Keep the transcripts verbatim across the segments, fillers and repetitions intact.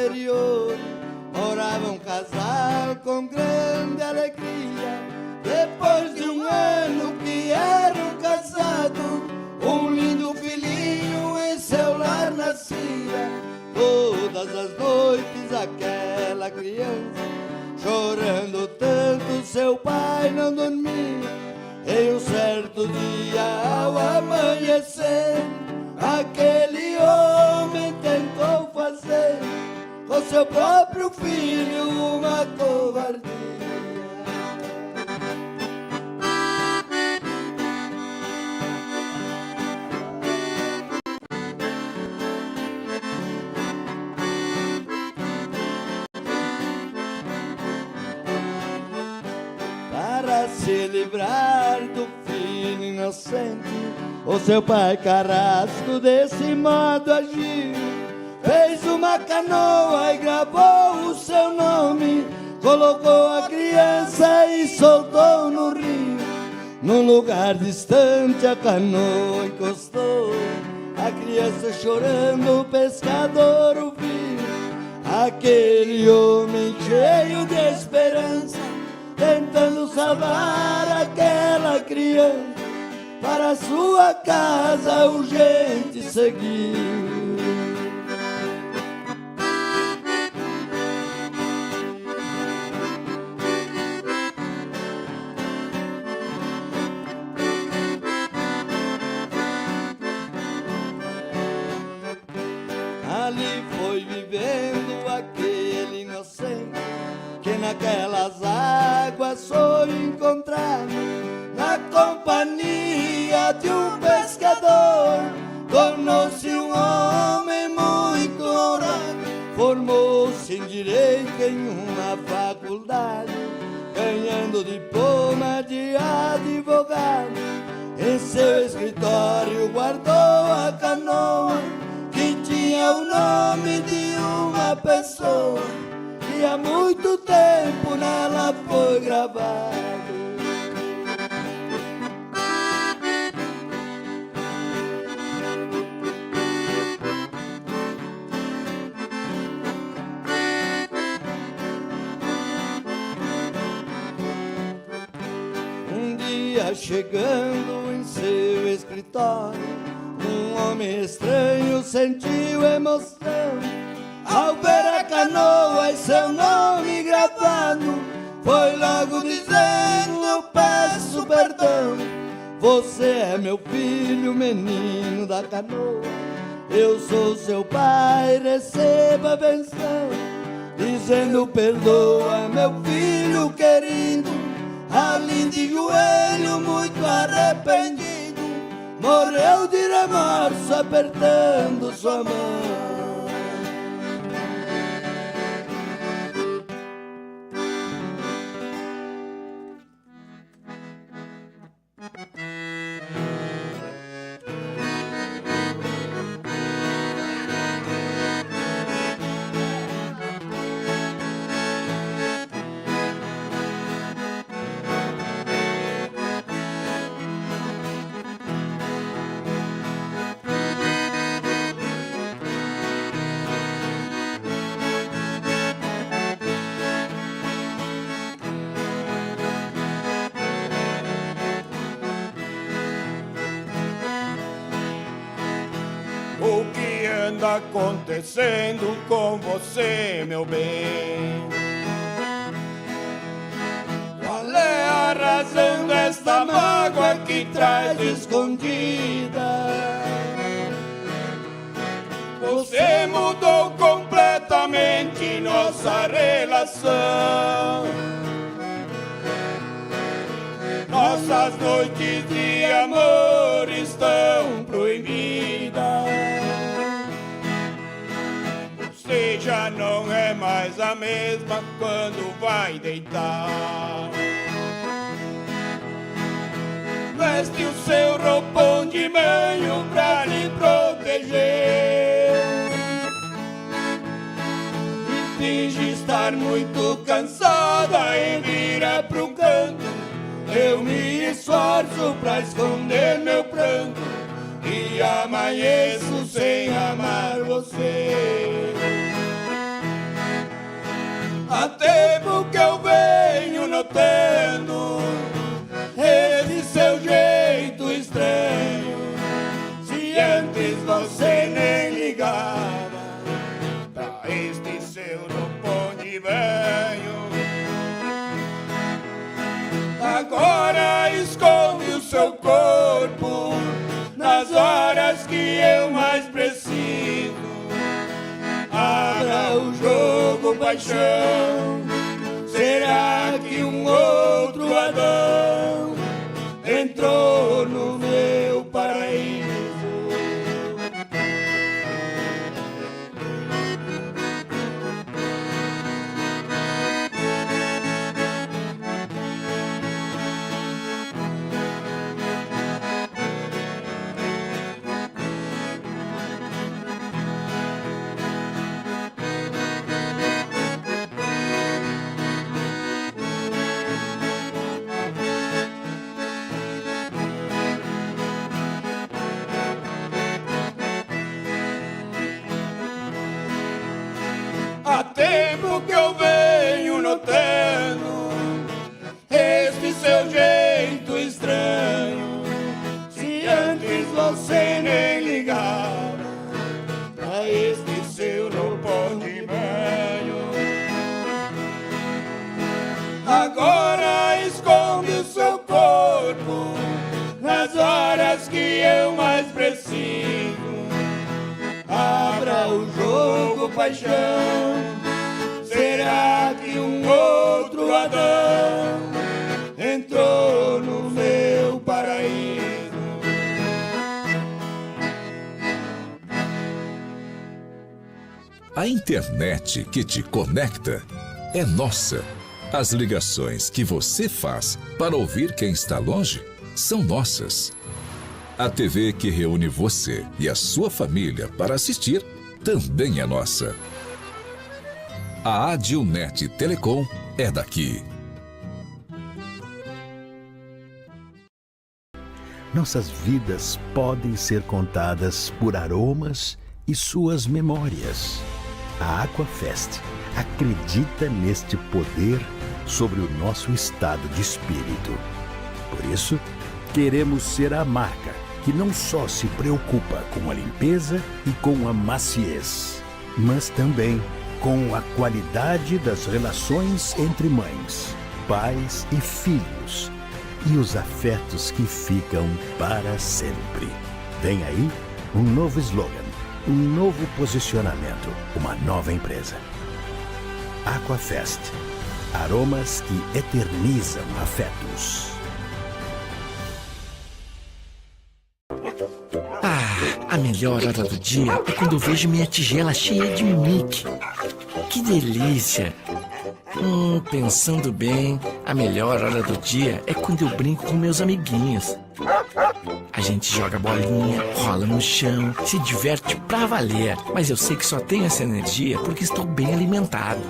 interior, morava um casal com grande alegria. Depois de um ano que eram casados, um lindo filhinho em seu lar nascia. Todas as noites aquela criança, chorando tanto, seu pai não dormia. Em um certo dia, ao amanhecer, aquele homem tentou fazer com seu próprio filho uma covardia. Para se livrar do filho inocente, o seu pai carrasco desse modo agiu. Fez uma canoa e gravou o seu nome, colocou a criança e soltou no rio. Num lugar distante a canoa encostou, a criança chorando o pescador ouviu. Aquele homem cheio de esperança, tentando salvar aquela criança, para sua casa urgente seguiu. Ali foi vivendo aquele inocente que naquelas águas foi encontrado. Na companhia de um pescador, tornou-se um homem muito honrado. Formou-se em direito em uma faculdade, ganhando diploma de advogado. Em seu escritório guardou a canoa que tinha o nome de uma pessoa que há muito tempo nela foi gravado. Um dia, chegando em seu escritório, um homem estranho sentiu emoção ao ver a canoa e seu nome gravado. Foi logo dizendo: "Peço perdão. Você é meu filho, menino da canoa. Eu sou seu pai, receba a benção." Dizendo: "Perdoa, meu filho querido." Ali de joelho, muito arrependido, morreu de remorso, apertando sua mão. O que anda acontecendo com você, meu bem? Qual é a razão desta mágoa que traz escondida? Você mudou completamente nossa relação. Nossas noites de amor estão proibidas. Você já não é mais a mesma quando vai deitar. Veste o seu roupão de banho pra lhe proteger. E finge estar muito cansada e vira pro canto. Eu me esforço pra esconder meu pranto e amanheço sem amar você. Tempo que eu venho notando esse seu jeito estranho. Se antes você nem ligava pra este seu roupão de banho, agora esconde o seu corpo nas horas que eu mais preciso. Abra o jogo, paixão. Será que um outro Adão entrou no meu paraíso? Há tempo que eu venho notando este seu jeito estranho. Se antes você nem ligava a este seu roupão de banho, agora esconde o seu corpo nas horas que eu mais preciso. Abra o jogo, paixão. Será que um outro Adão entrou no meu paraíso? A internet que te conecta é nossa. As ligações que você faz para ouvir quem está longe são nossas. A T V que reúne você e a sua família para assistir também é nossa. A Adilnet Telecom é daqui. Nossas vidas podem ser contadas por aromas e suas memórias. A Aquafest acredita neste poder sobre o nosso estado de espírito. Por isso, queremos ser a marca que não só se preocupa com a limpeza e com a maciez, mas também com a qualidade das relações entre mães, pais e filhos, e os afetos que ficam para sempre. Vem aí um novo slogan, um novo posicionamento, uma nova empresa. Aquafest, aromas que eternizam afetos. Ah, a melhor hora do dia é quando eu vejo minha tigela cheia de Mickey. Que delícia! Hum, pensando bem, a melhor hora do dia é quando eu brinco com meus amiguinhos. A gente joga bolinha, rola no chão, se diverte pra valer. Mas eu sei que só tenho essa energia porque estou bem alimentado.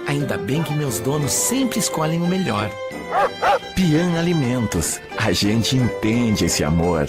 Ainda bem que meus donos sempre escolhem o melhor. Pian Alimentos, a gente entende esse amor.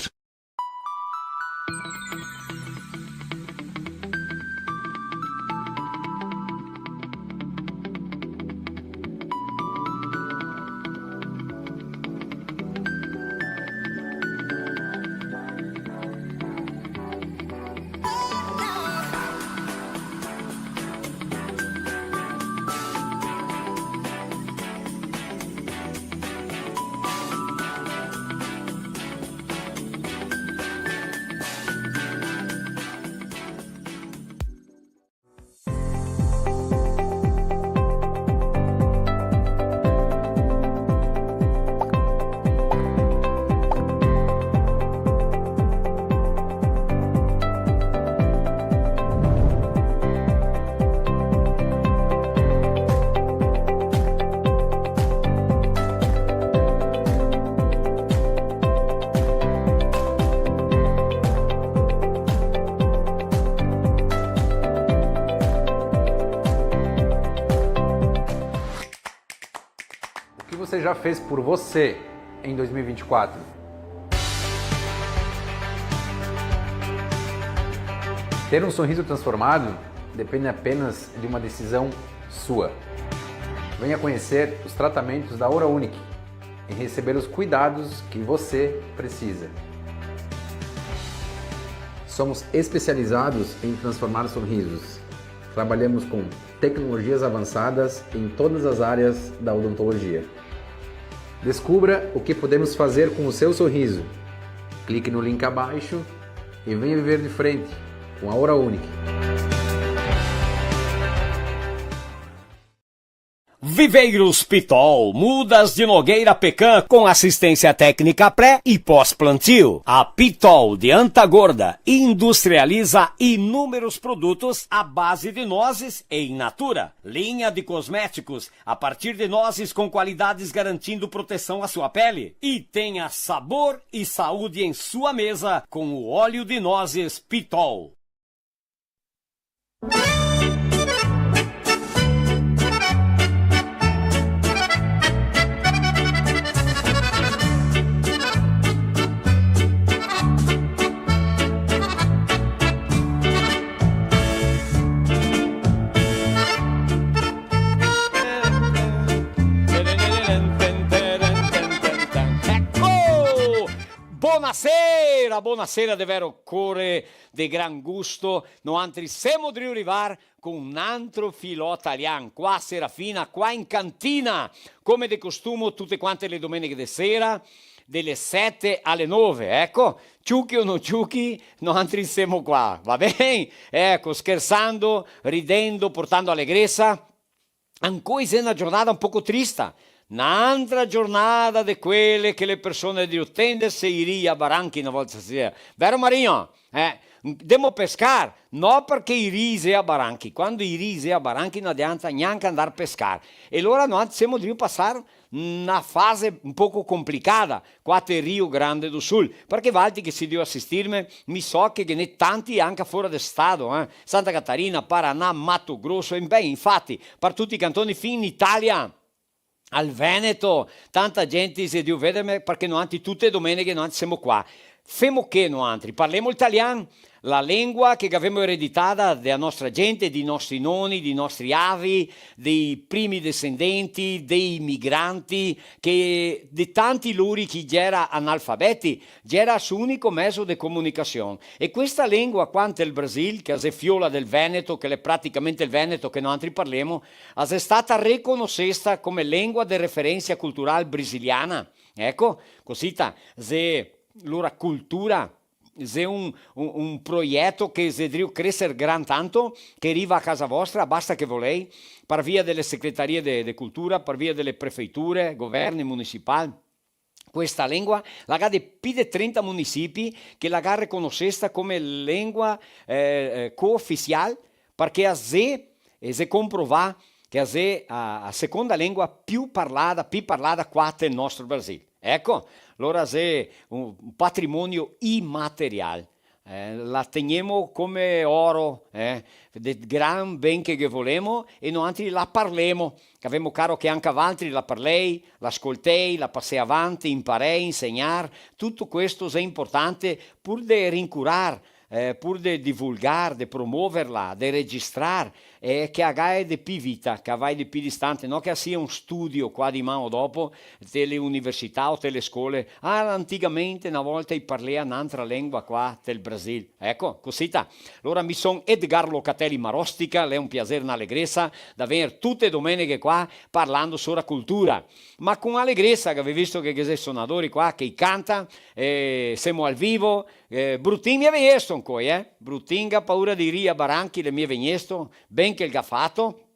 O que você já fez por você em dois mil e vinte e quatro? Ter um sorriso transformado depende apenas de uma decisão sua. Venha conhecer os tratamentos da Oura Unique e receber os cuidados que você precisa. Somos especializados em transformar sorrisos. Trabalhamos com tecnologias avançadas em todas as áreas da odontologia. Descubra o que podemos fazer com o seu sorriso. Clique no link abaixo e venha viver de frente com a Oura Unique. Viveiros Pitol, mudas de nogueira pecan, com assistência técnica pré e pós-plantio. A Pitol de Anta Gorda industrializa inúmeros produtos à base de nozes e in natura. Linha de cosméticos a partir de nozes com qualidades garantindo proteção à sua pele. E tenha sabor e saúde em sua mesa com o óleo de nozes Pitol. Eco! Bonasera, bonasera de vero core, de gran gusto. Noantri semo drio rivar con un antro filò talian, qua a Serafina, qua in cantina, come de costumo tute quante le domeneghe de sera, de le sete a le nove, eco, ciuchi o no ciuchi, noantri semo qua, va ben? Eco, schersando, ridendo, portando alegresa. Ancoi xe na giornada un poco trista, n'antra giornada de quele che le persone drio tenderse i rii a baranchi na volta a sera. Vero, Marino? Eh, ndemo pescar? No, parché i rii xe a baranchi. Quando i rii xe a baranchi, no adianta gnanca andar pescar. E alora noantri semo drio pasar na fase un poco complicada, qua te Rio Grande do Sul, parché valtri che sì drio asistirme, mi so che ghe n'è tanti anca fora de stato, eh, Santa Catarina, Paraná, Mato Grosso, e ben, infati, par tuti i cantoni, fin in Italia, al Veneto, tanta gente xe drio vederme, parché noantri tute e domeneghe noantri semo qua. Femo che noantri? Parlemo el talian, la lengua che gavemo ereditada de la nostra gente, dei nostri noni, dei nostri avi, dei primi descendenti, dei migranti, che de tanti lori che gera analfabeti, gera so unico mezo de comunicasion. E questa lengua qua ntel Brasil, che la xe fiola del veneto, che l'è praticamente el veneto che noantri parlemo, la xe stata reconosesta come lengua de referensa cultural brasiliana. Eco, cosita, xe lora cultura, xe un, un, un proieto che xe drio creser gran tanto, che riva a casa vostra, basta che volei, par via de le secretarie de, de cultura, par via de le prefeiture, governi municipal. Questa lengua la ga de pi de trenta municipi che la ga reconosesta come lengua, eh, eh, cooficial, parché la xe, e xe comprovà che la xe a, a seconda lengua pi parlada, pi parlada qua ntel nostro Brasil. Eco, lora la xe un, un patrimonio imaterial. Eh, la tegnemo come oro, eh, de gran ben che ghe volemo, e noantri la parlemo, che gavemo caro che anca valtri la parlei, la scoltei, la pasei avanti, inparei, insegnar, tuto questo xe importante pur de rincurar, eh, pur de divulgar, de promoverla, de registrar, e che la gae de pi vita, che la vae de pi distante, no che la sia un studio qua diman o dopo, te le università o te le scole. Ah, antigamente, na volta, i parlea n'antra lengua qua tel Brasil. Eco, cosita. Lora mi son Edgar Locatelli Marostica, l'è un piaser, na alegresa da vegner tute e domeneghe qua parlando sora cultura. Ma con alegresa, che gavè visto che ghe xe sonadori qua che i canta, eh, semo al vivo, eh, Brutin mi ga vegnesto ancoi, eh? Brutin ga paura dei rii a baranchi, l'è mi ga vegnesto, ben che el ga fato.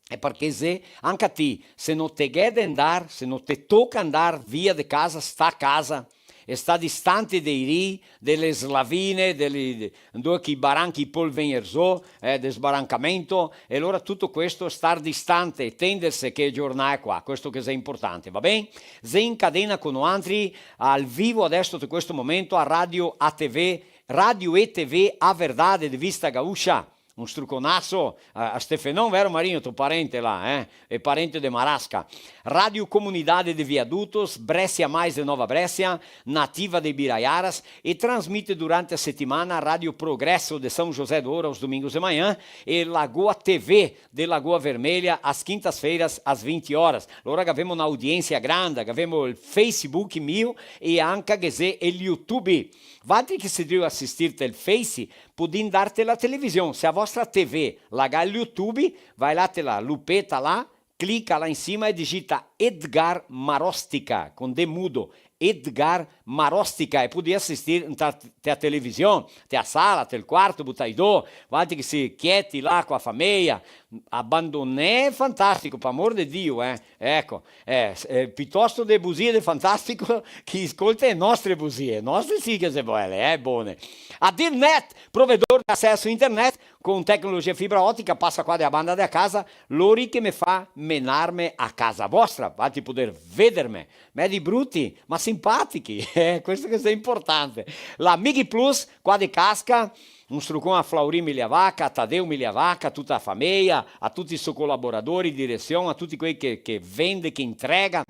E parché xe, anca ti, se no te ghè de ndar, se no te toca ndar via de casa, sta a casa, e sta distante dei rii, de le slavine, de le, de, ndove che i baranchi i pol vegner zo, eh, de sbarancamento, e alora tuto questo, star distante e tenderse che giornà qua, questo che xe importante, va ben? Xe in cadena con noantri, al vivo adeso, te questo momento, a Radio A T V, Radio e T V, A Verdade de Vista Gaúcha. Un struconaso a, a Stefenon, vero Marinho? To parente là, eh? E parente de Marasca. Rádio Comunidade de Viadutos, Bréscia Mais de Nova Bréscia, Nativa de Ibiraiaras, e transmite durante a semana a Rádio Progresso de São José do Ouro aos domingos de manhã e Lagoa T V de Lagoa Vermelha às quintas-feiras às vinte horas. Alora gavemo na audiência granda, gavemo el Facebook mio e anca ghe xe el YouTube. Valtri che sì drio asistir tel Face, podì ndar te la television. Se a vostra T V la ga el YouTube, vai là te la lupeta là, clica là in sima e digita Edgar Marostica, con D mudo, Edgar Marostica, e podì asistir te a, te a television, te a sala, te el quarto, butai do, valtri che sì chieti là co a fameia, abandonè Fantastico, par amor de Dio, eh. Eco, eh, s-, eh, pitosto de busie de Fantastico, chi scolta e nostre busie, nostre sì che xe bele, eh, bone. Adilnet, provedor de acesso internet, con tecnologia fibra otica, pasa qua de a banda de a casa, lori che me fa menarme a casa vostra, valtri poder vederme, medi bruti, ma simpatichi, eh, questo che xe importante. La Mighi Plus, qua de Casca, un strucon a Flaurin Migliavacca, a Tadeu Migliavacca, a tuta a fameia, a tuti i so colaboradori, diresion, a tuti quei che, che vende, che intrega,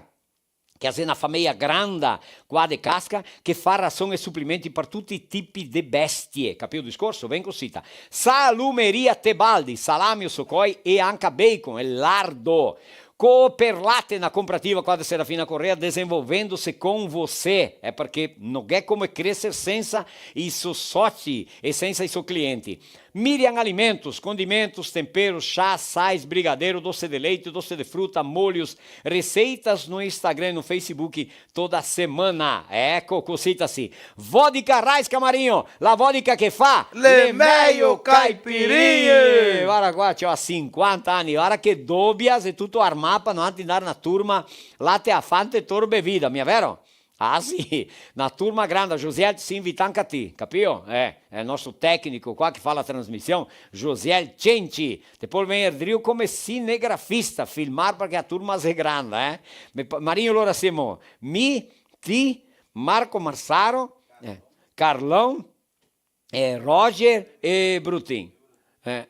che a xe na fameia granda qua de Casca, che fa rason e suplimenti par tuti i tipi de bestie, capìo el discorso? Ben cosita. Salumeria Tebaldi, salami, osocoi e anca bacon e lardo. Cooperlate, na cooperativa qua de Serafina Corrêa, desenvolvendo-se com você. É porque no gh'è come crescer sensa i so soci e sensa i so clienti. Miriam Alimentos, condimentos, temperos, chá, sais, brigadeiro, doce de leite, doce de fruta, molhos, receitas no Instagram e no Facebook toda semana. Eco, cosita sì. Vodka Raiska, Marinho, la vodka che fa le mejo caipirinhe. Varda qua, ciò, a sinquanta ani, varda che dobia, xe tuto armà par no ndar na turma, là te a Fante, tor bevida, mia vero? Ah, sì, na turma granda, Josiel, te si invità anca ti, capìo? Eh, xe el nostro tecnico qua che fa la trasmision, Josiel Cenci, te pol vegner drio come cinegrafista, filmar parché a turma xe granda, eh? Me pa-, Marinho, alora semo mi, ti, Marco Marsaro, eh, Carlão, eh, Roger e Brutin. Eh,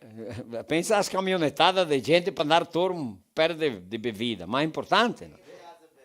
pensa a scamionetada de gente par ndar tor un per de, de bevida, ma xe importante, no?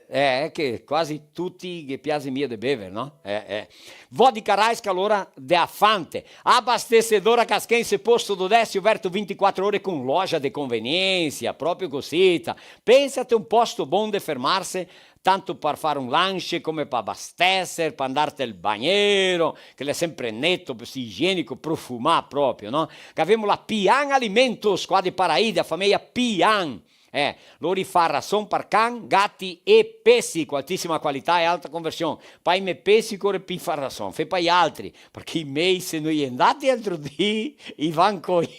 Eh, xe che quasi tuti ghe piasi mia de bever, no? Eh, eh. Vodka Raiska, alora, de a Fante. Abastecedora Casquense, Posto do Décio, aberto vinte e quatro ore com loja de conveniência, proprio cosita. Pensa a ter un posto bon de fermarse, tanto par far un lanche come par abastecer, par ndar tel banheiro, che l'è sempre neto, igienico, profumà proprio, no? Che gavemo la Pian Alimentos, qua de Paraí, da fameia Pian. Eh, lori fa rason par can, gati e pesi, co altisima qualità e alta conversion. Par i me pesi core pi fa rason, fe par i altri, parché i mei se no i è ndati l'altro dì, i va ancoi.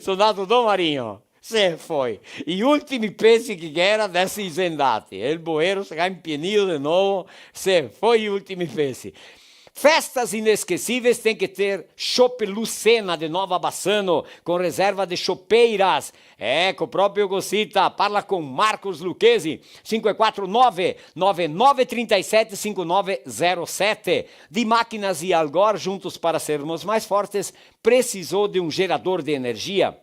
So ndato do, Marinho. Se foi. I ultimi pesi che ghe era, deso i xe ndati. E el boero se ga inpienìo de novo, se foi i ultimi pesi. Festas inesquecíveis tem que ter Chopp Lucena de Nova Bassano, com reserva de chopeiras. Eco, proprio cosita. Parla con Marcos Lucchesi, cinco quatro nove, nove nove três sete, cinco nove zero sete. De Máquinas e Algor, juntos para sermos mais fortes, precisou de um gerador de energia?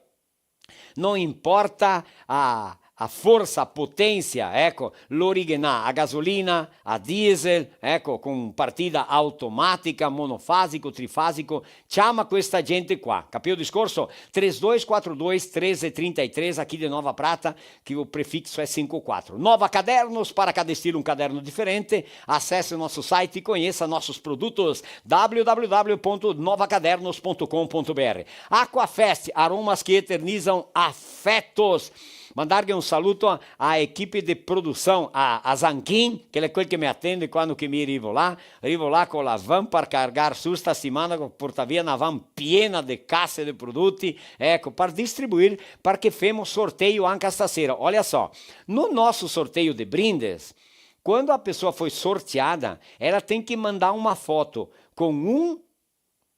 Não importa a, a força, a potência, eco, lori ghe n'à a gasolina, a diesel, eco, con partida automatica, monofasico, trifasico, ciama questa gente qua. Capìo el discorso? Três dois quatro dois, treze trinta e três, aqui de Nova Prata, que o prefixo é cinco quatro. Nova Cadernos, para cada estilo um caderno diferente. Acesse o nosso site e conheça nossos produtos, w w w ponto nova cadernos ponto com ponto b r. Aquafest, aromas que eternizam afetos. Mandarghe un saluto a, a equipe de produção, a, a Zanquin, che l'è quel che me atende quando che mi rivo là. Rivo là co la van par cargar su sta simana, go portà via na van piena de case de produti, eco, par distribuir, parché femo sorteio anca stasera. Olha só, no nosso sorteio de brindes, quando a pessoa foi sorteada, ela tem que mandar uma foto com um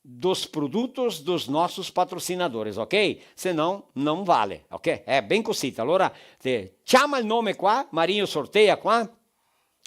dos produtos dos nossos patrocinadores, ok? Senão, não vale, ok? É bem cosita. Alora, te ciama el nome qua, Marinho sorteia qua,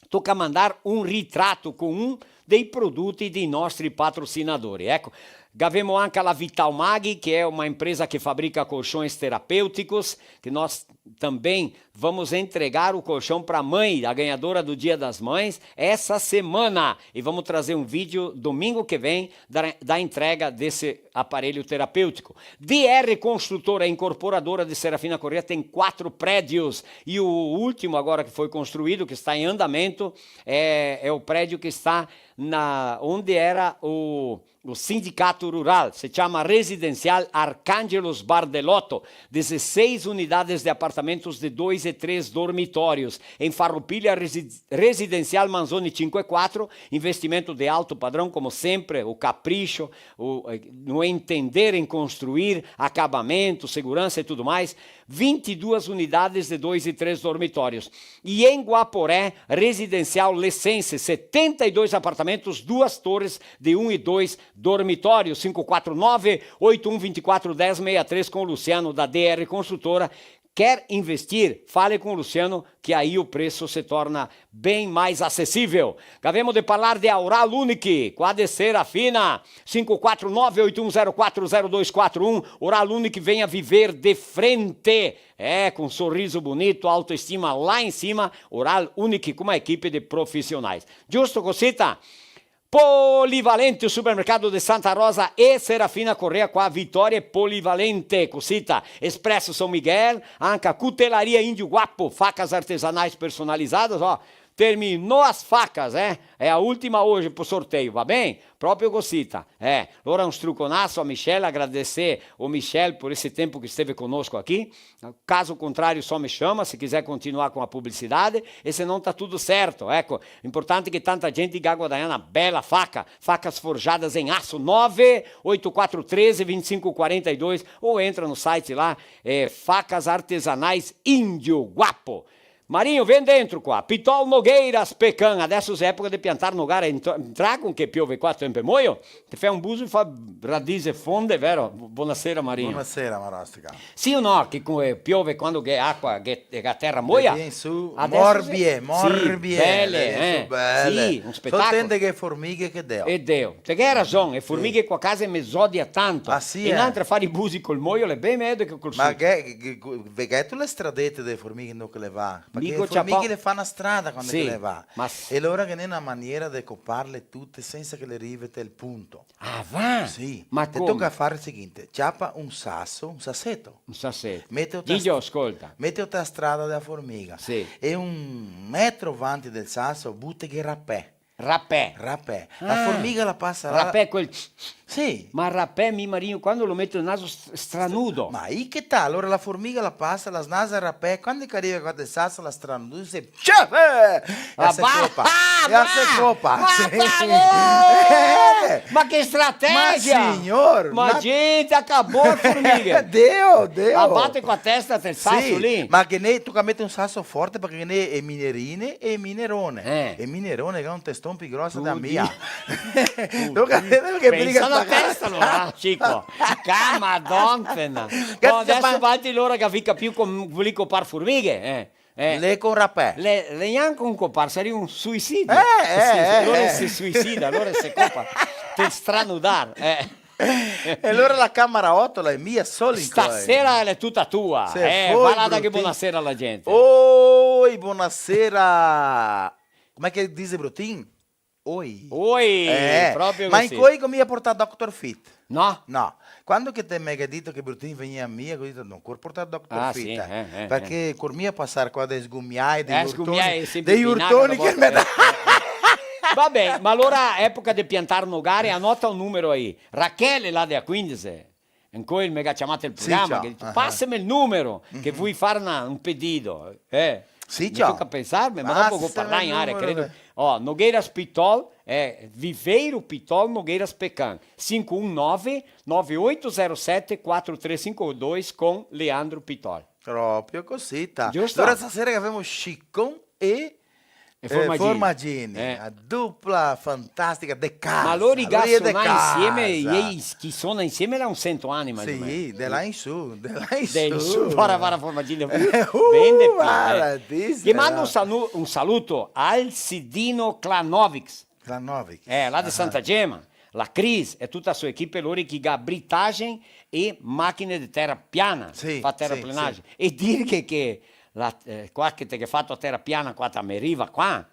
toca mandar un ritrato con un dei produti dei nostri patrocinadori. Eco, Gavemo anca la Vital Mag, que é uma empresa que fabrica colchões terapêuticos, que nós também vamos entregar o colchão pra mãe, a ganhadora do Dia das Mães, essa semana. E vamos trazer um vídeo domingo que vem da, da entrega desse aparelho terapêutico. D R Construtora Incorporadora de Serafina Corrêa tem quatro prédios. E o último agora que foi construído, que está em andamento, é, é o prédio que está na, onde era o o sindicato rural, se chama Residencial Arcângelos Bardelotto, dezesseis unidades de apartamentos de dois e três dormitórios. Em Farroupilha, resi-, Residencial Manzoni cinco e quatro, investimento de alto padrão, como sempre, o capricho, o, eh, no entender em construir, acabamento, segurança e tudo mais. Vinte e duas unidades de dois e três dormitórios. E em Guaporé, Residencial Lessense, setenta e dois apartamentos, duas torres de um e dois dormitórios. Cinco quatro nove, oito um vinte e quatro, dez sessenta e três, com o Luciano da D R Construtora. Quer investir? Fale com o Luciano, que aí o preço se torna bem mais acessível. Gavemo de parlar de Aural Unique, qua de Serafina, cinco quatro nove, oito um zero quatro, zero dois quatro um. Aural Unique, venha viver de frente. É, com um sorriso bonito, autoestima lá em cima, Aural Unique, com uma equipe de profissionais. Giusto, cosita? Polivalente, o supermercado de Santa Rosa e Serafina Corrêa, qua Vitória, Polivalente, cosita? Expresso São Miguel, anca Cutelaria Índio Guapo, facas artesanais personalizadas, ó. Terminou as facas, é? É a última hoje pro sorteio, va ben? Proprio cosita, é. Alora un struconaso a Michel, agradecer o Michel por esse tempo que esteve conosco aqui. Caso contrário, só me chama, se quiser continuar com a publicidade, e se não, tá tudo certo. Eco, importante que tanta gente ga guadagnà na bela faca. Facas forjadas em aço, nove oito quatro treze, vinte e cinco quarenta e dois, ou entra no site lá, é, Facas Artesanais Índio Guapo. Marinho, vem dentro qua. Pitol Nogueiras Pecan, adesso xe epoca de piantar nogare, ent-, entrà con che piove qua, tempo moio, te fè un buso e fa radise fonde, vero? Bu-, bonasera, Marinho. Bonasera, Marostica. Sì o no, che co-, eh, piove quando che acua, che, che a tera moia? Vien su, adesso morbie, sì, morbie, bele, vien su, eh, bele. Sì, un spetacolo. Soltende che formighe che deo. E deo. Te ghe rason, e formighe qua casa me zodia tanto. Ah, sì, eh? E n'altra far i busi col moio, l'è ben mejo che col suco. Ma che, che, che, ve gheto le stradete de formighe no che le va? Parché le formighe le fa na strada quando che le va. Ma s-, e lora ghe n'è na maniera de coparle tute sensa che le rive tel punto. Ah, va? Sì. Ma te toca far el seguinte, ciapa un saso, un saseto. Un saseto. Mete o ta Gigio, scolta. Mete o ta strada dela formiga. Sì. E un metro vanti del saso, buteghe rapè. Rapè. Rapè. La formiga la pasa là. Rapè quel... Sì. Ma rapè, mi Marinho, quando lo meto nel naso st-, stranudo. Ma i che ta? Alora la formiga la pasa, la snasa rapè, quando che riva qua del saso la stranuda, se... Ciò, eh! E se copa. Ah, e se copa. Ma che strategia! Ma signor! Ma gente, acabou a formiga. Deo, deo! La bate co la testa del saso lì. Ma che ne, toca meter un saso forte parché che ne e minerine e minerone. Eh. E minerone che ga un teston pi groso dela mia. Toca, toca che pensa la testa, alora, cico. Ca madonna. Bon, adesso vanti lora che fica pi con, lì copar formighe, eh. Eh. L'è con rapè. L'è, l'è gnanca un copar, saria un suicidio. Eh, eh, sì, sì, eh, alora se suicida, alora se copa. Te stranudar, eh. E alora la camera oto l'è mia, solo in... Stasera l'è tuta tua. Eh, va là, daghe bonasera a la gente. Oi, bonasera. Come che dise Brutin? Oi. Oi, eh, proprio così. Ma incoi go mia portà Doctor Fit? No. No. Quando che te me ga dito che Brutin vegnea mia, go dito, no, cor portà Doctor Fit, eh, eh, parché cor mia pasar qua dei sgumiai, dei urtoni, dei urtoni che me dà. Va ben, ma alora epoca de piantar nogare, anota un numero aí. Rachele, là de a quindese, incoi me ga ciamà el programa, che ga dito, "Paseme el numero, che vui far na, un pedido." Eh, sì, ciò. Me toca pensarme, ma dopo go parlà in aria, credo. Oh, Nogueiras Pitol, eh, Viveiro Pitol Nogueiras Pecan, cinco um nove, nove oito zero sete, quatro três cinco dois com Leandro Pitol. Proprio cosita. Giusto? Alora stasera che gavemo Chicon e, eh, Formaggini. Formaggini, eh, a dupla fantastica de casa. Ma lori i ga sonà insieme, i, chi sona insieme l'è un sento ani, ma... Sì, de là in su, de là in su. De là in su, para, para Formaggini. Uh, ben de pi, eh. Che mando un salu-, un saluto al Sidino Clanovics. Clanovics. Eh, là de Santa Gema. la Cris e tuta la so equipe, lori che ga britagen e machine de tera piana, sì, fa teraplenagen. Sì, sì. E dir che, che la, eh, qua che te ghe fato a tera piana, qua ta me riva qua,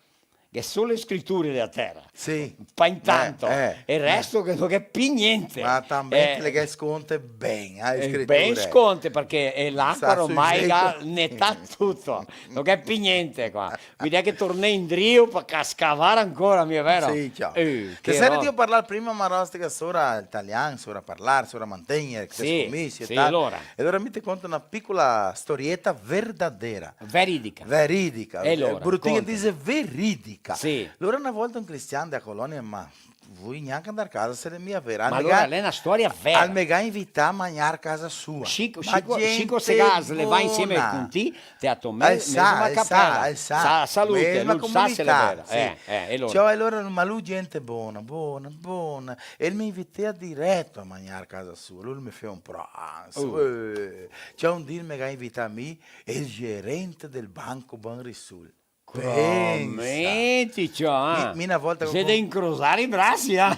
ghe xe solo le scriture dela tera. Sì. Pa intanto. Eh, eh, e el resto che no ghe xe pi gnente. Ma tanben che le ghe sconte ben, eh, le scriture. Ben sconte, parché, eh, l'acua ormai ga netà tuto. No ghe xe pi gnente qua. Bisogna che torne indrio pa ca-, scavar ancora, mia, vero? Sì, ciò. Eh, che sera roba. Te senti parlar prima, Marostica, sora el talian, sora parlar, sora mantegner, che te scominsi e tal. Sì, alora. E alora mi te conto na picola storieta verdadera. Veridica. Veridica. E alora, brutin, conta. Dixe veridica. Sì. Alora na volta un cristian dela colonia, ma voi gnanca ndar casa se l'è mia vera. Ma alora l'è na storia vera. Al me ga invità a magnar casa sua. Chico, ma Chico, Chico Segas, le va insieme con ti, te a to me-, mesma capela. Sa, salute, mesma comunità, sì. Eh, eh, e alora? Ciò, e alora, ma lu gente bona, bona, bona. E el me invitea direto a magnar casa sua. Lu me fea un pranso. Uh. Eh. Ciò, un dì el me ga invità mi e el gerente del banco Banrisul. Pensa. Prometi, ciò, eh. Mi, mi na volta... Xe de incrosar i brasi, eh.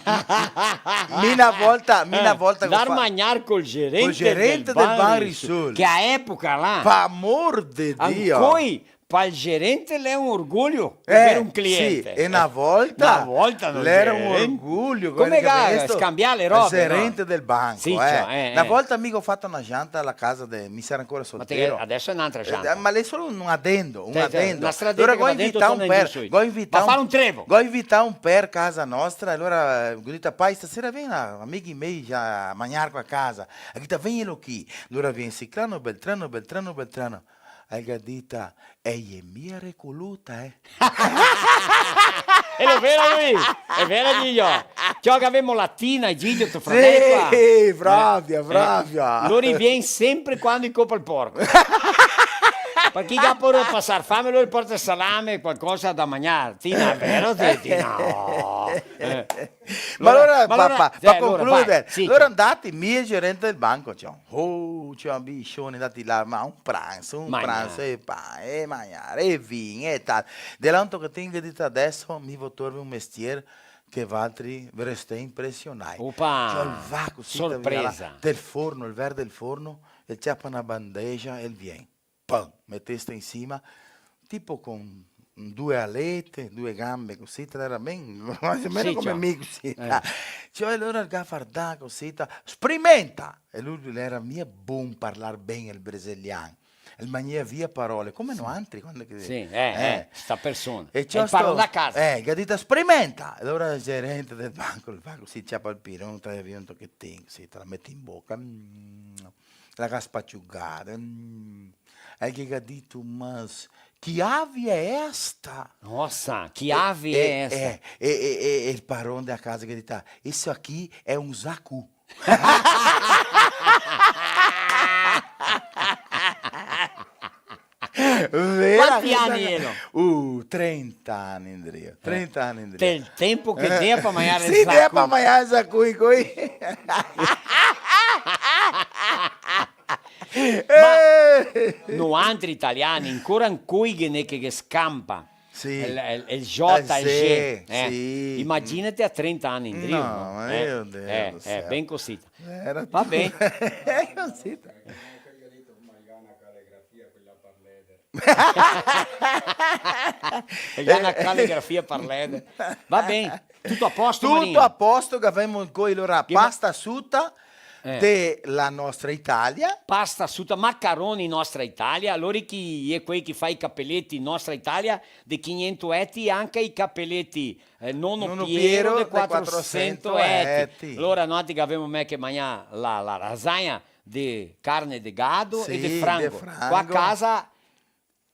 Mi na volta, mi na volta che ndar a magnar col gerente del Banrisul. Che a epoca là... Pa amor de Dio. Ancoi, pal gerente l'è un orgoglio aver un cliente. Eh, sì, e na volta... Na volta no l'era un orgoglio, come che ga scambià le robe, no? Gerente del banco, sì, ciò, eh. Na volta mi go fato na janta a la casa de... Mi sera ancora soltero. Ma te, adeso xe n'antra janta. Eh, ma l'è solo un adendo, un adendo. Sì, sì, na stradeta che va dentro, torna indrio subito. Alora go invità un per, go invità un per casa nostra, alora, eh, go dito: "Pai, stasera vien amighi mei a magnar qua casa." E el ga dito: "Vien chi." Alora vien Ciclano, Beltrano, Beltrano, Beltrano. E el ga dito: "E l'è mia recoluta, eh." E l'è vera, lui? L'è vera, Gigio? Ciò, che gavemo la Tina e Gigio, to fradel qua. Sì, proprio, proprio. Eh, eh. Lori vien sempre quando i copa el porco. Parché i ga paura de pasar fame, lori porta salame, qualcosa da magnar. Tina, vero, sì, Tina? Oh. Eh. Ma alora, pa, pa, eh, pa concluder, alora, sì, alora ciò. Ndati, mi e el gerente del banco, ciò. Oh, ciò, bisogna ndar là, ma un pranso, un pranso, e pa, e magnar, e vin, e tal. De là un tochetin che dite: "Adeso mi vo torve un mestier che valtri ve restè impresionai." Opa! Ciò, el va cusì, sorpresa. Del forno, el verde del forno, el ciapa na bandeja e el vien. Pam, metesta in sima, tipo con due alete, due gambe, cusì, l'era ben, mais o meno come mi, cusì. Sì, ciò. Eh. Ciò, e alora el ga fardà cusì, "Sprimenta!" E lu l'era mia bon parlar ben el brasilian. El magnea via parole, come noantri, quando che... Sì, eh, eh, sta persona. E ciò, el parla da casa. Eh, el ga dito: "Sprimenta!" E alora el gerente del banco el fa cusì, ciapa el piron, trae via un tochetin, cusì, te la mete in boca. Mm. La ga spaciugà, mm. E el ga dito: "Ma chi avia xe esta?" Nossa, chi avia xe esta? E, e, e, e, e el paron dela casa el ga dito: "Isso aqui é um zacu." Vera. Quanti ani elo? Uh, trenta ani indrio. Eh. Trenta ani indrio. Del tempo che dea pa magnar el zacu. Sì, dea pa magnar el zacu, coi. Ma noantri italiani, ancora ancoi ghe n'è che, che scampa. Sì. El, el, el J, eh, el G, sì, eh. Imaginate a trenta ani indrio, no? No, ma eh, Dio, eh, eh, ben cosita. Va ben. Cosita. E ga na caligrafia par leder. Va ben, tuto a posto, Marino? Tuto a posto, che gavemo ancoi, alora, pasta suta de la nostra Italia. Pasta suta, macaroni nostra Italia. Alora chi xe quei che fa i capeleti nostra Italia, de quinhentos eti, anca i capeleti, eh, nono Piero de quatrosento eti. Alora, noantri che gavemo me che magnà la, la lasagna de carne de gado e de frango. Sì, de frango. Qua casa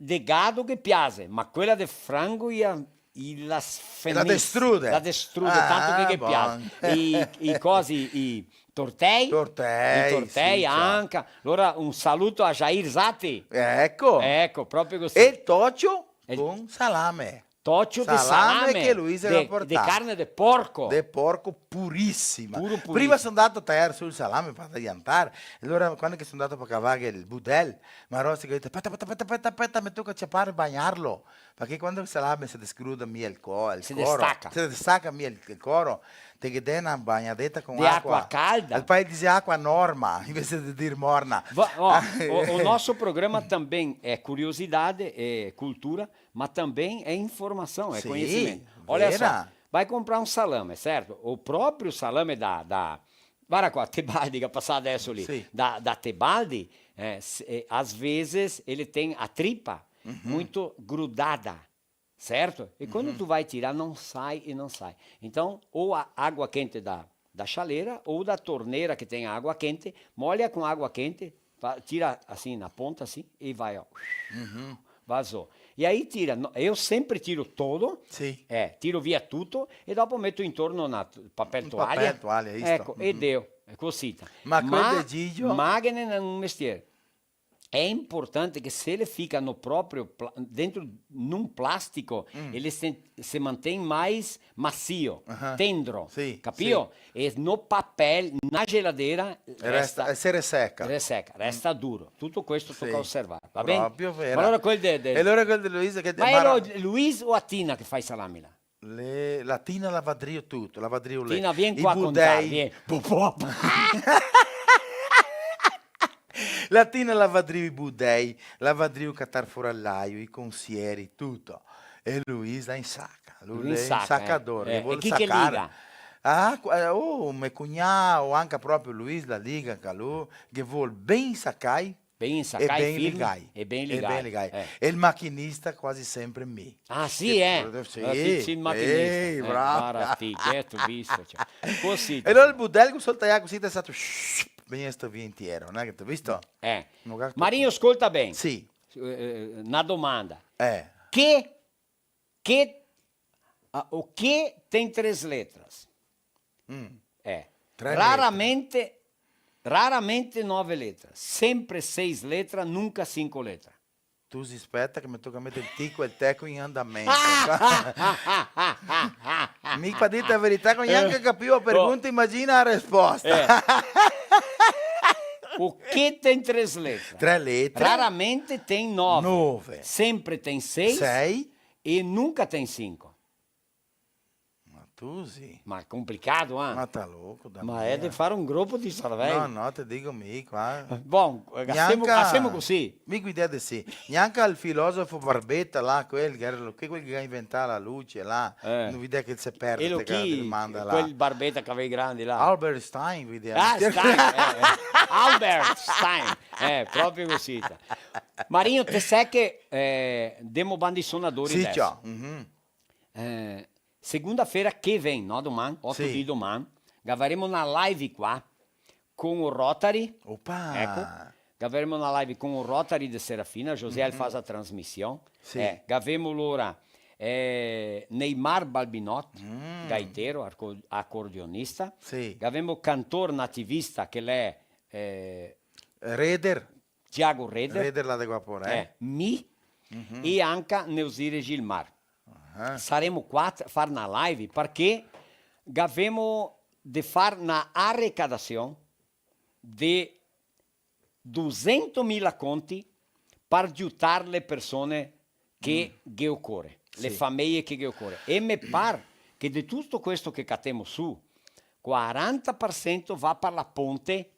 de gado ghe piase, ma quela de frango i la, i la sfenis-, la destrude. La destrude, tanto che ghe piase. Ah, bon. I, i cosi, i tortei. Tortei, i tortei, sì, ciò. Anca. Alora, un saluto a Jair Zatti. Eco. Eco, proprio cosita. E el tocio con salame. Tocio de salame, salame che Luisa de, de carne de porco. De porco purisima. Puro, purisima. Prima so ndà a taiar su el salame par adiantar, e alora, quando che so ndà a cavar el budel, Marostica ga dito: "Speta, speta, speta, speta, speta, me toca ciapar e bagnarlo." Parché quando el salame se desgruda mia el co-, el coro, se destaca. Se destaca mia el, el coro, te ghe dè na bagnadeta con acua. De acua calda. El pai dise acua norma, invese de dir morna. Va-, ó, o, o nosso programa também é curiosidade, é cultura, mas também é informação, é conhecimento. Sì, vera. Olha só, vai comprar um salame, certo? O próprio salame da, da, guarda qua, Tebaldi che passa adesso lì, sì, da, da Tebaldi, eh, s-, eh, às vezes ele tem a tripa muito grudada, certo? E quando tu vai tirar, não sai e não sai. Então, ou a água quente da, da chaleira, ou da torneira que tem água quente, molha com água quente, fa-, tira assim, na ponta assim, e vai, ó. Vazou. E aí tira, no-, eu sempre tiro todo, sì, é, tiro via tudo, e dopo metto intorno na t-, papel toalha. Un papel toalha, isto. Eco, e deu, é cosita. Ma quel de Gigio? Ma ghe n'è un mestiere. É importante che se ele fica no próprio pla-, dentro num plástico, ele se, se mantém mais macio, tendro, sì, capio? Sì. E no papel, na geladeira, resta, resta, se reseca. Reseca, resta duro. Tuto questo toca osservar, va ben? Proprio vero. Ma alora quel de, de... E alora quel de Luis che... Ma elo Luis o a Tina che fa i salami là? Le, la Tina la va drio tuto, la va drio le. Tina, vien qua a contar, vien. Pop, pop. La Tina la va drio i budei, la va drio catar fora l'aio, i consieri, tuto. E Luis la insaca, lu l'è insacador, eh, e vol sacar. E chi che liga? Ah, qu-, eh, oh, me cugnà, o anca proprio Luis la liga, anca lu, che vol ben sacai, ben insacai, e ben ligai. E ben ligai. E ben ligai. Eh. E el machinista quasi sempre mi. Ah, sì, eh? Sì. Alora, ti, ti el machinista. Ehi, bravo. Guarda ti, che tu visto, cioè. Cosita. E alora el budel co sol taià cosita, te sa, shh, ben sto via intiero, no? Che te visto? Eh. Marinho, scolta ben. Sì. Eh, eh, na domanda. Eh. Che Che, ah, o que tem três letras? Mm. É. Três letras. Raramente, raramente nove letras. Sempre seis letras, nunca cinco letras. Tu si speta che me toca meter el tico e el teco in andamento. Mi, par dirte la verità, no go gnanca capìo la pergunta, imagina la resposta. Eh. O que tem três letras? Três letras. Raramente tem nove. Nove. Sempre tem seis. Sei. E nunca tem cinco. Ma tu sì. Ma complicado, eh? Ma tá louco, da mia. Ma é de far un grupo de cervei. No, no, te digo mi qua. Bon, eh, gnanca, asemo, asemo così. Mi go idea de sì. Gnanca el filosofo Barbetta là, quel che era lo, che quel che ga inventà la luce là, eh, no go idea che se perde, elo te chi, manda là. Quel Barbetta che aveva i grandi là. Albert Stein, go idea. Ah, Stein, eh, eh. Albert Stein, eh, proprio così. Marinho, te sè che, eh, demo bandi sonadori deso. Sì, ciò. Mhm. Eh, segunda-feira que vem, no doman, oto dì doman, gavaremo na live qua con o Rotary. Opa! Eco, gavaremo na live con o Rotary de Serafina, José el fa la trasmission. Sì. Eh, gavemo lora, eh, Neymar Balbinot, gaitero, arco-, acordeonista. Sì. Gavemo cantor nativista, che l'è, eh, Reder. Tiago Reder. Reder là de Guaporé. Eh, mi. Mhm. E anca Neusire Gilmar. Ah. Saremo qua a far na live, parché gavemo de far na arrecadasion de dusentomila conti par giutar le persone che ghe ocore, le fameje che ghe ocore. E me par che de tuto questo che catemo su, quaranta par sento va par la ponte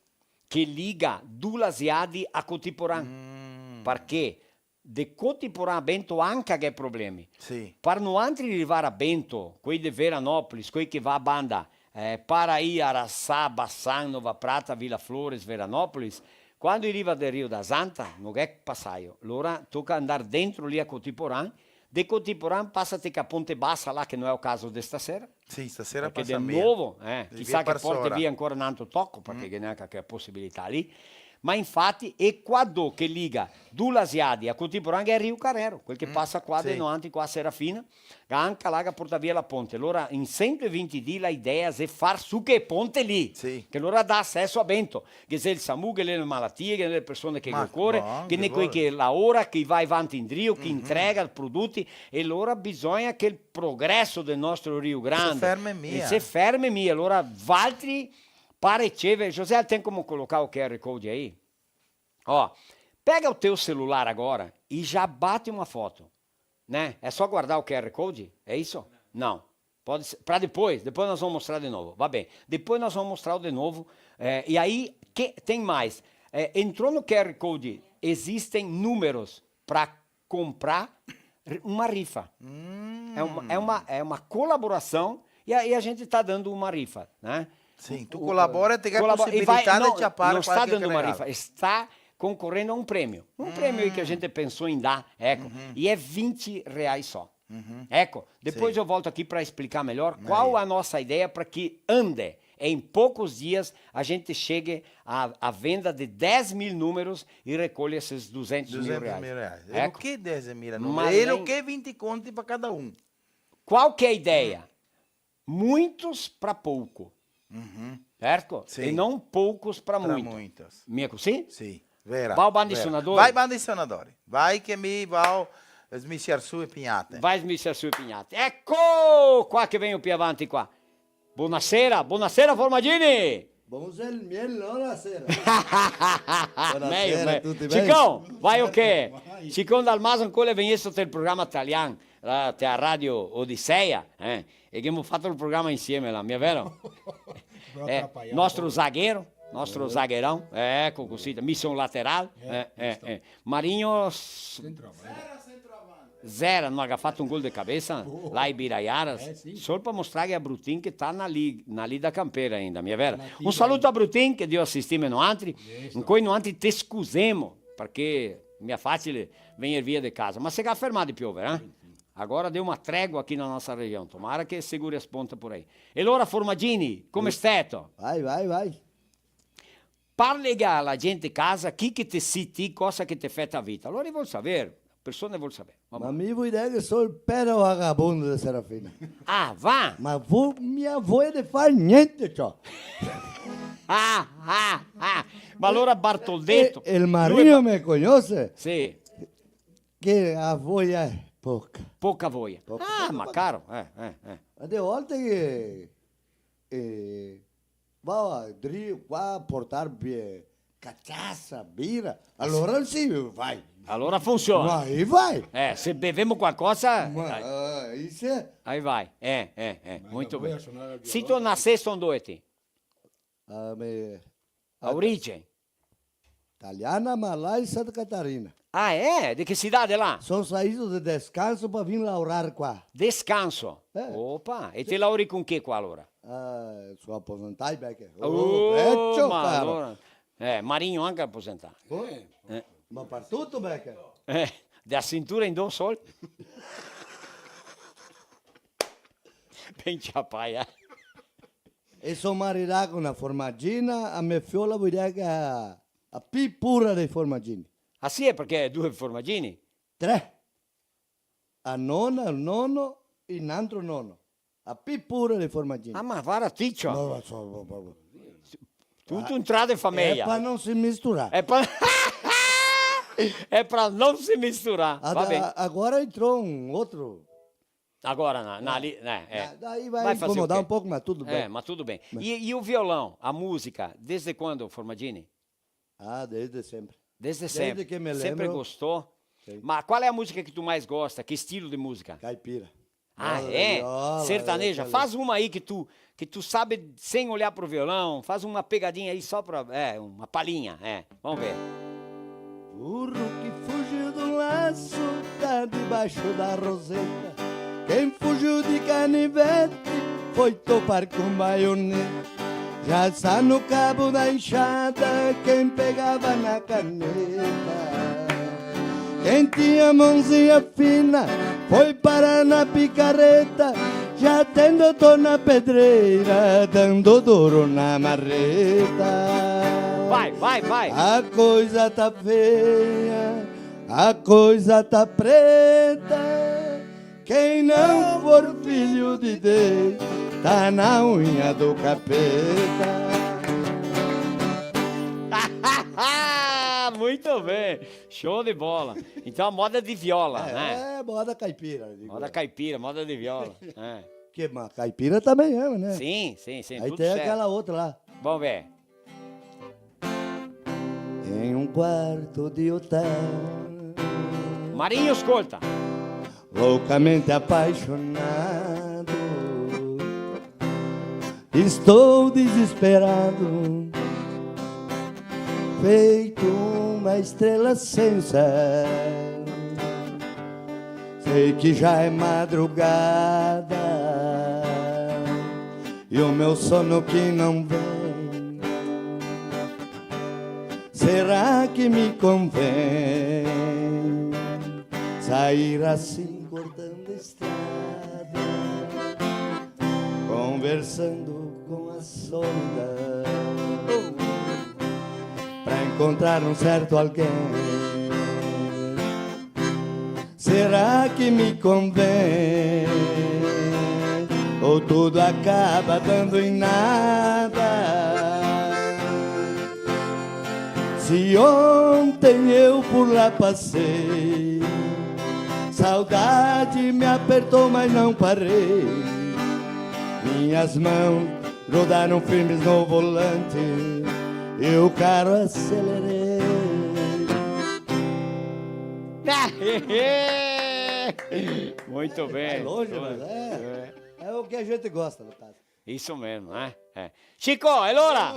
che liga Dulasiadi a Cotiporan. Mm. Parché de Cotiporan a Bento anca gh'è problemi. Sì. Par noantri rivar a Bento, quei de Veranópolis, quei che va a banda, eh, Paraí, Araçá, Baçan, Nova Prata, Vila Flores, Veranópolis, quando i riva de Rio da Santa, no gh'è pasaio. Lora toca andar dentro lì a Cotiporan, de Cotiporan pasa te ca Ponte Bassa là, che no è o caso de stasera. Sì, stasera pasa mia. Parché de novo, eh, chisà che porte via ancora n'antro toco, parché ghe n'è anca che posibilità lì. Ma infati, e qua do che liga Dulasiadi a Cotiporan gh'è Rio Carrero, quel che pasa qua de noantri qua a Serafina, che anca là che porta via la ponte. Alora, in sento e vinti dì la idea xe far su che ponte lì, che alora dà aceso a Bento, che xe el SAMU, che le malatie, che le persone che ocore, che ne quei che laora, che va avanti indrio, che intrega i prodoti, e alora bisogna che el progreso del nostro Rio Grande se ferme mia. E se ferme mia, alora valtri par riceve, José, tem como colocar o Q R Code aí? Ó, pega o teu celular agora e já bate uma foto. né? É só guardar o Q R Code, é isso? Não. Pode ser, pra depois, depois nós vamos mostrar de novo. Vá bem, depois nós vamos mostrar de novo. É, e aí, que, tem mais. É, entrou no Q R Code, existem números pra comprar r-, uma rifa. Hum. É uma, é uma, é uma colaboração e aí a gente tá dando uma rifa, né? Sim, tu colabora e te dá colabora, possibilità de ciapar qualche regalo. Não está dando uma rifa, está concorrendo a um prêmio. Um prêmio aí que a gente pensou em dar, eco, e é vinte reais só. Uhum. Eco, depois eu volto aqui pra explicar melhor qual a nossa ideia pra que ande. Em poucos dias, a gente chegue à, à venda de dez mil números e recolhe esses duzentos mil reais. Duzentos mil reais. Eco. E o que dez mil números? Mas e o que vinte conti pra cada um? Qual que é a ideia? Muitos pra pouco. Uhum. Certo? Sì. E não poucos pra muitos. Pra muitos. Mia cusì? Sì, vera. Vao banda i sonadori? Vai banda i sonadori. Vai che mi vao smisiar su e pignate. Vai smisiar su e pignate. Eco qua che vegno pì avanti qua. Bonasera, bonasera Formagini! Bonasera, miel, no la sera. Mejo, mejo. Tuti ben? Cicon, vai o che? Vai. Cicon Dal Mas ancora vegnesto tel programa talian, là, te la Radio Odisseia, eh? E che ghemo fato el programa insieme là, mia vero? Eh, nostro zagueiro, nostro zagueirão, eh, eco cusì, mi son lateral, eh, eh, eh. Marinho s-, zera, no, ga fato un gol de cabeça, là i Birayaras, eh, sì, sol par mostrarghe a Brutin che tá na li-, na lida campera ainda, mia vero? Un saluto a Brutin, che Dio asistime noantri, incoi noantri te scusemo, parché mia facile vegner via de casa, ma se ga fermà de piover, eh? Agora deu uma trégua aqui na nossa região, tomara que segure as pontas por aí. E alora, Formagini, come steto? Vai, vai, vai. Parlega a la gente casa chi che te si ti, cosa che te fè ta vita. Alora i vol saver, persone vol saver. Vabè. Ma mi voi dir che so el pero vagabondo de Serafina. Ah, va! Ma vo-, mia voia de far gnente, ciò. Ah, ah, ah. Ma alora Bartoldeto, e, e el Marino me cognose? Sì. Che a voia xe poca. Poca voia. Poca, poca, ma poca. Caro, eh, eh, eh. Ma de volte che, eh, va dri-, qua a portar bi-, cachaça, bira, alora sì, vai. Alora funsiona. Vai, vai. Eh, se bevemo qualcosa, ma, eh, eh, isso é. Aí vai. Eh, eh, eh, muito bem. Sito nasesto ondoe ti? Ah, me, a origem? Taliana, ma là in Santa Catarina. Ah, é? De che cidade là? Son saído de descanso pa vin laorar qua. Descanso? Eh. Opa, e te laori con che qua alora? Ah, so aposentai, parché... Oh, vecio, ma caro. Alora, eh, Marinho anca aposentà. Oh, eh, ma par tuto, parché... Eh, da cintura in do sol. Ben ciapai, eh. E so maridà co na formagina, a me fiola vol dir che a, a pi pura dei formagini. Ah, sì, eh, parché due formagini? Tre. A nona, el nono e n'antro nono. A pi pura dei formagini. Ah, ma vara ti, ciò. No, ma so, ma, ma, ma. Tuto un tra de fameia. Xe par no se misturar. Xe par, xe par no se misturar. Va ben. Agora entrou um outro. Agora na, na li-, né, é. Daí vai incomodar um pouco, mas tudo bem. É, mas tudo bem. E, e o violão, a música, desde quando, Formagini? Ah, desde sempre. Desde sempre. Desde que me lembro. Sempre gostou? Sim. Mas qual é a música que tu mais gosta? Que estilo de música? Caipira. Ah, é? Moda de viola, sertaneja? É, faz uma aí que tu, que tu sabe sem olhar pro violão, faz uma pegadinha aí só pra, é, uma palhinha, é. Vamos ver. Burro que fugiu do laço tá debaixo da roseta. Quem fugiu de canivete foi topar com baioneta. Já está no cabo da enxada quem pegava na caneta. Quem tinha mãozinha fina foi parar na picareta. Já tem doutor na pedreira dando duro na marreta. Vai, vai, vai. A coisa tá feia, a coisa tá preta. Quem não for filho de Deus tá na unha do capeta. Muito bem. Show de bola. Então, a moda de viola, né? É, moda caipira, digo. Moda caipira, moda de viola. É. Que, mas caipira também é, né? Sim, sim, sim, tudo certo. Aí tem aquela outra lá. Vamos ver. Em um quarto de hotel. Marinho, escolta. Loucamente apaixonado, estou desesperado, feito uma estrela sem céu. Sei que já é madrugada e o meu sono que não vem. Será que me convém sair assim, cortando estrada, conversando com a solidão, pra encontrar um certo alguém? Será que me convém? Ou tudo acaba dando em nada? Se ontem eu por lá passei, saudade me apertou, mas não parei. Minhas mãos grudaram firmes no volante e o carro acelerei. Muito bem. Vai longe, mas é, é o que a gente gosta, no caso. Isso mesmo, né? É. Chico, e alora?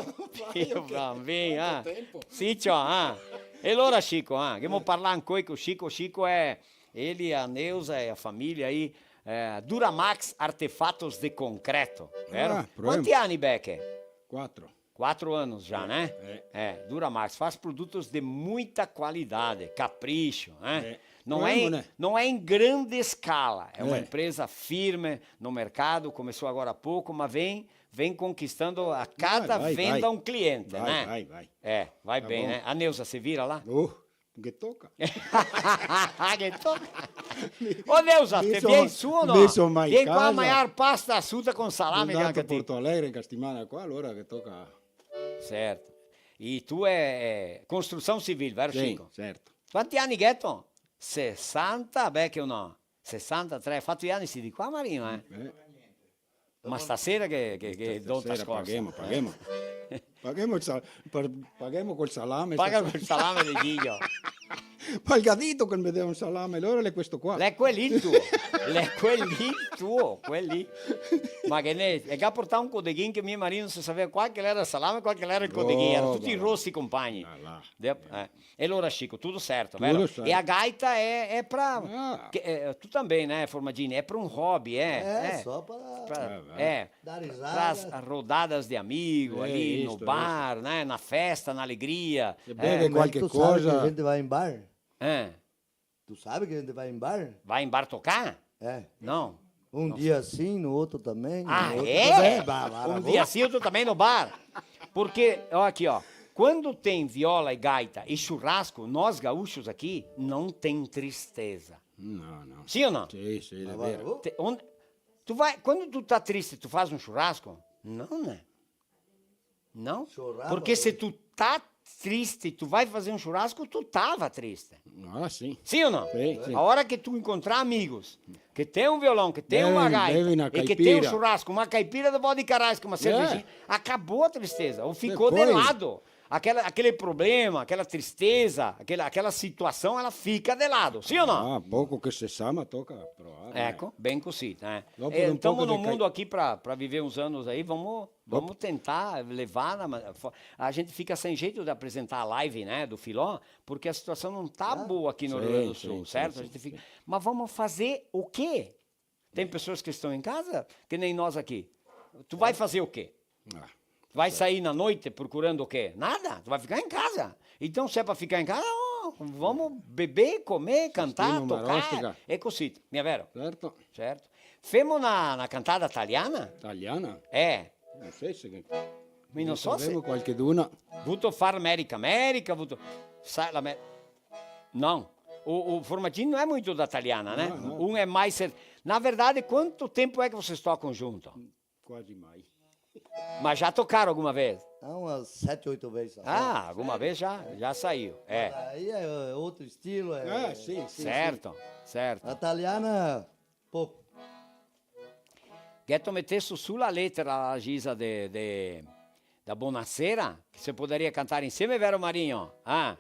Io, bambin, ah. Sì, ciò, ah. E alora, Chico, ah, che ghemo parlà ancoi co Chico, Chico è, eli, a Neusa e a família aí, é, Duramax Artefatos de Concreto, vero? Ah, problema. Quanti ani, Beche? Quatro. Quatro anos já, né? É. É, Duramax, faz produtos de muita qualidade, capricho, né? É. Não, Problema, é em, né? Não é em grande escala, é uma É. empresa firme no mercado, começou agora há pouco, mas vem, vem conquistando a cada Vai, vai, venda vai. um cliente, Vai, né? vai, vai. É, vai Tá bem, bom. Né? A Neusa, você vira lá? Oh, che toca. Che toca. Ô, Neusa, Mi te so- vien su o no? mi so mai Vien qua a casa. magnar pasta, suta con salame, Andate anca a ti. Porto Alegre, in settimana qua, allora che toca. Certo. E tu é, é construção civil, vero, Sì, Chico? Certo. Quanti ani gheto? Sesanta, beh, che no. Sesantatré, fato i ani sì de qua, Marino, eh? Eh, Ma stasera che, che, che donta stasera scorsa. Paghemo, paghemo. Paghemo, el sal- par- paghemo col salame. Paga stasera. Col salame de Gigio. Ma el ga dito che me deve un salame, allora l'è questo qua. L'è quel lì el tuo. L'è quel lì el tuo, quel lì. Ma che ne, e che ga portà un codeghin che mio marito no se saveva qual che l'era el salame e qual che l'era el codeghin. Era tuti rosi compagni. Ah, là. De- eh. E alora, Chico, tuto certo, Tuto vero? certo. E a gaita é, é pra... Ah. Que, é, tu também, né, Formadini? É pra um hobby, é? É, É. só pra Pra, É, vai. é, dar pra risada. as rodadas de amigo, É, ali no isso, bar, né? Na festa, na alegria. Você bebe É. Mas qualquer tu sabe que coisa. A gente vai em bar? É. Tu sabe que a gente vai em bar? Vai em bar tocar? É. Não. Um dia sim, no outro também. Ah, No outro é? também. Bah, bah, Um bah, dia sim, outro também no bar. Porque, ó, aqui, ó. Quando tem viola e gaita e churrasco, nós gaúchos aqui não tem tristeza. No, no. Sim ou não? Sì, sì, l'è Bah, vero. bah, Te- on- tu vai, quando tu tá triste, tu faz um churrasco? Não, né? Não? Churrasco, Porque se tu tá triste, tu vai fazer um churrasco, tu tava triste. Ah, sì. Sim ou não? Sì, sì. A hora que tu encontrar amigos, que tem um violão, que tem Bebe- uma gaita, bebe na e que tem um caipira. Churrasco, uma caipira de vodka Carrasco, uma cervejinha, acabou a tristeza, ou ficou de Depois. Lado. Aquela, aquele problema, aquela tristeza, aquela, aquela situação, ela fica de lado, sim ou não? Ah, poco che se sa, ma toca provar. Ecco, ben così. Eh. Dopo Eh, un Estamos poco no de ca- mundo aqui para viver uns anos aí, vamos, vamos tentar levar. Na, ma- fo- a gente fica sem jeito de apresentar a live, né, do Filó, porque a situação não tá boa aqui no Rio Grande do Sul, certo? A gente fica, mas vamos fazer o quê? Tem pessoas que estão em casa, que nem nós aqui. Tu vai fazer o quê? Ah, Vai sair na noite procurando o quê? Nada. Tu vai ficar em casa. Então, se é pra ficar em casa, ó, vamos beber, comer, cantar, uma tocar. rostica. É così, mia vero? Certo. Certo. Femo na, na cantada italiana? Italiana? É. Non so se... Mi non so se... Troveremo qualcheduna. Vuto far America America, vuto... Sa, la me... No. O, o Formaggini non è molto da italiana, né? No, no. Um é mais... cer-, na verdade, quanto tempo é que vocês tocam junto? Quasi mai. Mas já tocaram alguma vez? Ah, umas sete, oito vezes. Ah, alguma vez já, já saiu. É. Aí é outro estilo. É... Ah, sì, sì. Certo, certo. A italiana, pouco. Gheto metesto su la letera a la Gisa de, de, da Bonasera, che se podaria cantar insieme, vero Marino? Ah,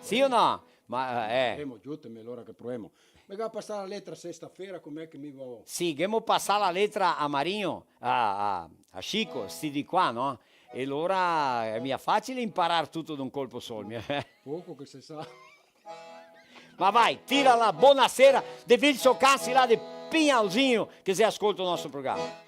sì o no? Ma, eh, Proemo, giuteme, alora che proemo. Me ga pasà la letra sesta-fera, come che mi vo? Sì, ghemo pasà la letra a Marinho, a, a, a Chico, sti de qua, no? E alora xe mia facile imparar tuto d'un colpo sol, mia. Poco che se sa. Ma vai, tira la bonasera de Vilso Cassi là de Pinhalzinho, che se ascolta el nostro programa.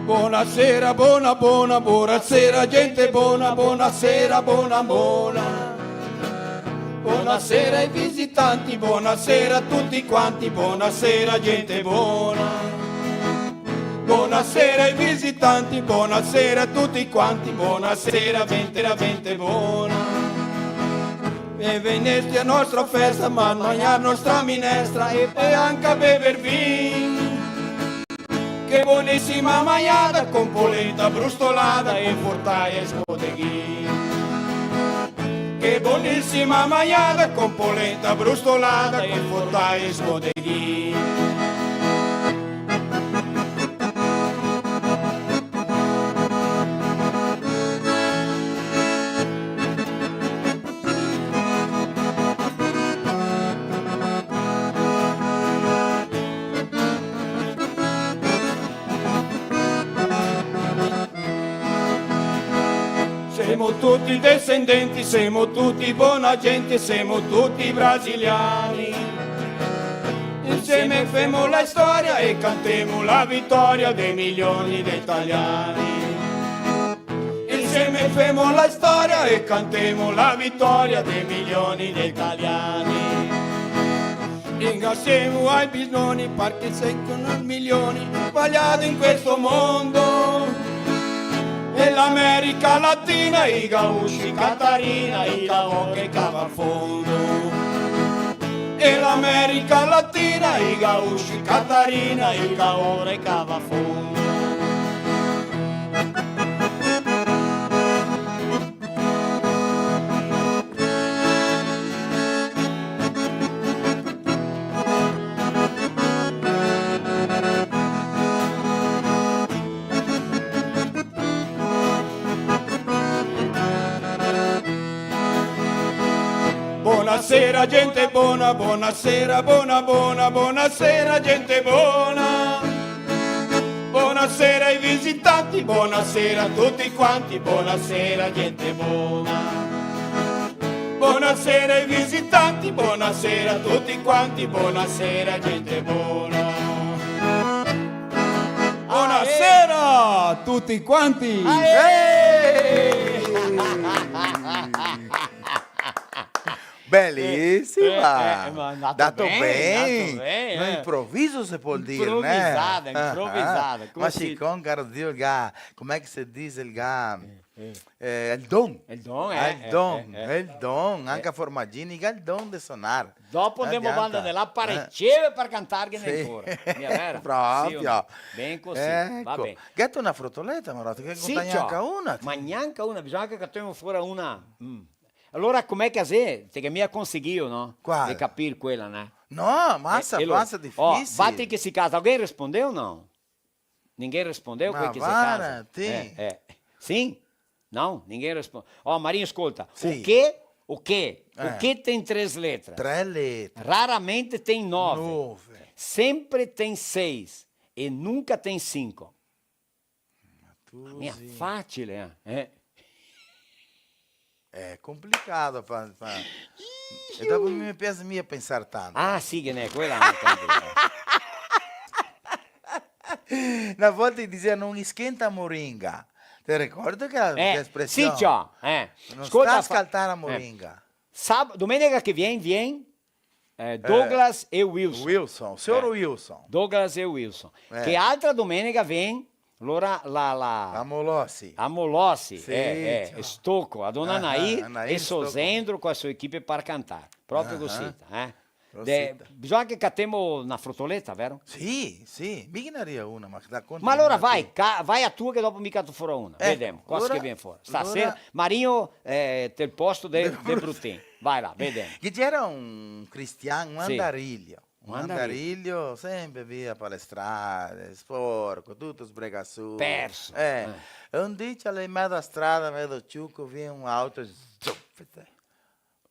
Bonasera, bona, bona, bonasera, gente bona, bonasera, bona, bona. Bonasera ai visitanti, bonasera a tuti quanti, bonasera gente bona. Bonasera ai visitanti, bonasera a tuti quanti, bonasera gente, la gente bona. E vegnesti a nostra festa, ma magnar nostra minestra e, e anca bever vin. Che bonisima magnada con polenta brustolada e fortaia e sgodeghin. Che bonisima magnada con polenta brustolada e fortaia e sgodeghin. Semo tuti desendenti, semo tuti bona gente, semo tuti brasiliani. Insieme femo la storia e cantemo la vitoria de milioni de italiani. Insieme femo la storia e cantemo la vitoria de milioni de italiani. Ringrasiemo ai bisnoni parché senca milioni sbaliadi in questo mondo. E l'America Latina, i gaúchi, Catarina, i caoca e cava fondo. E l'America Latina, i gaúchi, Catarina, i caoca e cava fondo. Bonasera, gente bona, bonasera, bona, bona, bonasera, gente bona. Bonasera ai visitanti, bonasera a tuti quanti, bonasera, gente bona. Bonasera ai visitanti, bonasera a tuti quanti, bonasera, gente bona. Bonasera a tuti quanti! Aê! Eh! Belisima! Eh, eh, eh, ma è andato ben, è andato ben, eh. No improviso, se pol dir, né? Improvisada, ah, improvisada, ah. Ma cusì. Sicome, caro Dio, el ga, come che se dise, el ga, eh, eh, el don. El don, ah, eh, el don, eh, eh, el don, eh. Anca Formaggini, el ga el don de sonar. Dopo ndemo banda de là, parecieve par cantarghene ancora. Sì. Mia vera? Proprio. Sì, o no? Ben cusì, va ben. Eco. Gheto na frotoleta, Maroto, che... Sì, gnanca una. Ma gnanca una, bisogna che catemo fora una. Mm. Alora, come che xe? Te ghe mia conseguìo, no? Qual? De capir quela, né? No, masa, eh, eh, lo-, masa, oh, difisil. Vati che si casa, alghen respondeu o no? Ninguém respondeu, quei che se casa? Ma vara, ti. Eh, eh. Sim? Não? Ninguém responde. Ó, Marinho, escolta. Sì. O quê? O quê? Eh. O quê tem três letras? Três letras. Raramente tem nove. Nove. Sempre tem seis. E nunca tem cinco. Ma tu... Ma mia sì. Facile, eh? Eh. Xe complicado pa, pa... E dopo mi me piaxe mia pensar tanto. Ah, sì, che ne, quela no tanto. Na volta i dixea: "No esquenta a moringa." Te ricordi che, eh, che espresion? Sì, ciò, eh. "No sta scaltar a moringa." Sab-, domenica che vien, vien, eh, Douglas e Wilson. Wilson, signor Wilson. Douglas e Wilson. Eh. Che altra domenica vien, alora la, la, la Molossi. La Molossi, sì, eh, eh, ciò. Stocco, a dona Anair e so Stocco. Zendro co la so equipe par cantar. Proprio cusì, eh. De, bisogna che catemo na frotoleta, vero? Sì, sì, mi ghe n'aria una, ma da conto. Ma alora vai, ca-, vai a tua che dopo mi cato fora una. Eco, vedemo, cosa che vien fora. Stasera, alora, Marinho, eh, tel posto de, de Brutin. Vai là, vedemo. Che ghe gera un cristian, un andarilho. Un andarilho. Un andarilho, sempre via par le strade, sporco, tuto sbregasù. Perso. Eh, e un dì, là in mezo a strada, mezo ciuco, vien un auto, zup,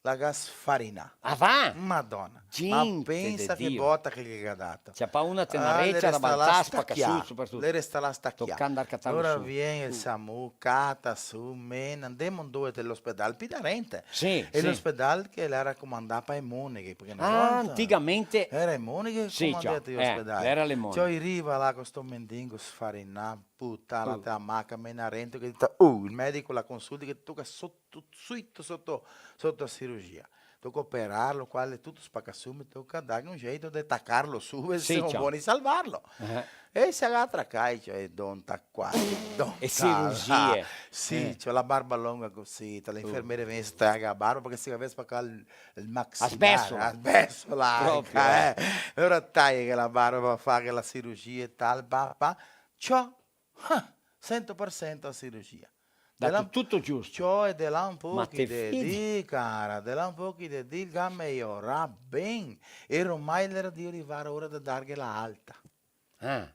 l'à sfarinà. Ah, va? Madona. Gente de Dio. Ma pensa che bota che ghe ga dato. Ciapà una tenarecia, la baltà, spaca su, su, par su. L'è restà là stachià. Tocà andar catarlo su. Alora vien el SAMU, cata su, mena, andemo dove? Te l'ospedal pì darente. Sì, sì. E l'ospedal che l'era comandà pa e moneghe, parché na volta antigamente era e moneghe che comandava i ospedali. Sì, ciò, eh, era le moneghe. Ciò, i riva là co sto mendingo sfarinà, putà, la te amaca, mena rento, che dita, uh, el medico la consulta, che toca soto, suito soto, soto a cirurgia. Toca operarlo, qua l'è tuto spacasumi, toca darghe un geito de tacarlo su, e se no boni salvarlo. Eh. E se agatro a caicio, e donta qua, donta là. E cirurgie. Sì, ciò, la barba longa cusì, te le infermiere vien, staga a barba, parché se gavea spacà el, el maxilar. Asbesto. Asbesto là, proprio, eh. E alora taia che la barba, fa che la cirurgia e tal, pa, pa. Ciò, ah, sento par sento a cirurgia. Dato tuto giusto. Ciò, e de là un pochi de dì, cara, de là un pochi de dì, el ga meiorà ben. E ormai l'era drio rivar a ora de darghe la alta. Ah.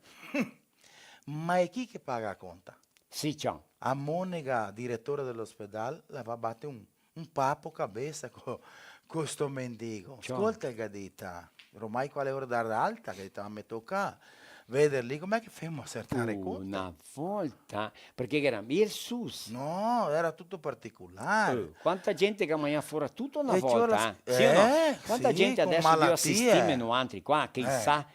Ma e chi che paga a conta? Sì, ciò. A monega, diretore de l'ospedal, la va bate un un papo cabesa co, co sto mendigo. Ciò. Scolta, el ga dita, ormai qua l'è ora de dar alta, el ga dita, ma me toca veder lì come che femo a sertar conta. Una volta, parché ghe era mia el sus. No, era tuto particolar. Eh, quanta gente che magnava fora tuto na volta, eh? Sì o no? Eh, sì, co malatie. Quanta gente adeso drio asistirme noantri qua, che i sa,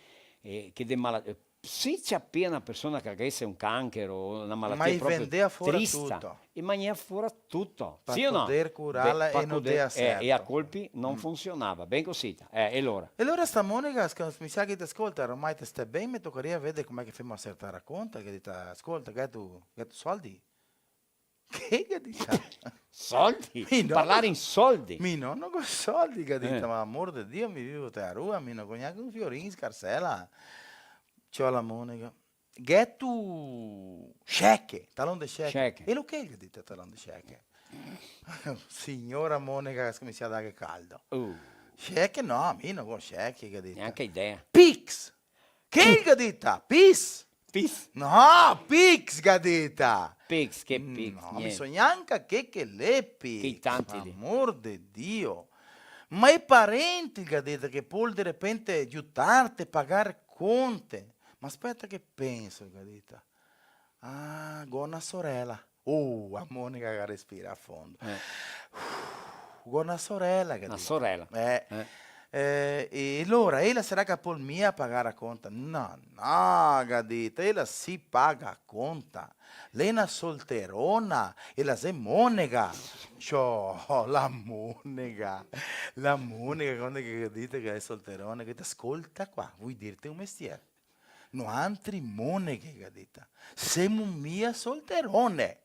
eh, che de mala-, eh, se ciapea na persona che gavese un cancer o na malatia proprio trista, e magnea fora tuto. Sì o no? Pa poder curarla e no dea certo. Eh, e a colpi no funsionava. Ben cosita. Eh, e alora? E alora sta monega, sc-, mi sa che te scolta, ormai te sta ben, me tocaria veder come che femo a sertar conta, che dita, scolta, ghetu, ghetu soldi? Che, che dita? Soldi? Mi no. Parlar in soldi? Mi no, no go soldi, che dita, ma amor de Dio, mi vivo te a rua, mi no go gnanca un fiorin in scarsela. Ciò, la monega. Ghetu cheque, talon de cheque. Cheque. E lo che, che dita, talon de cheque? Signora monega, che scominsia a darghe caldo. Uh. Cheque no, mi no go cheque, che dita. Gnanca idea. Pix! Che, che dita? Pis? Pis? No, Pix, ga dita. Pix, che Pix? No, mi so gnanca che, che l'è Pix. Che tanti lì. Amor de Dio. Ma i parenti, ga dita, che pol de repente giutarte, pagar conte. Ma speta che penso, ga dita. Ah, go na sorela. Uh, a monega ga respirà fondo. Eh. Go na sorela, ga dita. Na sorela. Eh. Eh. Eh, e alora, ela sarà che pol mia pagar a conta? No, no, ga dita, ela sì paga a conta. L'è na solterona, ela xe monega. Ciò, la monega. La monega, quando che ga dita che l'è solterona, che te scolta qua, voi dirte un mestier. Noantri moneghe, ga dita, semo mia solterone.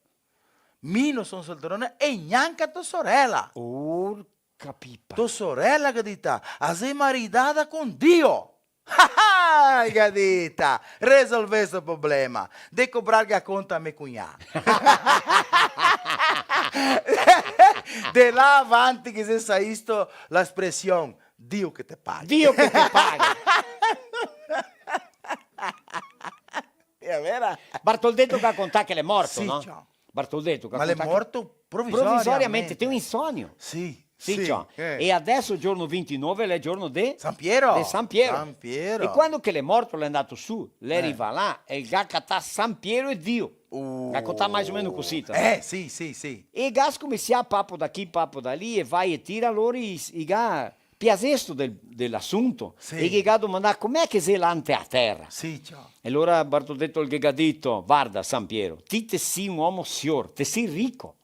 Mi no son solterone e gnanca to sorela. Orca pipa. To sorela, ga dita, a xe maridada con Dio. Ah, ah, ga dita, resolvesto el problema. De cobrarghe a conta a me cugnà. De là avanti che xe saisto la espresion, Dio che te paghi. Dio che te paghi. Xe vera? Bartoldeto che ga contà che l'è morto, no? Sì, ciò. Bartoldeto che ga contà che... Ma l'è morto provisoriamente. Provisoriamente, te un insonio. Sì, sì, ciò. Eh. E adeso giorno vintinove l'è giorno de... San Piero. De San Piero. San Piero. E quando che l'è morto, l'è ndà su, l'è rivà là, e el ga catà San Piero e Dio. Uh. Ga contà mais o meno cusì, ta. Eh, sì, sì, sì. E ga scominsià papo da chi, papo da lì, e vai e tira, lori i, i ga piasesto del, del asunto, sì, e ghe ga domandà: "Com'è che xe là inte a tera?" Sì, ciò. E alora Bartoldeto el ghe ga dito: "Varda, San Piero, ti te si un omo sior, te si rico."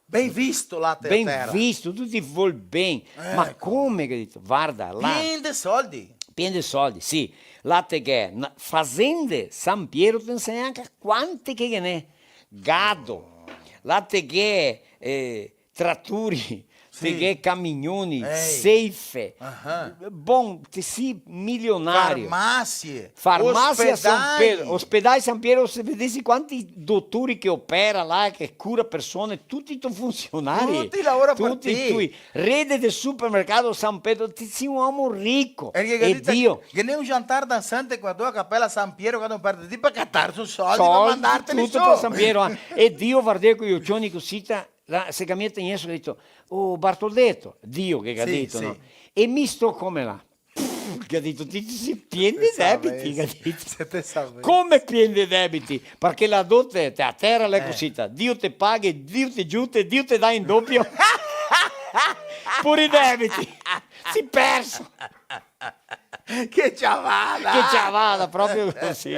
Ben visto là te tera. Ben visto, tuti te vol ben. Eco. Ma come, che ga dito? Varda, là... Pien de soldi. Pien de soldi, sì. Là te ghè na-, fazende, San Piero te sa gnanca quante che ghe n'è. Gado. Là te ghè, eh, traturi, te ghè camignoni, seife. Aham. Bon, te si milionario. Farmasie. Farmasia San Pedro, ospedai San Piero, se vedesi quanti dotori che opera là, che cura persone, tuti i to funsionari. Tuti lavora par ti. Tuti i tui. Rede de supermercado San Pedro, ti si un omo rico. E Dio. Che n'è un jantar dansante qua, a Capela San Piero, quando parte ti par catar su soldi, par mandarteli su. Soldi, tuto par San Piero, eh. E Dio vardea coi ocioni cusì, ta-, la, se camina tegneso, ga dito: "Oh, Bartoldeto", Dio che ga dito, no? "E mi sto come là?" Pff, ga dito, ti, ti si pien de debiti, ga dito. Se te savesi. Come pien de debiti? Parché la dote, te, a tera l'è cusì, ta, Dio te paghe, Dio te giute, Dio te dà in dopio. Pure i debiti. Si perso. Che ciavada! Che ciavada, proprio cusì.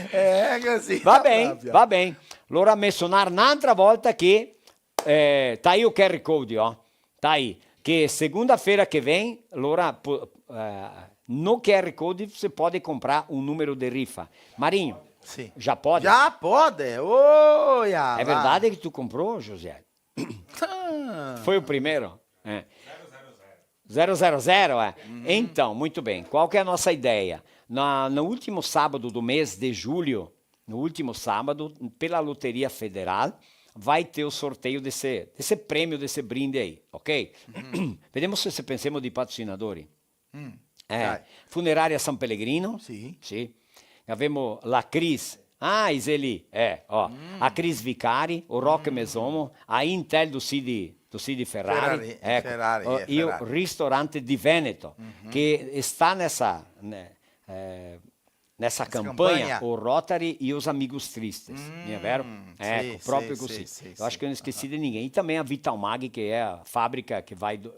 Eh, cusì, proprio. Va ben, va ben. Alora me sonar n'antra volta che, eh, tai o Q R code, oh. Tai, che segunda-feira que vem, alora, po-, eh, no Q R code se pode comprar un numero de rifa. Marinho, já pode? Já pode? Oia! É verdade que tu comprou, José? Ah. Foi o primeiro? É. Zero zero zero, é. Uhum. Então, muito bem. Qual que é a nossa ideia? Na, no último sábado do mês de julho, no último sábado, pela Loteria Federal, vai ter o sorteio desse, desse prêmio, desse brinde aí, ok? Uhum. Vedemo se, se pensemo dei patrocinadori. Mm, eh, dai. Funeraria San Pellegrino. Sì. Sì. Gavemo la Cris. Ah, i xe lì. Eh, oh. Mm. A Cris Vicari, o Rock Mesomo, a Intel do Cid, do Cid Ferrari. Ferrari, eco. Ferrari, oh, eh, e o Ferrari. Ristorante di Veneto, che sta nessa, né, eh, nessa campanha, o Rotary e os Amigos Tristes, não é vero? Eco, proprio cusì. Sì, sì, sì. Eu acho que eu não esqueci de ninguém. E também a Vital Mag, que é a fábrica que vai do,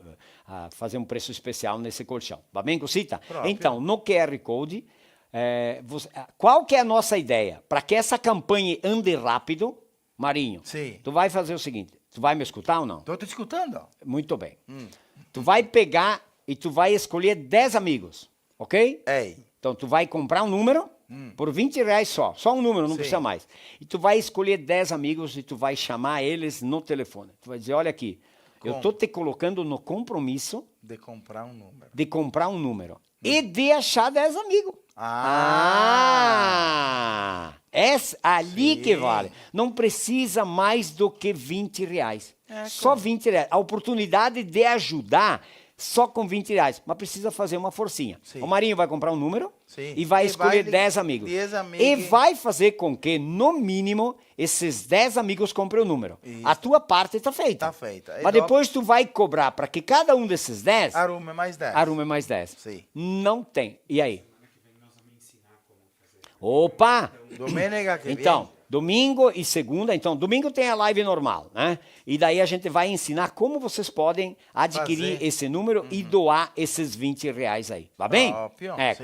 a fazer um preço especial nesse colchão. Va ben cusì, ta? Proprio. Então, no Q R Code, eh, você, ah, qual que é a nossa ideia? Pra que essa campanha ande rápido, Marinho, tu vai fazer o seguinte, tu vai me escutar ou não? Tô te escutando. Muito bem. Hum. Tu vai pegar e tu vai escolher dez amigos. Ok? Ei. Então, tu vai comprar um número por vinte reais só. Só um número, não precisa mais. E tu vai escolher dez amigos e tu vai chamar eles no telefone. Tu vai dizer, "Olha aqui, eu tô te colocando no compromisso de comprar um número. De comprar um número. E de achar dez amigos." Ah! Ah! É ali que vale. Não precisa mais do que vinte reais. É, só vinte reais. A oportunidade de ajudar só com vinte reais. Mas precisa fazer uma forcinha. Sim. O Marinho vai comprar um número e vai escolher dez amigos. Dez amigos. E vai fazer com que, no mínimo, esses dez amigos comprem o número. Isso. A tua parte tá feita. Tá feita. Mas depois tu vai cobrar pra que cada um desses dez arume mais dez. Arume mais dez. Sim. Não tem. E aí? Opa! Domenica que vem. Então, domingo e segunda, então, domingo tem a live normal, né? E daí a gente vai ensinar como vocês podem adquirir esse número e doar esses vinte reais aí, va ben? Proprio, sì. Eco.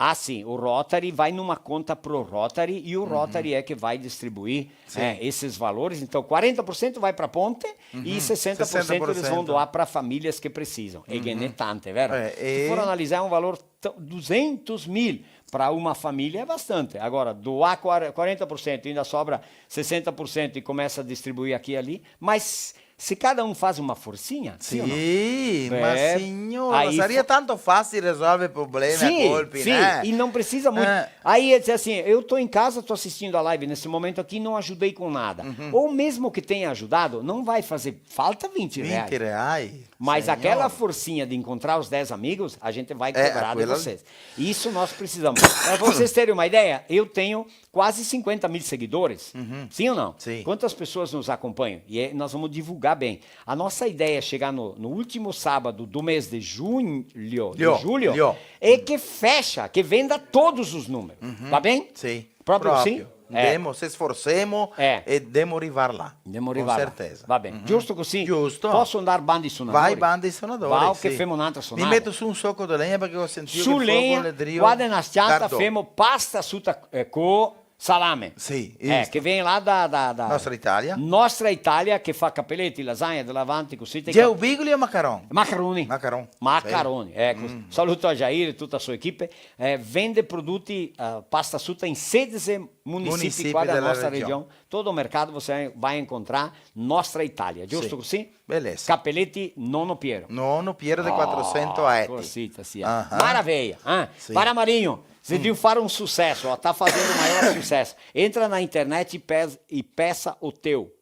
Ah, sim, o Rotary vai numa conta pro Rotary e o Rotary é que vai distribuir, eh, esses valores. Então, quarenta por cento vai pra ponte e sessenta por cento eles vão doar pra famílias que precisam. E ghe n'è tante, vero? Eh, se for analisar, é um valor t-, duzentos mil pra uma família é bastante. Agora, doar quar-, quarenta por cento e ainda sobra sessenta por cento e começa a distribuir aqui e ali, mas se cada um faz uma forcinha, sim ou não? Sì, ma signora, saria tanto facile risolvere problemi a colpi, né? Sim, e não precisa muito. Eh. Aí ele diz assim, "Eu tô em casa, tô assistindo a live nesse momento aqui, não ajudei com nada." Ou mesmo que tenha ajudado, não vai fazer falta vinte reais. Vinte reais? Mas aquela forcinha de encontrar os dez amigos, a gente vai cobrar de vocês. Isso nós precisamos. Pra vocês terem uma ideia, eu tenho quase cinquenta mil seguidores. Sim ou não? Sim. Quantas pessoas nos acompanham? E é, nós vamos divulgar bem. A nossa ideia é chegar no, no último sábado do mês de junho, de julho, e que fecha, que venda todos os números. Tá bem? Sim. Proprio cusì? Proprio. Eh. Ndemo, se sforzemo e ndemo rivar là. Ndemo rivar là. Con certeza. Va ben. Giusto cusì? Giusto. Poso ndar banda i sonadori? Vai banda i sonadori, sì. Va, che femo n'altra sonada. Mi meto su un soco de legna parché go sentìo che el fogo l'è drio. Su legna, qua de na s-cianta femo pasta suta, eh, co Salame. Sì, eh, isto. Che vien là da, da, da Nostra Italia. Nostra Italia, che fa capeleti, lasagne, de là avanti, cusì. Geo bigoli o macaron? Macaroni. Macaron. Macaroni, eco. Mm. Saluto a Jair e tuta a sua equipe. Eh, vende produti, eh, pasta suta in sedese munisipi qua dela nostra region. Todo mercado você vai encontrar Nostra Italia, giusto cusì? Sì. Belíssimo. Capeleti Nono Piero. Nono Piero de quatrocento a Eti. Cosita, sì. Aham. Maravilha, eh? Sì. Para Marinho, você viu fare un sucesso, ó, tá fazendo o maior sucesso. Entra na internet e pes-, e peça o teu.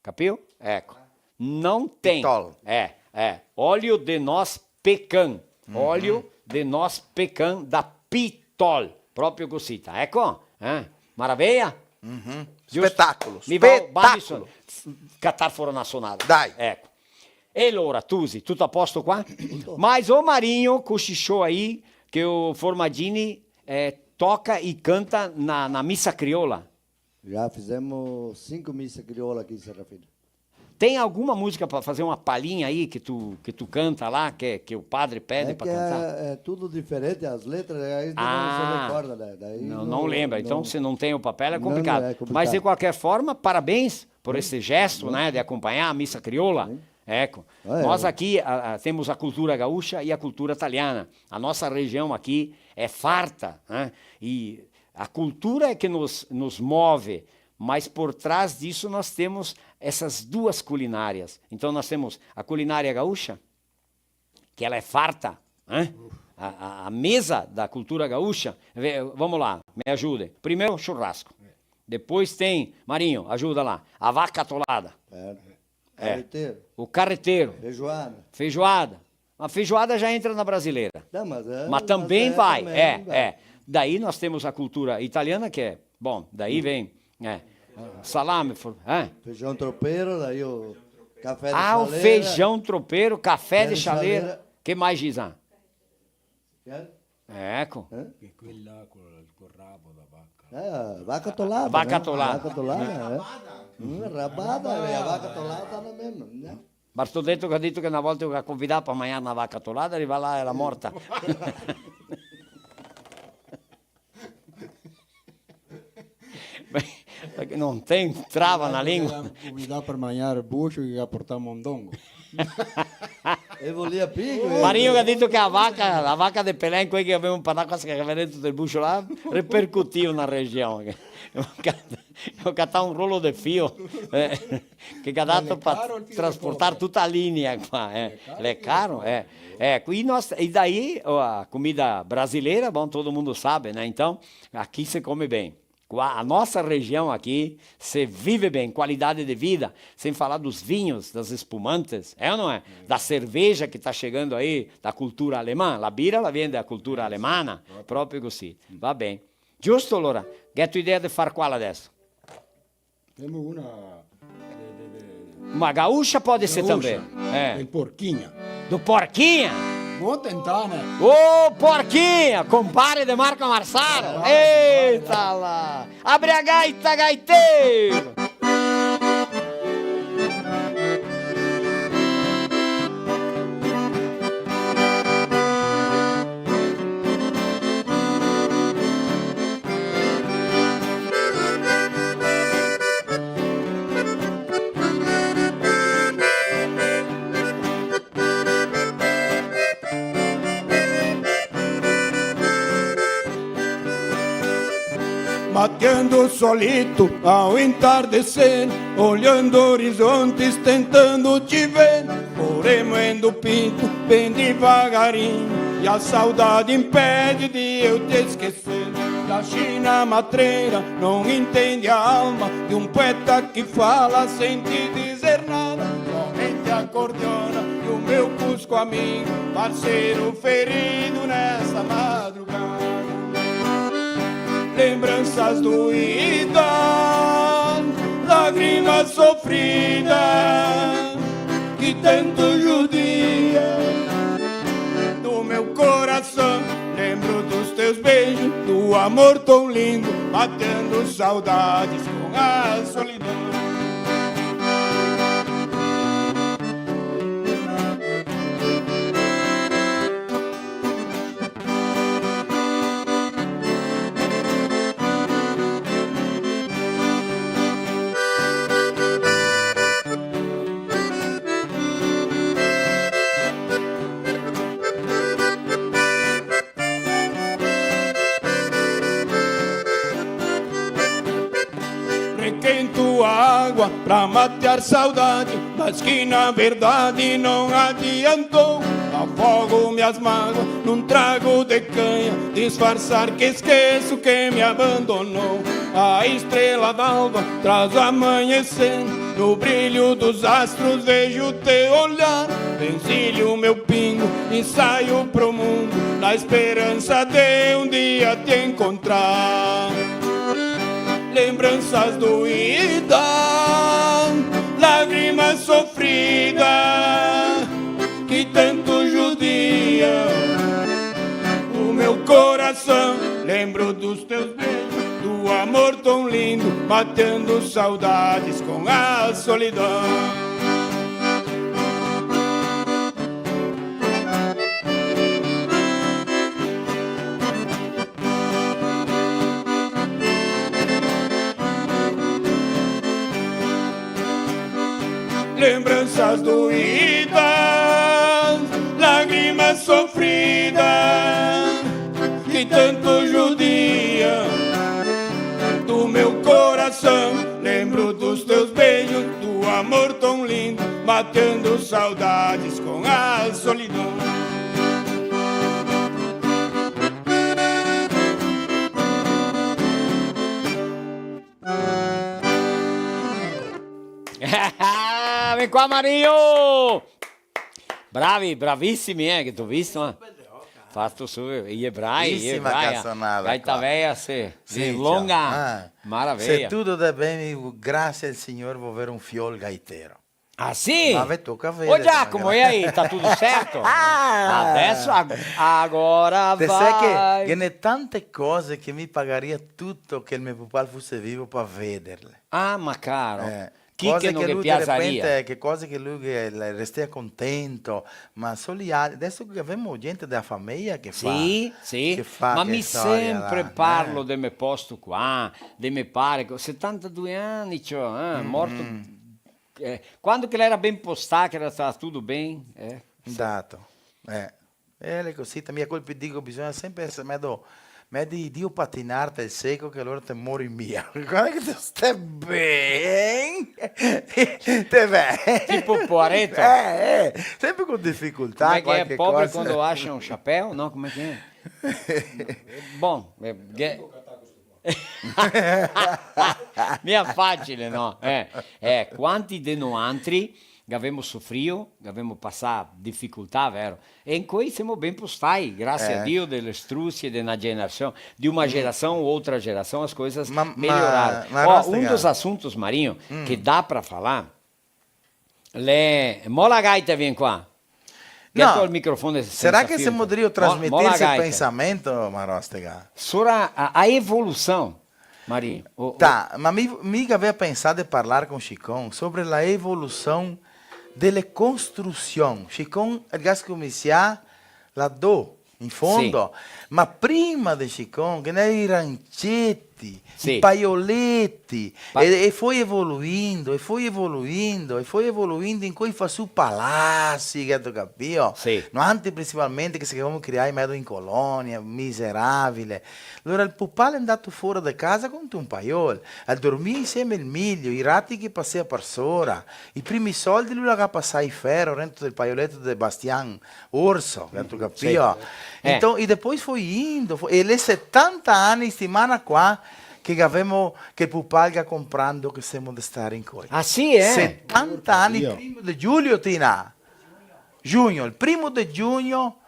Capiu? Eco. Não tem. Pitol. É, é. Óleo de noz pecan. Uhum. Óleo de noz pecan da Pitol. Proprio cosita. Eco, eh? Maravilha? Uhum. Giusto? Spetacolo. Mi vao, vao, spetacolo. Catar fora na sonada. Dai. Eco. E alora, Tusi, tuto a posto qua? Tuto. Mas o Marinho cochichou aí que o Formadini, eh, toca e canta na, na missa crioula. Já fizemos cinco missa crioula aqui em Serrafina. Tem alguma música pra fazer uma palhinha aí que tu, que tu canta lá, que, que o padre pede pra cantar? É que é, é tudo diferente, as letras, aí não se recorda, né? Daí não, não lembra. Então, se não tem o papel, é complicado. Não, é complicado. Mas, de qualquer forma, parabéns por esse gesto, né, de acompanhar a missa crioula. Sim. Eco. Ah, é. Nós aqui, a, a, temos a cultura gaúcha e a cultura italiana. A nossa região aqui é farta, né? E a cultura é que nos, nos move, mas por trás disso nós temos essas duas culinárias. Então nós temos a culinária gaúcha, que ela é farta, né? A, a, a mesa da cultura gaúcha, ve-, vamos lá, me ajudem. Primeiro, churrasco. Depois tem, Marinho, ajuda lá, a vaca atolada. É. É. Carreteiro. O carreteiro. Feijoada. Feijoada. A feijoada já entra na brasileira. Não, mas é, mas também vai, é, é. Daí nós temos a cultura italiana, que é, bom, daí vem, é, salame, for-, é. Feijão tropeiro, daí o café de chaleira. Ah, o feijão tropeiro, café de chaleira. Café de chaleira. Que mais, Giza? Quê? Eco. Hã? Che quel là col, col rabo da vaca. Eh, vaca atolada, né? Vaca atolada. Vaca atolada, eh. Mm, rabada, eh, a vaca atolada no mesmo, né? Bartoleto che ga dito che na volta che ga convidà par magnar na vaca atolada, riva là, era morta. Parché no te entrava na lingua. Convidà par magnar el buscio che ga portà mondongo. E volea pico, eh. Marinho che ga dito che a vaca, a vaca de Pelé, quei che gavemo parlà, quasi che gaveva dentro del buscio là, repercutiu na region. Go catà un rolo de fio, eh, che ga dato par trasportar tuta a linea qua, eh. L'è caro, eh. Eh, qui nos-, e daí, ó, a comida brasileira, bom, todo mundo sabe, né? Então, aqui se come bem. Qua, a nossa região aqui, se vive bem, qualidade de vida, sem falar dos vinhos, das espumantes, é ou não é? Da cerveja que tá chegando aí, da cultura alemã, la birra la vien da cultura alemana, proprio cosita. Va ben. Giusto, alora? Gheto idea de far qual adeso? Femo una de, de, de... Ma gaúcha pode ser também. Gaúcha. É. Tem porquinha. Do Porquinha? Vou tentar, né? Ô, Porquinha, compare de Marco Marsaro. Compare, compare. Eita lá. Abre a gaita, gaiteiro. Mateando solito ao entardecer, olhando horizontes, tentando te ver. Moremo em do pinto, bem devagarinho, e a saudade impede de eu te esquecer. Da China matreira, não entende a alma de um poeta que fala sem te dizer nada. Somente acordeona e o meu Cusco amigo, parceiro ferido nessa madrugada. Lembranças doídas, lágrimas sofridas, que tanto judia do meu coração. Lembro dos teus beijos, do amor tão lindo, matando saudades com a solidão. Tento água pra matear saudade, mas que na verdade não adiantou. Afogo minhas mágoas num trago de canha, disfarçar que esqueço quem me abandonou. A estrela d'alva traz o amanhecer, no brilho dos astros vejo teu olhar. Vencilho meu pingo e saio pro mundo, na esperança de um dia te encontrar. Lembranças doídas, lágrimas sofridas, que tanto judia o meu coração. Lembro dos teus beijos, do amor tão lindo, matando saudades com a solidão. Lembranças doídas, lágrimas sofridas, que tanto judia do meu coração. Lembro dos teus beijos, do amor tão lindo, matando saudades com a solidão. Vem qua, Marinho! Bravi, bravisimi, eh, che te go visto, eh. Fato su, i xe bravi, i xe bravi, eh. Bellissima canzonada. Gaita qua. Veia, sì, sì, longa. Ah. Maravilha. Se tudo der ben, grasie al Signor, vo aver un fiol gaitero. Ah, sì? Ma ve toca vedere, Giacomo, magari. E aí, tá tudo certo? Ah! Adesso ag-, agora vai. Te sa che ghe n'è tante cose che mi pagaria tuto che el me pupà fuse vivo par vederle. Ah, ma caro. Eh, chi che no ghe piasaria? Cose che lu de repente, che cose che lu ghe, le restea contento, ma solo i altri, adesso che gavemo gente dela fameia che fa, sì, sì, che fa che storia là, eh. Ma mi sempre parlo de me posto qua, de me pare, co setantadue ani, ciò, eh, morto, eh, quando che l'era ben postà, che l'era stà tuto ben, eh. Esato, eh. Eh, l'è cusì, te, mi a colpi digo, bisogna sempre esser medo, medo de, de patinar tel seco, che alora te mori mia. Varda che te ste ben, te ve. Tipo poareto. Eh, eh, sempre con dificoltà, qualche cosa. Come che xe, pobre quando acha un chapéu? No, come che xe? Bon, eh, che Mi xe facile, no? Eh, eh, quanti de noantri gavemo sofrio, gavemo pasà dificoltà, vero? E incoi semo ben postai, grasie a Dio, de le strusie, de na generasion, de una generasion a outra generasion, as coisas melhoraram. Ma, ma, ma... Oh, Rostega, un dos asuntos, Marinho, che dà pra falar, Le, mola a gaita, vien qua. Che... No, el microfone sensa fio. Sarà che semo drio trasmeter el pensamento, Marostega? Sora a, a evolusion, Marinho. O, o... Tá, ma mi, mi gavea pensà de parlar con Chicon sobre la evolusion dele construsion. Chicon, el ga scominsià là do, in fondo. Sì. Ma prima de Chicon, che ghe n'era i ranceti, sì, i paioleti, pa- e, e foi evoluindo, e foi evoluindo, e foi evoluindo, incoi fa su palasi, che te capìo? Sì. Noantri principalmente che se gavemo crià in medo in colonia, miserabile. Alora el pupà l'è ndà fora de casa con un paiol, el dormia insieme al milio, i rati che pasea par sora, i primi soldi lu l'à pasai fero dentro del paioleto de Bastian, Orso, che te capìo? Sì. Eh. Então, e depois foi indo, foi, e l'è setanta ani, stimana qua, che gavemo, che el pupà el ga comprà ndo che semo de star incoi. Ah, sì, eh? Setanta ani, primo de giugno, Tina. Giugno, el primo de giugno,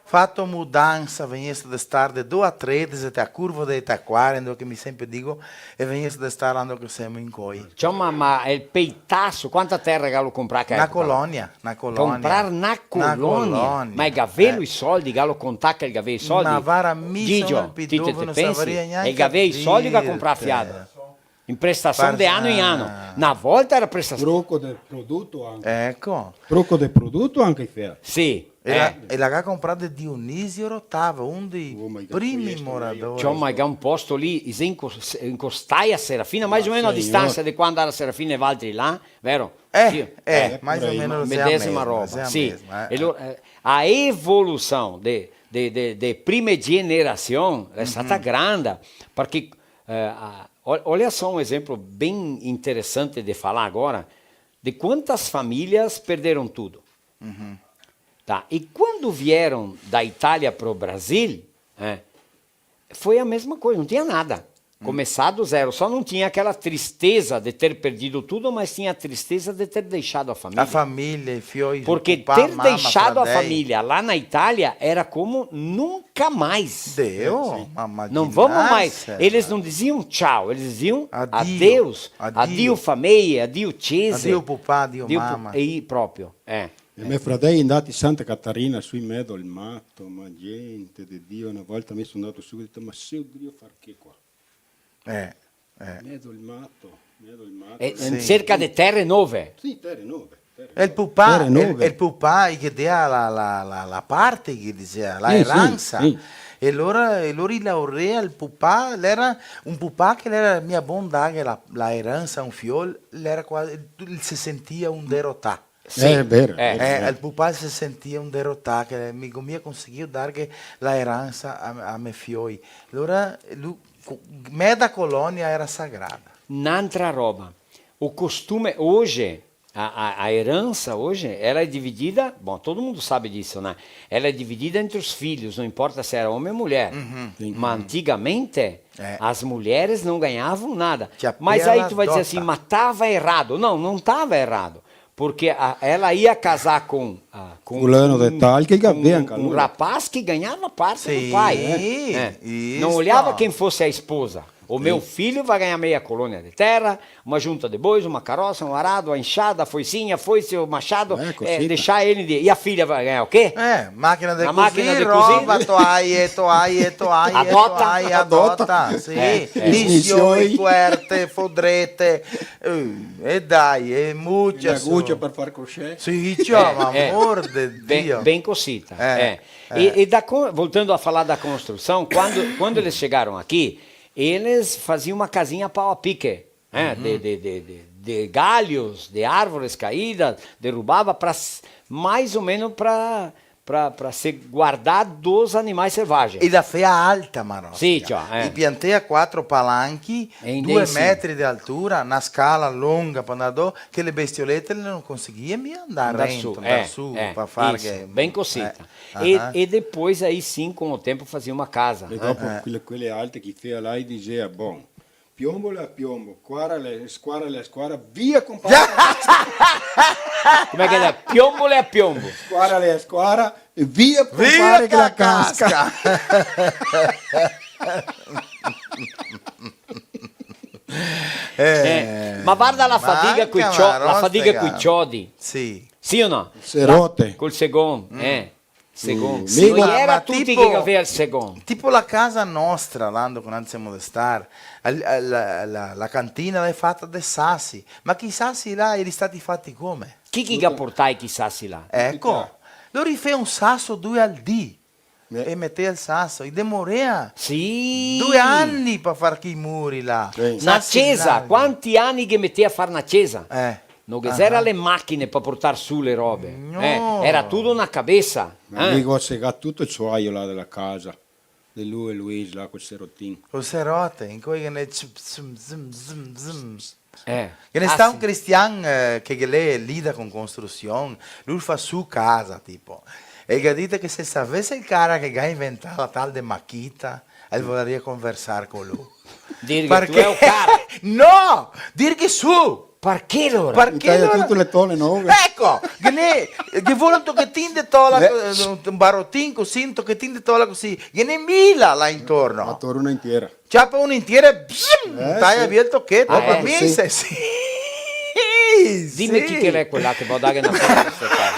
fato mudansa, vegnesto de star de do a tre, de, te a curva de Taquara, ndo che mi sempre digo, e vegnesto de star là ndo che semo incoi. Ciò, ma, ma el peitaso, quanta tera che galo comprà, che... Na colonia, na colonia. Comprar na colonia. Na colonia. Ma el gavelo i soldi, galo contà che el gavea i soldi? Ma vara, mi Gigio, so el pi dove, no savaria gnanca dirte. El gavea i soldi che ga comprà fiado? In prestasion de ano in ano. Na volta era prestasion. Troco de produto anca. Eco. Troco de produto anca, i fea. Sì. E la, eh, e la ga comprà de Dionisio Rotava, un dei primi moradori. Ciò, ma che xe un posto lì, i xe incos-, incostà a Serafina, mais o meno a distansa de qua ndar a Serafina e valtri là, vero? Eh, sì, eh, mais o meno la medesima roba, sì. E alora, eh, a evolusion de, de, de, de prime generasion xe stata granda, parché, eh, a, Ol-, olha só um exemplo bem interessante de falar agora, de quantas famílias perderam tudo. Uhum. Tá? E quando vieram da Itália pro Brasil, é, foi a mesma coisa, não tinha nada. Hum. Começar do zero. Só não tinha aquela tristeza de ter perdido tudo, mas tinha a tristeza de ter deixado a família. A família, i fioi, papà, mama, fradei. Porque ter deixado a família lá na Itália era como nunca mais. Deu, ma, ma... Não vamos mais. Eles não diziam tchau, eles diziam adeus. Adio. Adio, família, adio, cese. Adio, papà, adio, mama. E i proprio, eh. E me fradei ndati Santa Catarina, sui medo al mato, ma gente de Dio, na volta mi so ndato su e go dito: "Ma se go drio far che qua?" Eh, eh. Medo al mato, medo al mato. E in cerca de tere nove. Sì, tere nove, tere nove. E el pupà, el, el pupà, i ghe dea la, la, la, la parte, che i disea, la eransa. Sì, sì. E alora, e alora i laorea el pupà, l'era un pupà che l'era mia bon darghe la, la eransa a un fiol, l'era quasi, el se sentia un derotà. Sì, eh, xe vero, eh, xe vero. Eh, el pupà se sentia un derotà, che mi go mia conseguìo darghe la eransa a, a me fioi. Alora, lu, co-, meda colonia era sagrada. N'antra roba, o costume, hoje, a, a, a herança hoje, ela é dividida, bom, todo mundo sabe disso, né? Ela é dividida entre os filhos, não importa se era homem ou mulher. Uhum. Sim. Mas antigamente, é, as mulheres não ganhavam nada. Mas aí tu vai dizer assim, mas tava errado. Não, não tava errado. Porque a, ela ia casar com, ah, com fulano de tal, que ganhava, com um, um rapaz que ganhava parte do pai. Sim, isso. Não olhava quem fosse a esposa. O meu filho vai ganhar meia colônia de terra, uma junta de bois, uma carroça, um arado, a enxada, a foicinha, a foice, o machado, eh, deixar ele de... E a filha vai ganhar o quê? Eh, machina de cusir, roba, toaie, toaie, toaie, adota. Toaie, adota, sì. Eh, eh. Nisioi, cuerte, fodrete, eh, e dai, e mucia. Una gucia par far crochet. Sì, ciò, eh, ma eh, amor de Dio. Ben, ben cosita, eh. Eh, eh. E, e da con-, voltando a falar da construção, quando, quando eles chegaram aqui, eles faziam uma casinha pau a pique, né? Uhum. De, de, de, de, de galhos, de árvores caídas, derrubava pra s-, mais ou menos pra, pra, pra se guardar dos animais selvagens. E la fea alta, Marosca. Sì, ciò, eh. I piantea quatro palanchi, due metri de altura, na scala longa par andar do, che le bestiolete le no conseguia mia andar rento, andar su, eh, par farghe, ben cosita. Eh, e, e depois, aí sim, com o tempo, fazia uma casa, né? E dopo quele, quele alte che fea là, i disea, bon, piombole a piombo, squarale, squarale a squara, via, compare! Come che xe? Piombole a piombo. Squarale a squara, e via, compare, che la casca. Eh, ma varda la fadiga coi cio-, la fadiga coi ciodi. Sì. Sì o no? Serote. Col segon, eh. Segon. Sì, sì, ma, ma tipo, che gavea el segon. Tipo la casa nostra, là ndo che noi semo de star, la, la, la, la cantina la xe fata de sasi. Ma chi sasi là, i xe stati fati come? Chi, chi ga portai chi sasi là? Eco. Lori i fea un saso due al dì. Eh. E metea el saso, i demorea due ani par far chi muri là. Sì. Na cesa, quanti ani che metea a far na cesa? Eh. No ghe xera le machine par portar su le robe. No. Eh, era tuto na cabesa, eh. Mi go segà tuto el soaio là de la casa, de lu e Luis, là col serotin. Col serote, in cui che ne zum, zum, zum, zum. Eh. Ghe ne sta un cristian, eh, che, che el lida con construsion, lu fa su casa, tipo. E el ga dito che se savese el cara che ga inventà la tal de machita, el voleria conversar con lu. Dir che tu xe un cara. No! Dir che su! Parché alora? Parché alora? Tuto le tole nove. Eco, ghe ne, ghe vol un tochetin de tola, eh, un barotin cusì, un tochetin de tola cusì. Ghe ne mila là intorno. Ator una intiera. Ciapa un intiero e bzum, eh, taia via el tocheto, ma mi se, sì. Dime chi che l'è quela che va a dare una cosa a sto qua.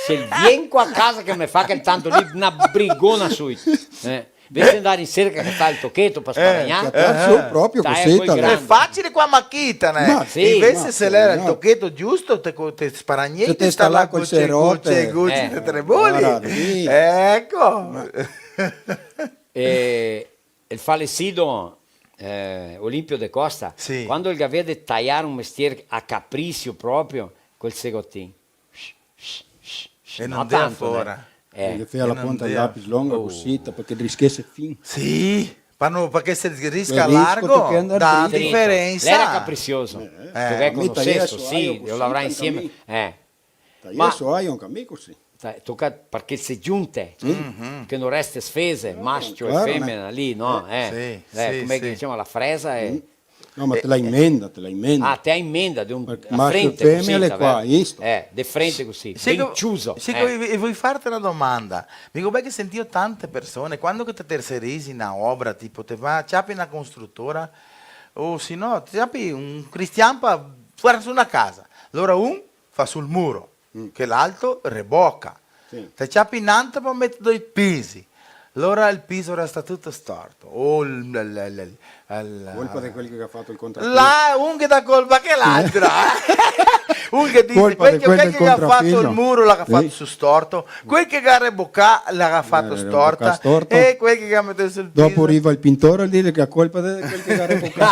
Se vien qua a casa che me fa quel tanto lì, una brigona subito. Eh. Invese de andar in serca che fa el tocheto par sparagnar. Eh, su, proprio cusì. Xe facile qua a machita, né? Ma sì, invese se l'era el tocheto giusto, te co-, te sparagni, se te sta là col cerote, col ce-, col ce-, te tremoli. Eco. E el falecido, eh, Olimpio de Costa, sì, quando el gavea de taiar un mestier a capricio proprio, col segotin. E no tanto, fora. Eh. El ghe fea la ponta del lapis longa cusì, parché el rischese fin. Sì. Pa no, parché se risca largo, dà diferensa. L'era caprisioso. Eh, eh. Parché mi conoseso, sì, devo lavorare insieme. Eh. Taia so aio anca mi cusì. Toca, parché se giunte, che no reste sfese, mascio e femena lì, no? Eh, sì, come che dixemo, la fresa e... No, ma te la inmenda, te la inmenda. Ah, te la inmenda de un, la frente cusì, qua, isto. Eh, de frente cusì, ben ciuso. Sì, e voi farte na domanda. Mi go belche sentìo tante persone, quando che te terserisi na obra, tipo, te va, ciapi na construtora, o se no, te ciapi un cristian pa far su na casa. Alora un fa sul muro, che l'altro reboca. Sì. Te ciapi n'antra pa meter doi pisi. Alora el piso resta tuto storto. O el, el, el, el, el... Colpa de quel che ga fato el contrato. Là, un che dà colpa a che l'altro, eh. Un che dise, quel che, quel che ga fato el muro l'à fato su storto, quel che ga rebocà l'à fato storta, e quel che ga meteso el piso. Dopo riva el pintore e dixe che la colpa de quel che ga rebocà.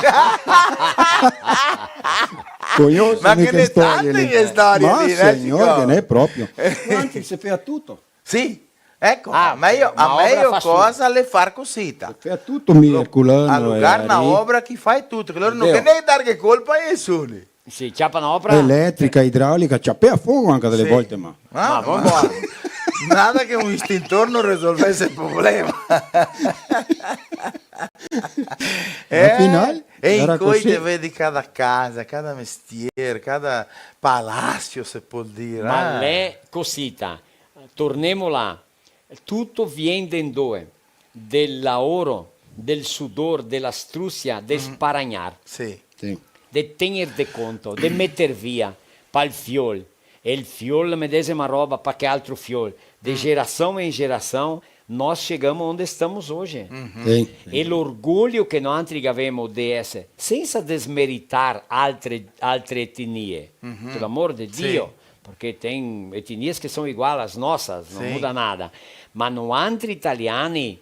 Conoso. Ma che ne state che storie lì, eh, signor, che n'è proprio. Anzi, se fea tuto. Sì, eco, a mejo, a mejo cosa l'è far cusita. Se fea tuto, mi, Erculano, alugar na obra che fa tuto, che lori no ghe n'è da darghe colpa a nesuni. Sì, ciapa na obra. Eletrica, idraulica, ciapea fogo anca dele volte, ma... Ah, ma bon. Nada che un estintor no resolvese el problema. Al final, e incoi te vedi cada casa, cada mestier, cada palasio, se pol dir. Ma l'è cusita. Tornemo là. Tuto vien de ndove? Del laoro, del sudor, de la strusia, de sparagnar. Sì. Sì. De tegner de conto, de meter via, pal fiol. E el fiol la medesima roba pa che altro fiol. De geração em geração, nós chegamos onde estamos hoje. Sì, sì. E l'orgoglio che noantri gavemo de eser, sensa desmeritar altre, altre etnie, per amor de Dio, parché tem etnias que são igual às nossas, não muda nada. Ma noantri italiani,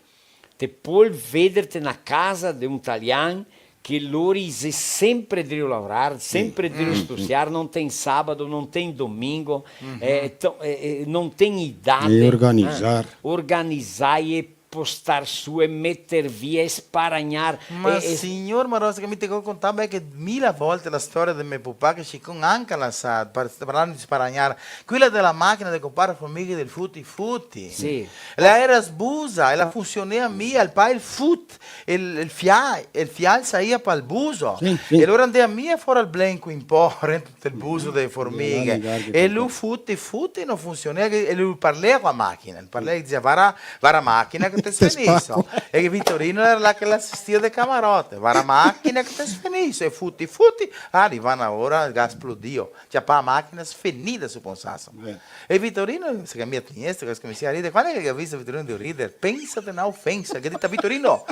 te pol vederte na casa de un talian che lori xe sempre drio lavorar, sempre drio strusiar, non ten sabato, non ten domingo, eh, to-, eh, eh, non ten idade, eh. E organizar. Organizar e postar su e meter via e sparagnar. Ma e, e signor Marosa, che mi te go contà, beh, che mila volte la storia de me pupà, che sicome anca la sa, par-, parlando de sparagnar, quela de la machina de copar formighe del futi futi. Sì. La era sbusa e la funsionea mia, el pa el fut, el, el fia-, el fial saia pal buso. Sì, sì. E alora ndea mia fora el blenco in po, rento del buso de formighe. E lu futi futi no funsionea, che, e lu parlea co la machina, el parlea, el dizea: "Vara, vara machina che te sfeniso." E che Vitorino era là che l'asistia de camarote: "Vara machina che te sfeniso." E futi futi, ah, riva na ora, ga splodio. Ciapà la machina, sfenida su Ponsaso. Eh. E Vitorino, se cambia teniesta, che scominsia a rider. Quando che ga visto Vitorino de rider, pensate na ofensa, che ga dito: "Vitorino!"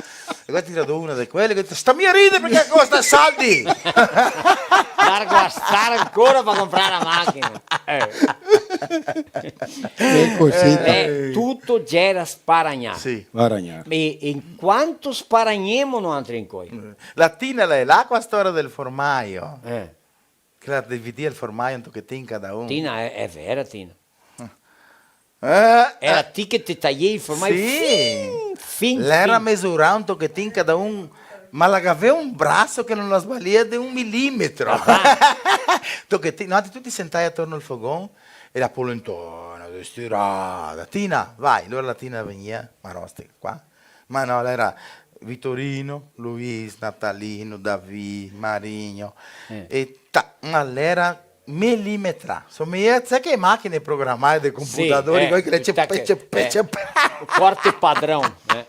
E qua tira do una de quele, che ga dito: "Sta mia rider parché costa soldi!" Largo a star ancora par comprar la machina. Eh. E cusì. Eh, tuto gera sparagnar. Sì. Sparagnar. E, e quanto sparagnemo noantri incoi? La Tina, la, la qua storia del formaio. Eh. Che la dividia el formaio un tochetin cada un. Tina, xe, xe vera, Tina. Eh, era ti che te taiei el formaio fin, fin, fin. L'era mesurà un tochetin cada un, ma la gavea un braso che no la sbalia de un milimetro. Tochetin, noantri tuti sentai atorno al fogon, e la polentona, destirada. "Tina, vai." Alora la Tina vegnia, Marosta, qua. Ma no, l'era Vitorino, Luis, Natalino, Davi, Marigno, eh, e ta-, ma l'era milimetrà. Somea, sa che machine programade de computadori, sì, eh, quei che le tac, cep-, cep-, eh, cep-, corte padron, eh.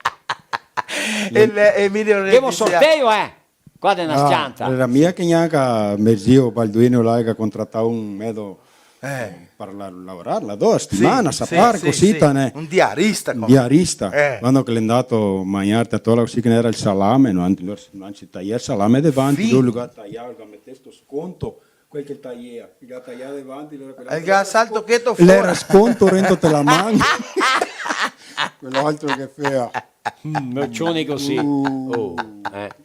E le, Emilio Re dizea: "Ghemo sorteio, eh?" Qua de na scianta. Ah, l'era mia che gnanca me zio Balduino là che ga contratà un medo, eh, par la-, lavorar là do, setimana, sì, sa par, sì, cosita, sì, né? Un diarista, come? Un diarista. Eh. Quando che l'è ndato a magnarte a tola, cusì che n'era el salame, no? Anzi, lora, anzi, taia el salame davanti, sì, lora el ga taià, el ga metesto sconto, quel che el taia, el ga taià davanti, lora quel altro... El ga salto cheto fora. L'era sconto rento te la man. Quel altro che fea. Mm, mocioni cusì. Uh. Oh,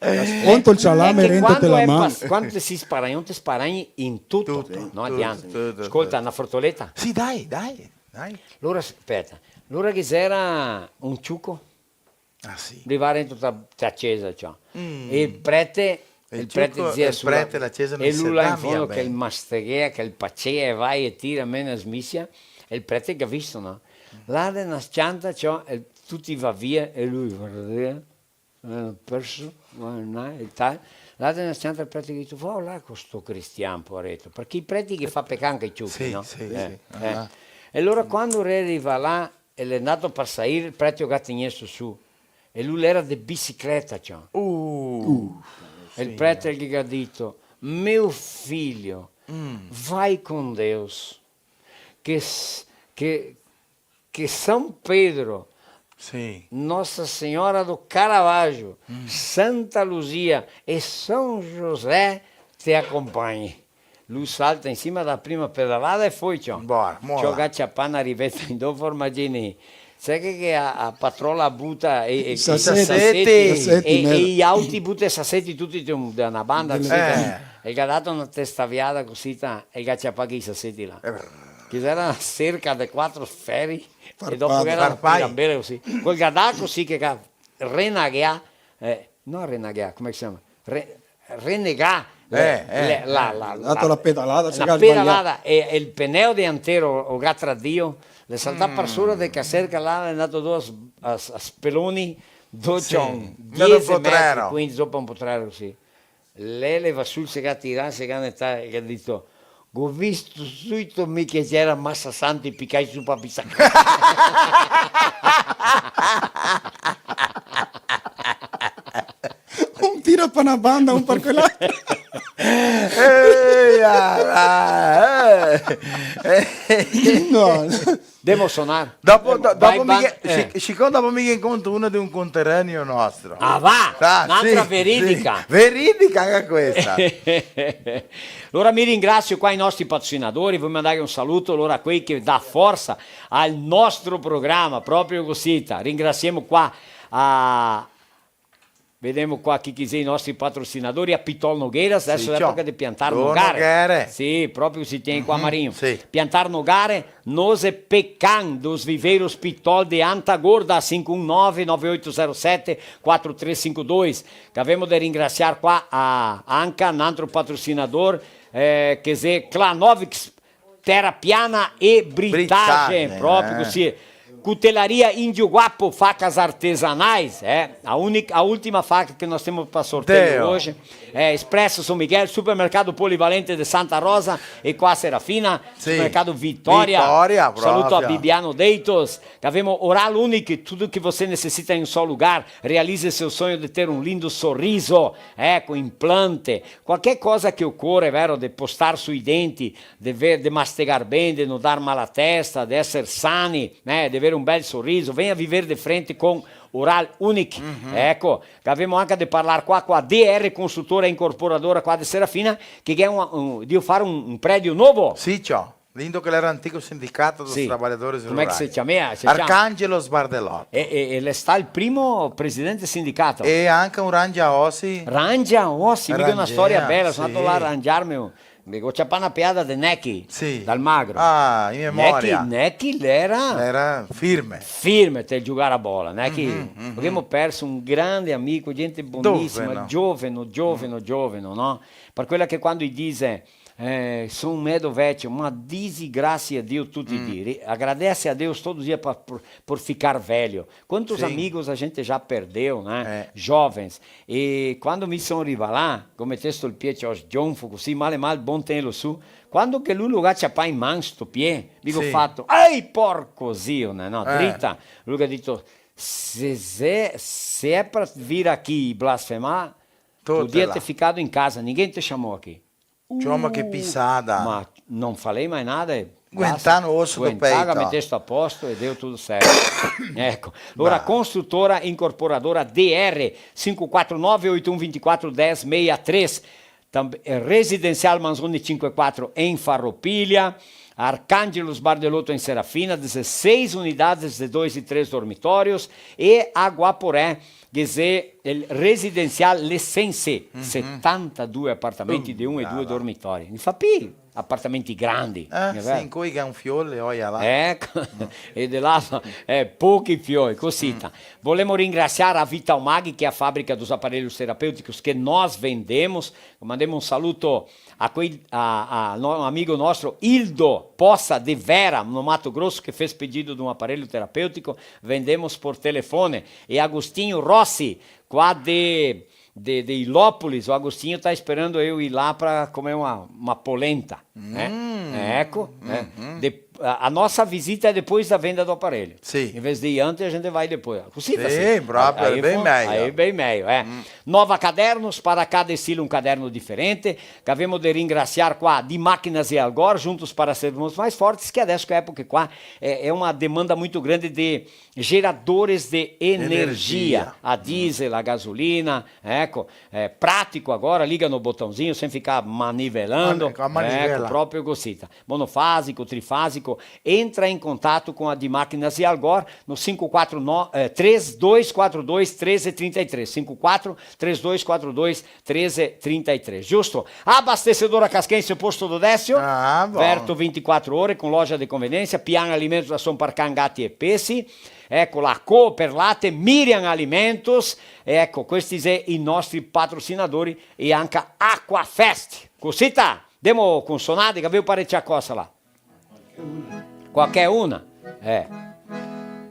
eh. Conto el salame rento te la man. Quando te si sparagni, te sparagni in tuto, tuto, no? Tuto, tuto. Scolta, na frotoleta? Sì, dai, dai, dai. Lora, speta, lora che ghe gera un ciuco? Ah, sì. Rivà rento ta, ta cesa, ciò. Mm. E el prete, e el prete dizea: "Su là", e lu là in fondo che el masteghea, che el pacea, e vai e tira, mena, smisia, e el prete ga visto, no? Là de na s-cianta, ciò, e tuti va via, e lu vardea, eh, perso, eh, no, e tal. Là de na s-cianta el prete ga dito: "Va là co sto cristian, poareto", parché i preti che fa pecà anca i ciuchi, no? Sì, sì, sì. Eh. E alora quando el rivà là, e l'è ndato par sair, el prete lo ga tegnesto su. E lu l'era de bicicleta, ciò. Uh. E el prete ghe ga dito: "Meu filho, vai com Deus, que s-, que, que São Pedro, Nossa Senhora do Caravaggio, Santa Luzia e São José te acompanhe." Lu salta in sima da prima pedalada e foi, ciò. Bora, mola. Ciò, ga ciapà na riveta in do formagini. Sa che, che a, a patrola buta e, e, i saseti. I saseti, e, e i auti buta i saseti tuti de un, da na banda, cusì, eh, e el ga dato na testaviada cusì, ta, e el ga ciapà che i saseti là. Eh. Che era na serca de quatro feri, e dopo che era na tirambela cusì. Quel ga dà cusì che ga renagheà, eh, no renagheà, come che se ciama? Re-, renegà, eh, eh, le-, la, eh, la, dato la, la pedalada, na pedalada, e, e el peneo diantero o ga tradio, l'è saltà par sora de ca serca là, l'è ndato do a s-, a s-, a speloni, do cion, diese metri, quindi dopo un potrero, sì. L'è levà su, se ga tirà, se ga netà, e ga dito: "Go visto suito mi che gera masa santi picai su pa bicicleta." Un tira pa na banda, un par quel'altra. Ehi, ah, eh. No. Demo sonar. Dopo, do-, dopo mi ghe, eh, sic-, sicome dopo mi ghe conto una de un conterraneo nostro. Ah, va! Ah, n'altra sì, veridica. Sì. Veridica anca questa. Alora mi ringrazio qua i nostri patrocinadori, voio mandar un saluto, alora, a quei che dà forsa al nostro programa, proprio cusì, ta. Ringrasiemo qua a Vedemo qua chi, chi xe i nostri patrocinadori, a Pitol Nogueiras, adesso l'è epoca de piantar nogare. Nogare. Sì, proprio se tien qua, Marinho. Sì. Piantar nogare, noze pecan dos viveiros Pitol de Anta Gorda, cinco um nove, nove oito zero sete, quatro três cinco dois. Gavemo de ringrasiar qua a, anca n'antro patrocinador, eh, che xe Clanovix, Tera Piana e Britagen, Britagen, proprio, eh, cusì. Cutelaria Índio Guapo, facas artesanais, eh. A única, a última faca que nós temos pra sorteio hoje é Expresso São Miguel, Supermercado Polivalente de Santa Rosa e qua Serafina, sì. Supermercado Vitória. Vitória, proprio. Saluto a Bibiano Deitos. Gavemo Oral Unique, tudo que você necessita em um só lugar. Realize seu sonho de ter um lindo sorriso, eco, implante, qualquer cosa che ocore, vero, de postar sui denti, de ver, de mastegar ben, de no dar mal a testa, de eser sani, né, de ver un bel soriso, vegna viver de frente con Oral Unique. Eco, gavemo anca de parlar qua, qua, D R Construtora Incorporadora qua de Serafina, che ghe xe un, un, de far un, un predio novo. Sì, ciò. Lindo che l'era antico sindicato dos trabalhadores rurais. Come che se ciamea? Se ciama Arcangelo Sbardelotto. E, e, e l'è stà el primo presidente sindicato. E anca un rangiaosi. Rangiaosi, mi go na storia bela, sì. Son ndà là a rangiarme un, Mi go ciapà na peada de Nechi, sì, dal Magro. Ah, in memoria. Nechi, Nechi l'era... L'era firme. Firme te giugar a bola, Nechi. Mhm, mhm. Gavemo perso un grande amico, gente bonisima, dove, no? Gioveno, gioveno, gioveno, no? Par quela che quando i dixe, eh, "Son medo vecio", ma dixi "Grasie a Dio" tuti i dì. Ri-, agradece a Deus todo dia pa, por, por ficar velho. Quantos amigos a gente já perdeu, né? Jovens. E quando mi son rivà là, go metesto el pie, ciò, sgionfo cusì, mal e mal, bon tegnerlo su. Quando che lu lo ga ciapà in man sto pie, mi go fato: "Ai, porco zio, né, no, drita." Lu ga dito: "Se, se, se xe par vir aqui e blasfemar, podia ter ficado em casa, ninguém te chamou aqui." Ciò, ma che pisada. Ma no falei mai nada, e basta. Guentà no oso do peito. Guentà, ga metesto a posto e deu tudo certo. Eco. Alora, Construtora Incorporadora D R, cinco quatro nove, oito um vinte e quatro, dez sessenta e três. Tam-, eh, Residencial Manzoni cinco quatro em Farroupilha, Arcangelo Sbardelotto em Serafina, dezesseis unidades de dois e três dormitórios, e Aguaporé, che xe el Residencial Lessense, setantadue apartamenti de un e due dormitori. Ne fa pi, apartamenti grandi, eh, né vero? Sì, incoi che xe un fiol, oia là. Eco, e de là, eh, pochi fioi, cosita. Volemo ringrasiar a Vital Mag, che xe a fabrica dos aparelhos terapêuticos que nós vendemos. Mandemo un saluto a quei, a, a no-, amigo nostro Ildo Poça de Vera, no Mato Grosso, que fez pedido de um aparelho terapêutico, vendemos por telefone. E Agostinho Rossi, qua de, de, de Ilópolis, o Agostinho tá esperando eu ir lá pra comer uma, uma polenta, né? Hum. Eco, né? Uhum. De-, a, a nossa visita é depois da venda do aparelho. Sì. Em vez de ir antes, a gente vai depois. Cosita, sì, sì, proprio, aí, aí é bem foi, melhor. Aí é bem melhor, é. Hum. Nova Cadernos, para cada estilo um caderno diferente. Gavemo de ringrasiar qua Di Máquinas e Algor, juntos para sermos mais fortes, que adesso che época qua é, é uma demanda muito grande de geradores de energia. Energia. A diesel, a gasolina, eco, é prático agora, liga no botãozinho, sem ficar manivelando. Ah, com a manivela. Eco, proprio cosita. Monofásico, trifásico, entra em contato com a Di Máquinas e Algor no cinco quatro nove, eh, três dois quatro dois, treze trinta e três. Cinco quatro, três dois quatro dois, treze trinta e três. Giusto? Abastecedora Casquense, o posto do Décio. Ah, bom. Aberto vinte e quatro ore, com loja de conveniência, Pian Alimentos, ração pra can, gati e pesi. Eco la Cooperlate, Miriam Alimentos. Eco, questi xe i nostri patrocinadori e anca Aquafest. Cosita? Demo con sonade, che gavevo parecia cosa là. Qualche una? Eh.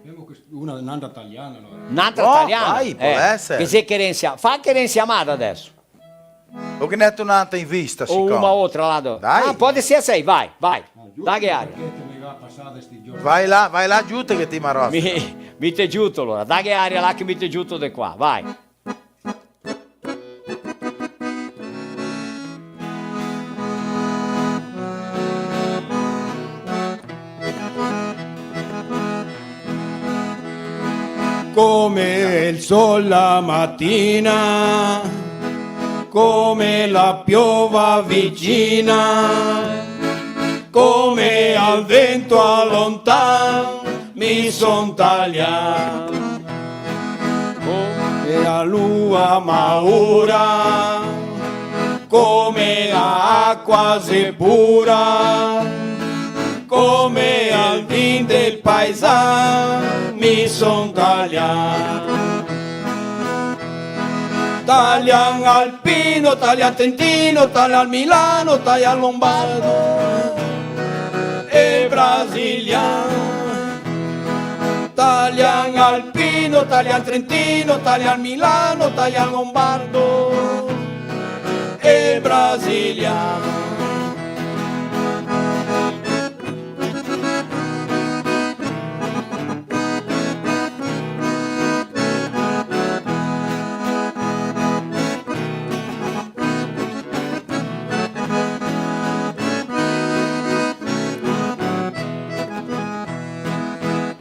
Femo quest-, una, n'antra taliana, alora. N'antra taliana? Oh, vai, eh, pol èsar. Che xe querensia, fa querensia amada adeso. O ghe n'è n'antra in vista, sicome. O una otra là do-, dai. Ah, pol èsar, sì, vai, vai. Ah, giusto. Daghe aria. Parché te me ga pasà sti giorni. Vai là, vai là, giù te che ti marosi. Mi, mi te giuto, alora. Daghe aria là che mi te giuto de qua, vai. Come il sol la matina, come la piova vicina, come al vento a lontan, mi son talian. Come la lua maura, come la acua xe pura, come al vin del paisan, mi son talian. Talian alpino, talian trentino, talian milano, talian lombardo e brasilian. Talian alpino, talian trentino, talian milano, talian lombardo e brasilian.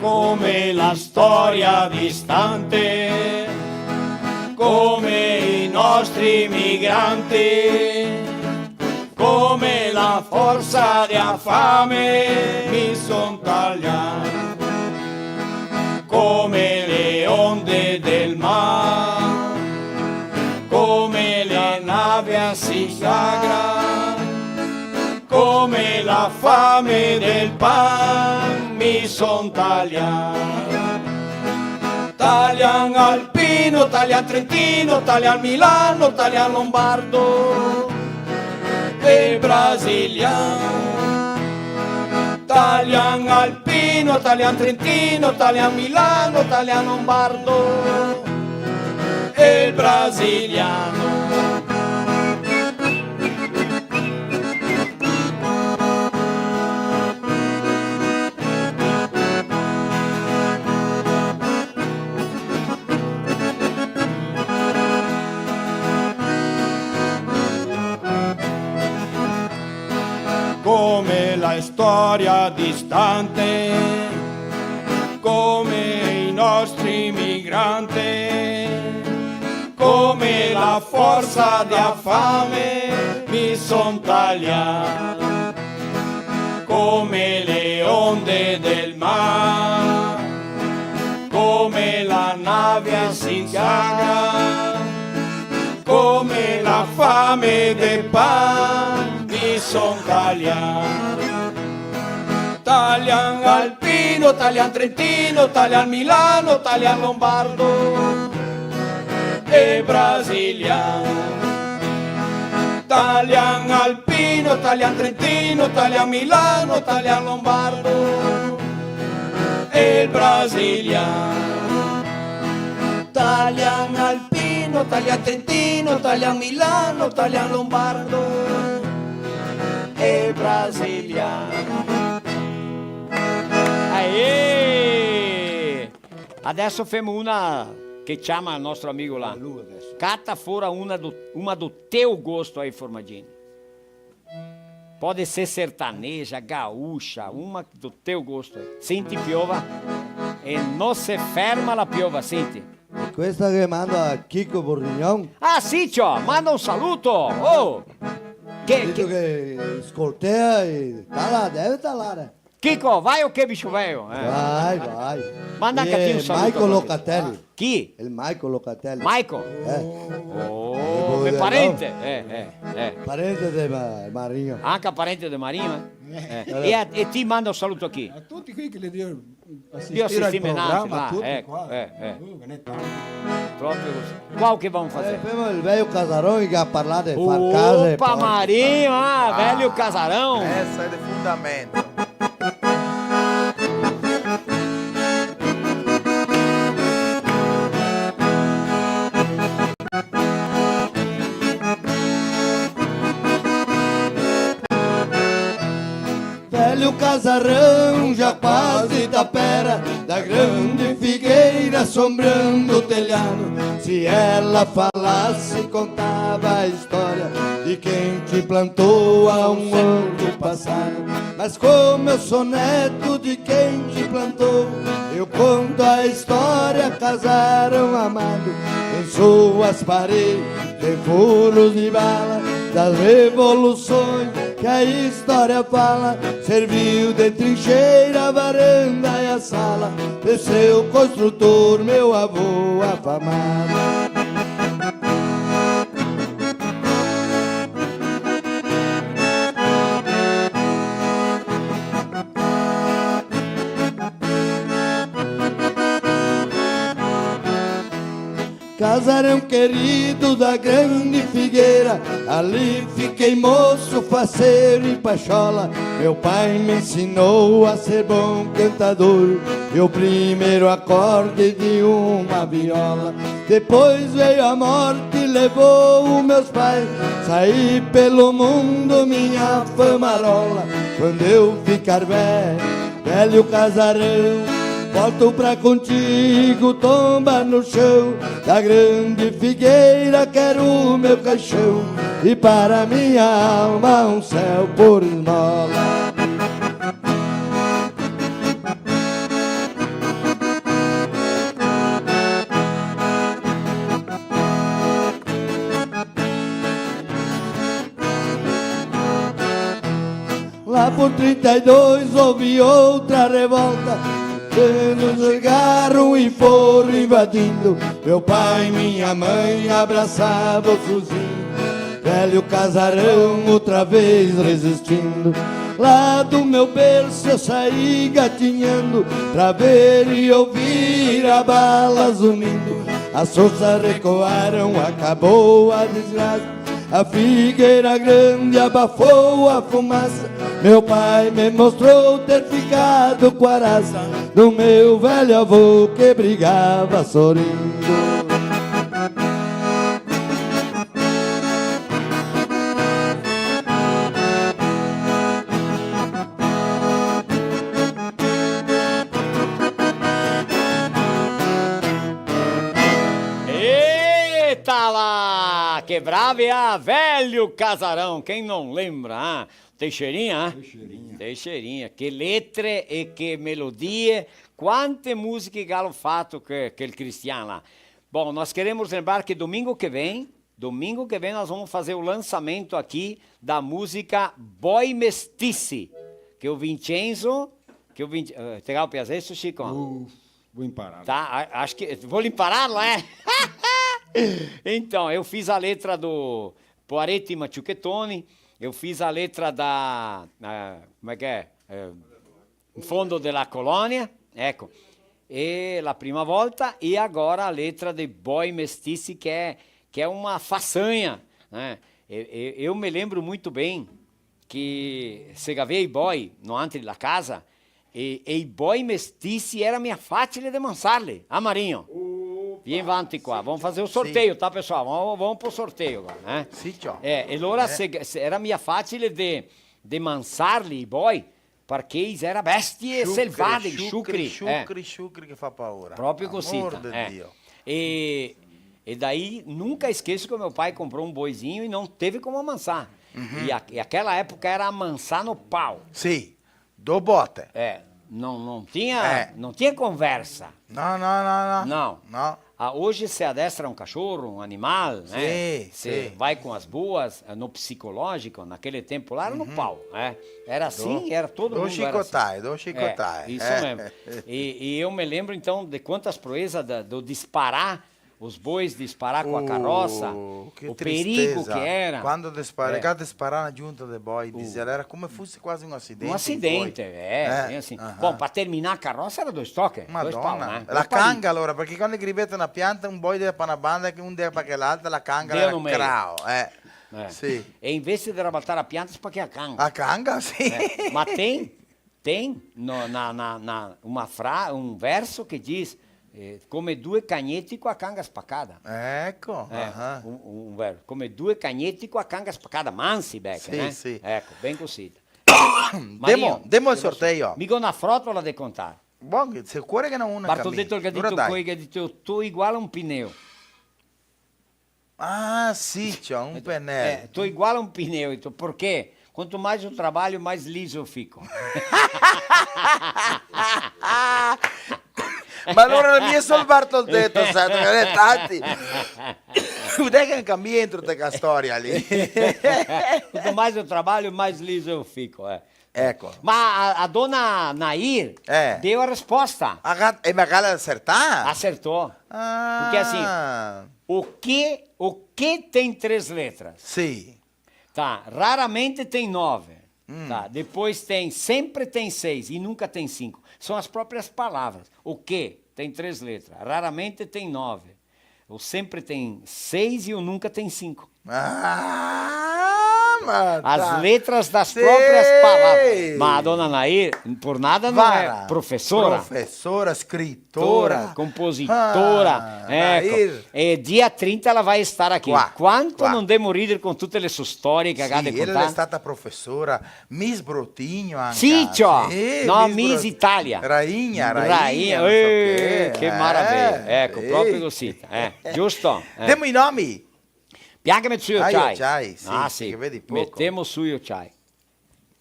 Come la storia distante, come i nostri migranti, come la forsa dea fame, mi son talian. Come le onde del mar, come la nave a Sissagra, come la fame del pan, mi son talian. Talian alpino, talian trentino, talian milano, talian lombardo e brasilian. Talian alpino, talian trentino, talian milano, talian lombardo e brasilian. Come la storia distante, come i nostri migranti, come la forsa dea fame, mi son talian. Come le onde del mar, come la nave a Sissagra, come la fame de pan, mi Son talian, talian alpino, talian trentino, talian milano, talian lombardo e brasilian. Talian alpino, talian trentino, talian milano, talian lombardo e brasilian. Talian alpino, talian trentino, talian milano, talian lombardo e brasilian. Aê! Adeso femo una che ciama el nostro amigo là. Lu adeso. Cata fora una do, una do teu gosto aí, Formaggini. Pode ser sertaneja, gaúcha, uma do teu gosto aí. Senti, piova. E no se ferma la piova, senti. Questa che mando a Chico Bordignon. Ah, sì, ciò, manda un saluto. Oh! Che, dito che che scoltea e tala, deve talare. Chico, vai o che, bicho velho? Eh. Vai, vai. Manda anche a ti un saluto. Michael Locatelli. Chi? El Michael Locatelli. Michael? Eh. Oh, eh, me parente. Eh, eh, eh. Parente de Ma-, Marinho. Anca parente de Marinho, eh? Eh. Eh. E a, e ti manda un saluto a chi? A tuti quei che li drio asistir al programa, là, tuti eco, qua. Eh, eh. Uh, che ne tanti. Proprio cusì. Qual che vamo fazer? Eh, femo el veio Casaron che ga parlà de far case e porte. Opa, Marinho, ah, velho Casaron. Essa é de fundamento. Velho casarão, já quase tapera, da grande figueira assombrando o telhado. Se ela falasse, contava a história de quem te plantou há um ano passado. Mas como eu sou neto de quem te plantou, eu conto a história, casarão amado. Em suas paredes tem furos de bala das revoluções que a história fala. Serviu de trincheira a varanda e a sala de seu construtor, meu avô afamado. Casarão querido da grande figueira, ali fiquei moço, faceiro e pachola. Meu pai me ensinou a ser bom cantador e o primeiro acorde de uma viola. Depois veio a morte, levou os meus pais. Saí pelo mundo, minha fama rola. Quando eu ficar velho, velho casarão, volto pra contigo tombar no chão da grande figueira, quero o meu caixão e para minha alma um céu por esmola. Lá por trinta e dois houve outra revolta. Quando chegaram e foram invadindo, meu pai e minha mãe abraçavam o fuzil. Velho casarão outra vez resistindo. Lá do meu berço eu saí gatinhando pra ver e ouvir a bala zunindo. As forças recuaram, acabou a desgraça. A figueira grande abafou a fumaça. Meu pai me mostrou ter ficado com a raça do meu velho avô que brigava sorrindo. Eita lá! Que brave, ah, velho casarão, quem não lembra, ah? Teixeirinha, ah? Teixeirinha. Teixeirinha, che letre e che melodie, quante musiche che galo fato que, quel cristian là. Bom, nós queremos lembrar que domingo que vem, domingo que vem nós vamos fazer o lançamento aqui da música Boi Mestiçi, que o Vincenzo, que o Vin-, eh, te ga piasesto, Chico? Uh, vou imparar. Tá, a-, acho que, vou lhe imparar, não é? Então, eu fiz a letra do Poaretti Maciuchetoni, Eu fiz a letra da, eh, como é que é? Eh, Fundo de la Colônia, eco. E la prima volta, e agora a letra de Boi Mestiçi, que é, que é uma façanha, né? E, e, eu me lembro muito bem que se gavea i boi no antro de la casa, e, e i boi mestiçi era mia facile de mansarli. Ah, Marinho? Opa, vien vanti qua, sì, vamos fazer o sorteio, tá, pessoal? Vamos, vamos pro sorteio agora, né? Sì, ciò. É, e allora se, se era mia facile de, de mansarli i boi, parché i era bestie selvatiche, sciucri, sciucri, sciucri, che fa paura. Proprio cosita, amor de Dio. E, e daí, nunca esqueço que meu pai comprou um boizinho e não teve como amansar. E, a, e aquela época era amansar no pau. Sì, do bote. É, não, não tinha, não tinha conversa. No, no, no, no. Não. Ah, hoje se adestra um cachorro, um animal, né? Sì, sì. Vai com as boas, eh, no psicológico, naquele tempo lá era no pau, né? Era assim, era todo mundo era assim. Do chicotae, do chicotae. É, isso mesmo. E, e eu me lembro, então, de quantas proezas da, do disparar os bois, disparar com a carroça, o perigo que era. Quando dispara, che disparava junto de boi, dizia, era come fosse quasi un acidente. Un acidente, é, bem assim. Bom, pra terminar a carroça era dois toques, dois pau, né? Madona. La canga, allora, parché quando griveta na pianta, un boi dea pa na banda e un dea pa quell'altra, la canga era crao, eh. Sì. E invese de rabaltar a pianta, spaquea a canga. A canga, sì. É, ma tem Tem no, na, na, na, uma fra-, um verso que diz, eh, come due cagneti co a canga spacada. Eco, eh, un, un verso, come due cagneti co a canga spacada, mansi, Beca, sì, né? Sì. Eco, ben cosita. Demo, demo el sorteio. Mi go na frotola de contar. Bon, se ocori che no una. Bartoleto che ga dito, quei che ga dito, "Tô igual a um pneu." Ah, sì, ciò, un penel. Eh, tô igual a um pneu, então, por quê? Quanto mais eu trabalho, mais liso eu fico. Ma allora no mi xe sol Bartoldeto, sa, ghe n'è tanti. Vedi che anca mi entro te sta storia lì. Quanto mais eu trabalho, mais liso eu fico, eh. Eco. Ma a, a dona Nair deu a resposta. A ga-, e magari acertà? Acertou. Ah. Porque assim, o que, o que tem três letras? Sì. Tá, raramente tem nove. Tá, depois tem, sempre tem seis e nunca tem cinco. São as próprias palavras. O que tem três letras? Raramente tem nove. O sempre tem seis e o nunca tem cinco. Ah, ma... As letras das próprias palavras. Ma a dona Nair, por nada não é professora. Professora, escritora, compositora, eco. E dia trinta ela vai estar aqui. Qua, quanto qua. Não demo ridere con tute le sue storie che ga de contar. Sì, ela é stata professora, Miss Brotinho anca. Sì, ciò. Sì, no, Miss Italia. Rainha, rainha, não sei o quê. Eh, che maraveia. Eco, proprio cosita, eh. Giusto? Eh. Demo i nomi. Piancheme su i ociai. Ah, sì, che vedi poco. Metemo su i ociai.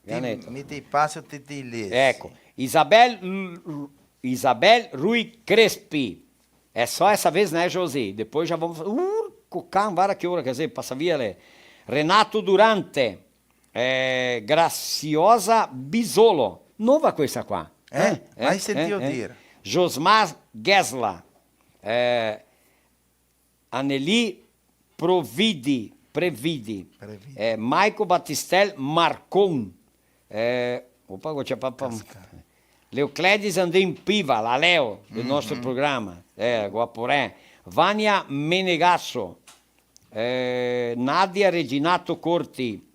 Ti, mi ti paso tuti i lesi. Eco. Isabel, Isabel Rui Crespi. É só essa vez, né, Josi? Depois já vamos... Urco can, vara che ora che xe, pasa via lì. Renato Durante. Eh, Graciosa Bisolo. Nova questa qua. Eh? Eh? Mai sentìo dire. Josmar Gesla. Eh, Aneli Providi, Previdi. Previdi. Eh, Maico Batistel Marcon. Eh, opa, go ciapà pa-, Leocledes Andrin Piva, la Leo, del nostro programa. Eh, Guaporé. Vania Menegasso. Eh, Nadia Reginato Corti.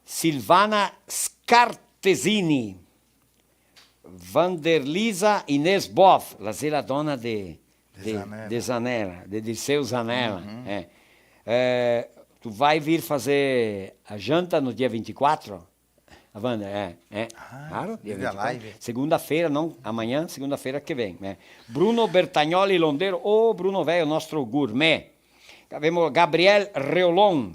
Silvana Scartesini. Vanderlisa Inês Boff, la xe la dona de, de, de Zanella. De Zanella, de Dirceu Zanella, eh. Eh, tu vai vir fazer a janta no dia vinte e quatro? A Wanda, é, é. Ah, claro, dia vinte e quatro. Segunda-feira, não, amanhã, segunda-feira que vem, né? Bruno Bertagnoli Londeiro, ô Bruno velho, nostro gourmet. Avemo Gabriel Reolon.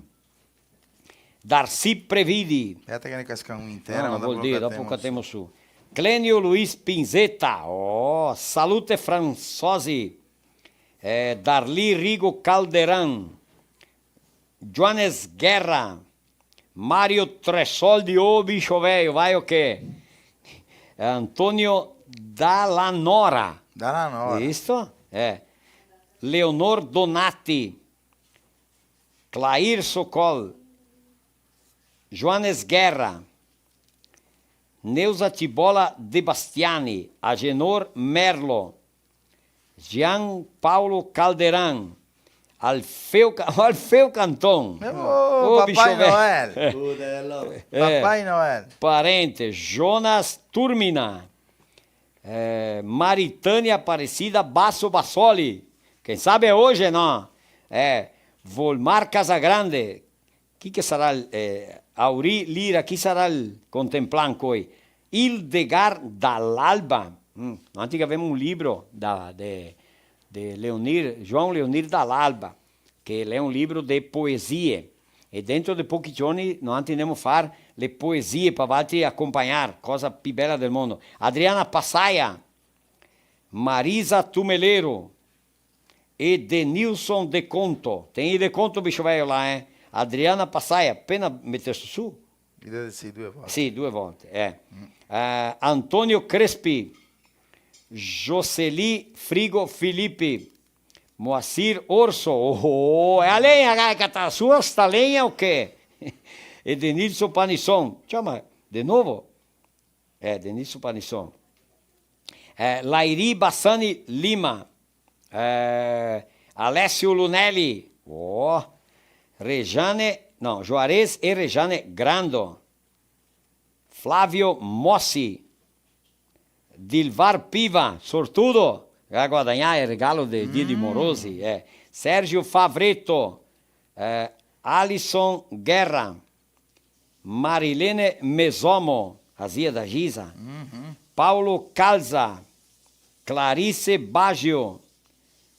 Darcy Previdi. Speta che ne casca un intero, no, ma no vol dir, dopo catemo su. Clenio Luis Pinzetta, oh, Salute Franzosi, eh, Darli Rigo Calderan, Joanes Guerra, Mario Tresoldi, ô bicho velho, vai o quê? Antonio Dallanora. Dallanora. Isto? Eh. Leonor Donati. Clair Socol, Joanes Guerra, Neuza Tibola De Bastiani, Agenor Merlo, Gian Paolo Calderan, Alfeu Ca-, Alfeu Canton. Oh, oh, Papai bicho velho. Noel. Eh. Papai Noel. Parente, Jonas Turmina, eh, Maritânia Aparecida Basso Bassoli. Quem sabe é hoje, não? É, Volmar Casagrande, Chi che sarà el, eh, Aurì Lira, chi sarà el contemplan coi? Ildegar Dall'Alba. Mm, noantri che gavemo un libro da, de, de Leonir, João Leonir Dall'Alba, che l'è un libro de poesie. E dentro de pochi giorni noantri ndemo far le poesie pa valtri acompagnar, cosa pi bela del mondo. Adriana Passaia, Marisa Tumelero, e Denilson De Conto. Tem De Conto, bicho velho, lá, hein? Adriana Passaia, pena meter su. Sì, due volte. Sì, due volte, eh. Mm. Eh, Antonio Crespi, Jocely Frigo Filippi, Moacir Orso, oh, oh, é a lenha, cara, que tá sua, sta lenha o quê? Edenilson Panisson, chama de novo? Eh, Denilson Panisson. Eh, Lairi Bassani Lima. Eh, Alessio Lunelli. Oh. Rejane, não, Juarez e Rejane Grando. Flávio Mossi. Dilvar Piva, sortudo. Ga guadagnà el regalo de Dia de Morosi, eh. Sergio Favretto. Eh, Alisson Guerra. Marilene Mesomo, a zia da Gisa. Uhum. Paulo Calza, Clarice Baggio.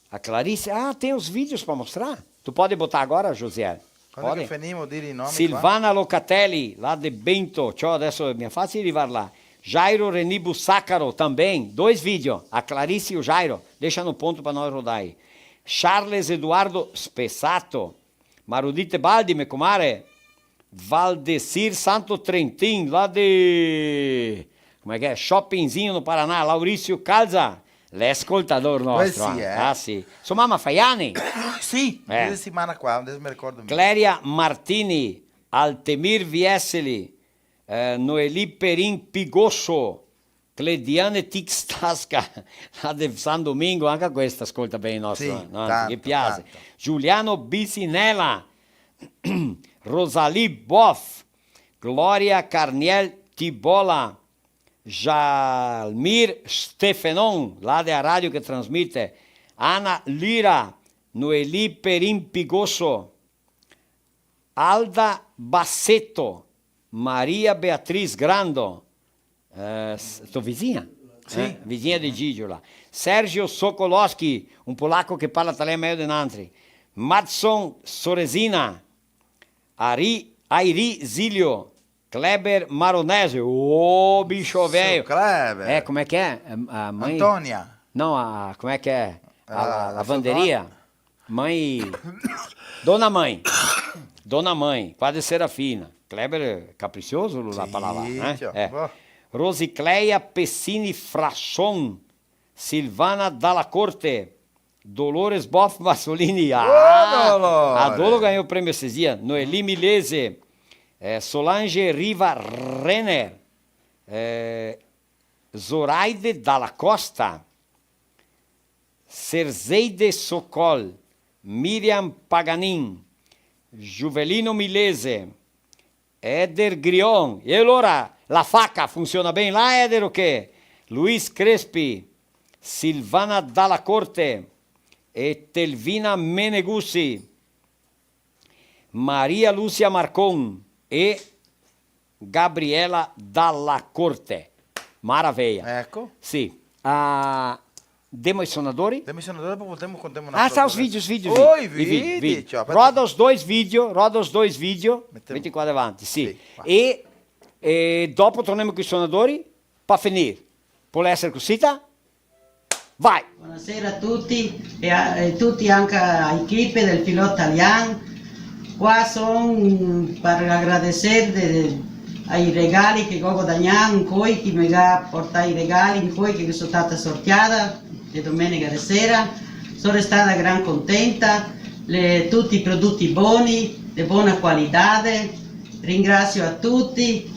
A Clarice, ah, tem os vídeos pra mostrar? Tu pode botar agora, Josiel? Quando che finimo, dire i nomi qua? Silvana Locatelli, là de Bento. Ciò, adesso mi è facile arrivar là. Jairo Renibo Saccaro também, dois vídeos. A Clarice e o Jairo, deixa no ponto pra nós rodar aí. Charles Eduardo Spessato, Marudite Baldi, me comare, Valdecir Santo Trentin, là de, come che xe? Shoppingzinho no Paraná, Laurício Calza, l'è scoltador nostro, eh, sì, eh. Ah, sì. So mama fa i ani? Sì, eh, due setimane qua, adesso me ricordo mia. Cleria Martini, Altemir Vieseli, eh, Noeli Perin Pigosso, Clediane Tix Tasca, là de San Domingo, anca questa scolta ben i nostri, sì, no? Tanto, che piace. Tanto. Giuliano Bisinella, Rosalie Boff, Gloria Carniel Tibola, Jalmir Stefenon, là de a radio che trasmite, Ana Lira, Noeli Perin Pigosso, Alda Bassetto, Maria Beatriz Grando, eh, s-, to vizinha? Sì. Eh, vizinha de Gigio là. Sergio Sokolowski, un polaco che parla talian mejo de nantri. Madson Soresina, Ari, Airi Zilio, Kleber Maronese, ô, bicho velho. Seu Kleber. É, como é que é? A, a mãe? Antônia. Não, a, como é que é? A, a, a lavanderia? Mãe. Dona Mãe. Dona Mãe, qua de Serafina. Kleber é caprichoso, la, sì, parola, né? Tio, é. Boh. Rosicleia Pessini Frasson, Silvana Dalla Corte, Dolores Boff Masolini, ah, Dolores! A Dolo ganhou o prêmio esses dias. Noeli Milese, eh, Solange Riva Renner, eh, Zoraide Dalla Costa, Serzeide Sokol, Miriam Paganin, Juvelino Milese, Éder Grion. E alora, la faca funsiona ben là, Éder, o che? Luis Crespi, Silvana Dalla Corte e Telvina Meneguzzi, Maria Lúcia Marcon e Gabriela Dalla Corte. Maraveia. Eco. Sì. Ah, demo i sonadori? Demo i sonadori, dopo voltemo, contemo na... Ah, sta, os vídeos, vídeos, oh, vídeos, i vídeo, vídeo, vídeo, ciò, aspeta. Roda os dois vídeo, roda os dois vídeo. Metemo. Venti qua davanti, sì. Sì, qua. E, e dopo tornemo coi sonadori, pa finir. Pol èser cusita? Vai! Bonasera a tuti e a, e tuti anca a equipe del Filò Talian. Qua son par agradeser de, ai regali che go guadagnà, incoi, chi me ga portà i regali, incoi, che so stata sortiada de domenega de sera. So restada gran contenta, le, tuti i produti boni, de bona qualità. Ringrasio a tuti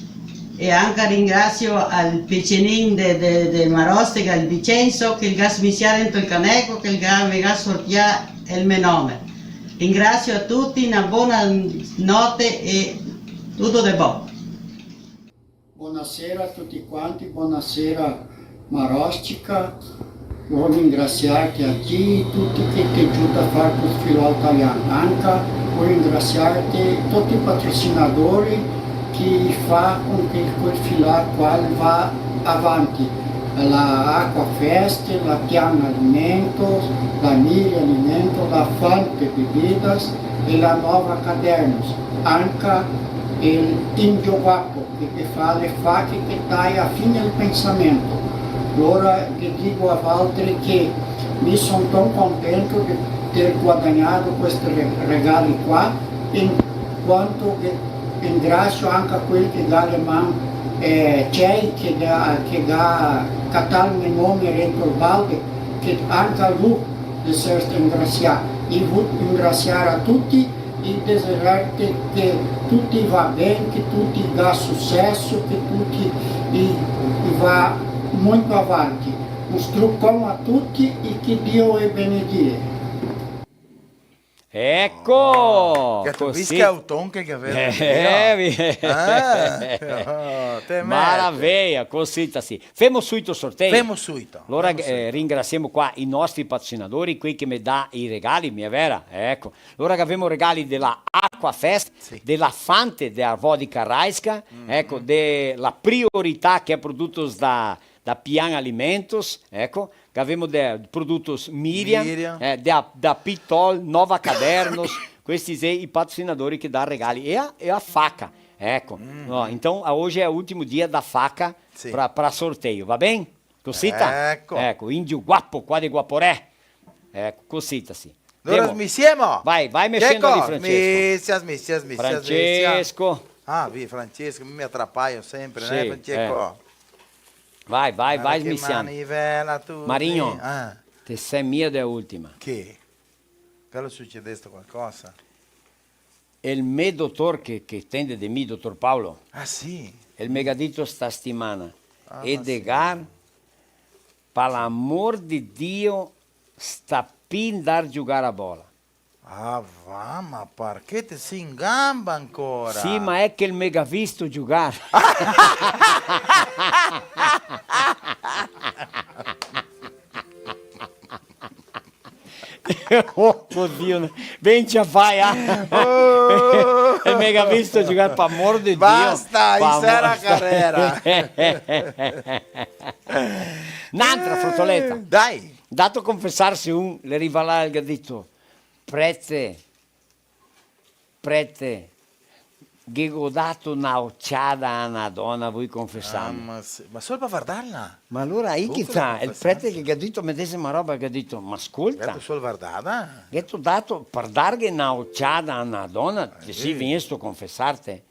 e anca ringrasio al picenin de, de, de Marostega, al Vicenzo, che el ga smisià dentro el caneco, che el ga, me ga sortià el me nome. Ringrasio a tuti, na bona note e tuto de bon. Bonasera a tuti quanti, bonasera Marostica. Vo ringrasiarte a ti, tuti che te giuta a far quel filò talian. Anca vo ringrasiarte tuti i patrosinadori che fa con che quel filò qua va avanti. La Aquafest, la Pian Alimentos, la Miri Alimentos, la Fante Bebidas e la Nova Cadernos. Anca el Indio Guapo che, che fa le fache che taia fin el pensamento. Lora ghe digo a valtri che mi son tan contento de ter guadagnà questi re-, regali qua, in quanto che ringrasio anca quel che ga le man, eh, cei che ga, che ga catà el me nome dentro el balde, che anca lu de ser ringrasià. I vo ringrasiar a tuti e desejar che, che tuti va ben, che tuti ga suceso, che tuti i, i va molto avanti. Un strucon a tuti e che Dio ve benedie. Eco! Oh, che te cosita. Che auton che gaveva. Eh, vi- Ah, oh, te mete. Maraveia, cosita sì. Femo suito el sorteio. Femo suito. Alora, femo suito. Eh, ringrasiemo qua i nostri patrocinadori, quei che me dà i regali, mia vera? Eco. Alora che gavemo regali dela Aquafest, sì, dela Fante, dela vodka Raiska, mm, eco, dela Priorità che xe produtos da, da Pian Alimentos, eco, che gavemo de produtos Miriam, Miriam, eh, da, da Pitol, Nova Cadernos, questi xe i patrocinadori che dà regali. E a, e a faca, eco. Mm. No, então, a, hoje é o último dia da faca, sì, pra, pra sorteio, va ben? Cosita? Eco. Eco, Indio Guapo, qua de Guaporé. Eco, cosita sì. Alora, demo. Smisiemo. Vai, vai mexendo ali, Francesco. Smisia, smisia, smisia, smisia. Francesco. Ah, vi, Francesco, mi me atrapaio sempre, sì, né, Francesco? Eh. Vai, vai, vai, smisiando. Marinho, ah, te sè mia de ultima. Che? Che ghe sucedesto qualcosa? El me dotor, che, che tende de mi, dotor Paolo. Ah, sì? El me ga dito sta stimana: ah, Edgar, sì, par l'amor de Dio, sta pi ndar giugar a bola. Ah, va, ma parché te si in gamba ancora? Sì, ma xe che el me ga visto giugar. Oh, oddio, ben ciapà, ah. Oh. E me ga visto giugar, par amor de Dio. Basta, par amor de Dio. Isera carrera. N'altra frutoleta. Eh, dai. Ndato confesarse un, l'è rivà là, el ga dito: "Prete, prete, ghe go dato na ociada a na dona, vui confesarme?" Ah, ma se-, ma sol par vardarla? Ma alora, aí che sta, el prete che ga dito medesima roba, che ga dito: "Ma scolta, gheto sol vardada? Gheto dato par darghe na ociada a na dona, te si vegnesto confesarte?"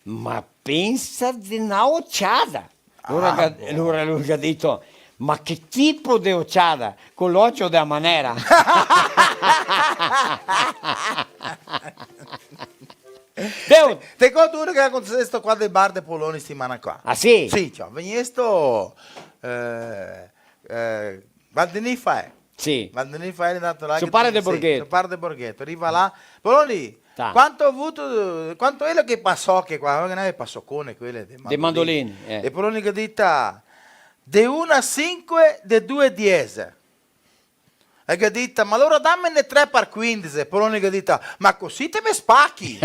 Ma pensa de na ociada! Alora, ah, ga-, bon, alora lu ga dito: "Ma che tipo de ociada? Co l'ocio de a manera?" Deo! Te, te conto uno che ga acontecesto qua del bar de Poloni stimana qua. Ah, sì? Sì, ciò, vegnesto, eh, eh, Valdinifa, eh. Sì. Valdinifa, el xe ndato là. So pare de Borgheto. So pare de Borgheto. Riva là. Poloni, quanto vuto, quanto xe che pasò che qua? Che no xe pasocone quele de mandolin. De mandolin, eh. E Poloni che ga dita: "De uno a sinque, de due a diese." E che ga dita: "Ma alora damene tre par quindese." Poloni che ga dita: "Ma cusì te me spachi."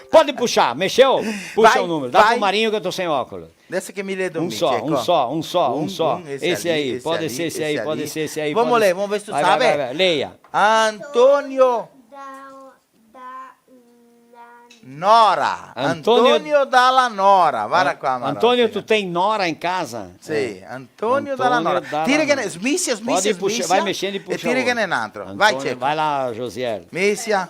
Pode puxar, mexeu? Puxa o número. Dá pro Marinho que eu tô sem óculos. Deso che mi ledo mi, un so, un so, un so, un so. Esse aí, pode ser esse aí, pode ser esse aí. Vamos ler, vamos ver se tu sabe. Vai, vai, vai, leia. Antonio. Da, da, la, Nora. Antonio. Antonio Dalla Nora. Varda qua, Marosia. Antonio, tu tem nora em casa? Sì, Antonio Dalla Nora. Tira che ne, smisia, smisia, smisia. Vai mexendo e puxa. E tira che ne n'altro. Vai, Ceco. Vai lá, Josiel. Smisia.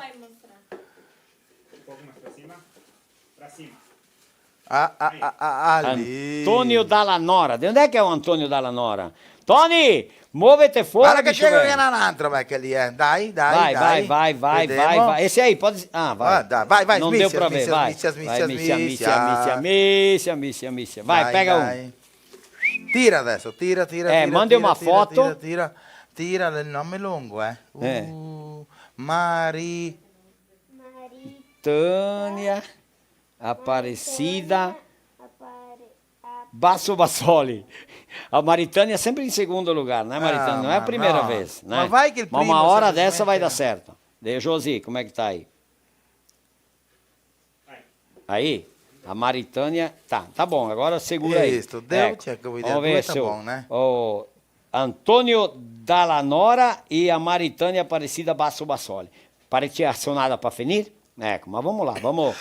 Ah, ah, ah, ah, ah, lì. Antonio Dalla Nora. De onde xe che xe o Antonio Dalla Nora? Tony, Movete fora, bicho velho. Varda che chega na n'antra, vai, che lì, eh. Dai, dai, dai. Vai, vai, vai, vai, vai. Vedemo. Esse aí, pode... Ah, vai. Ah, dai, vai, vai, smisia, smisia, smisia, smisia. Não deu pra ver, vai. Vai, vai, vai, vai, vai. Misia, misia, misia, misia. Vai, pega um. Vai, dai. Tira adesso, tira, tira, tira, tira, tira, tira. Eh, manda uma foto. Tira, tira, tira, el nome longo, eh. Eh. Uh, Mari. Mari. Tânia. Aparecida. Apare-, a- Basso Bassoli. A Maritânia sempre em segundo lugar, né, Maritânia? Ah, não é a primeira vez, né? Ma vai che el primo, sempre. Ma uma hora dessa vai dar certo. E Josi, como é que tá aí? Aí, a Maritânia, tá, tá bom, agora segura aí. Isso, deu, eco, tinha que ouvir, vamos ver se tá bom, né? O Antônio Dalla Nora e a Maritânia Aparecida Basso Bassoli. Pare che a sonada pra finir? Eco, ma vamo là, vamo.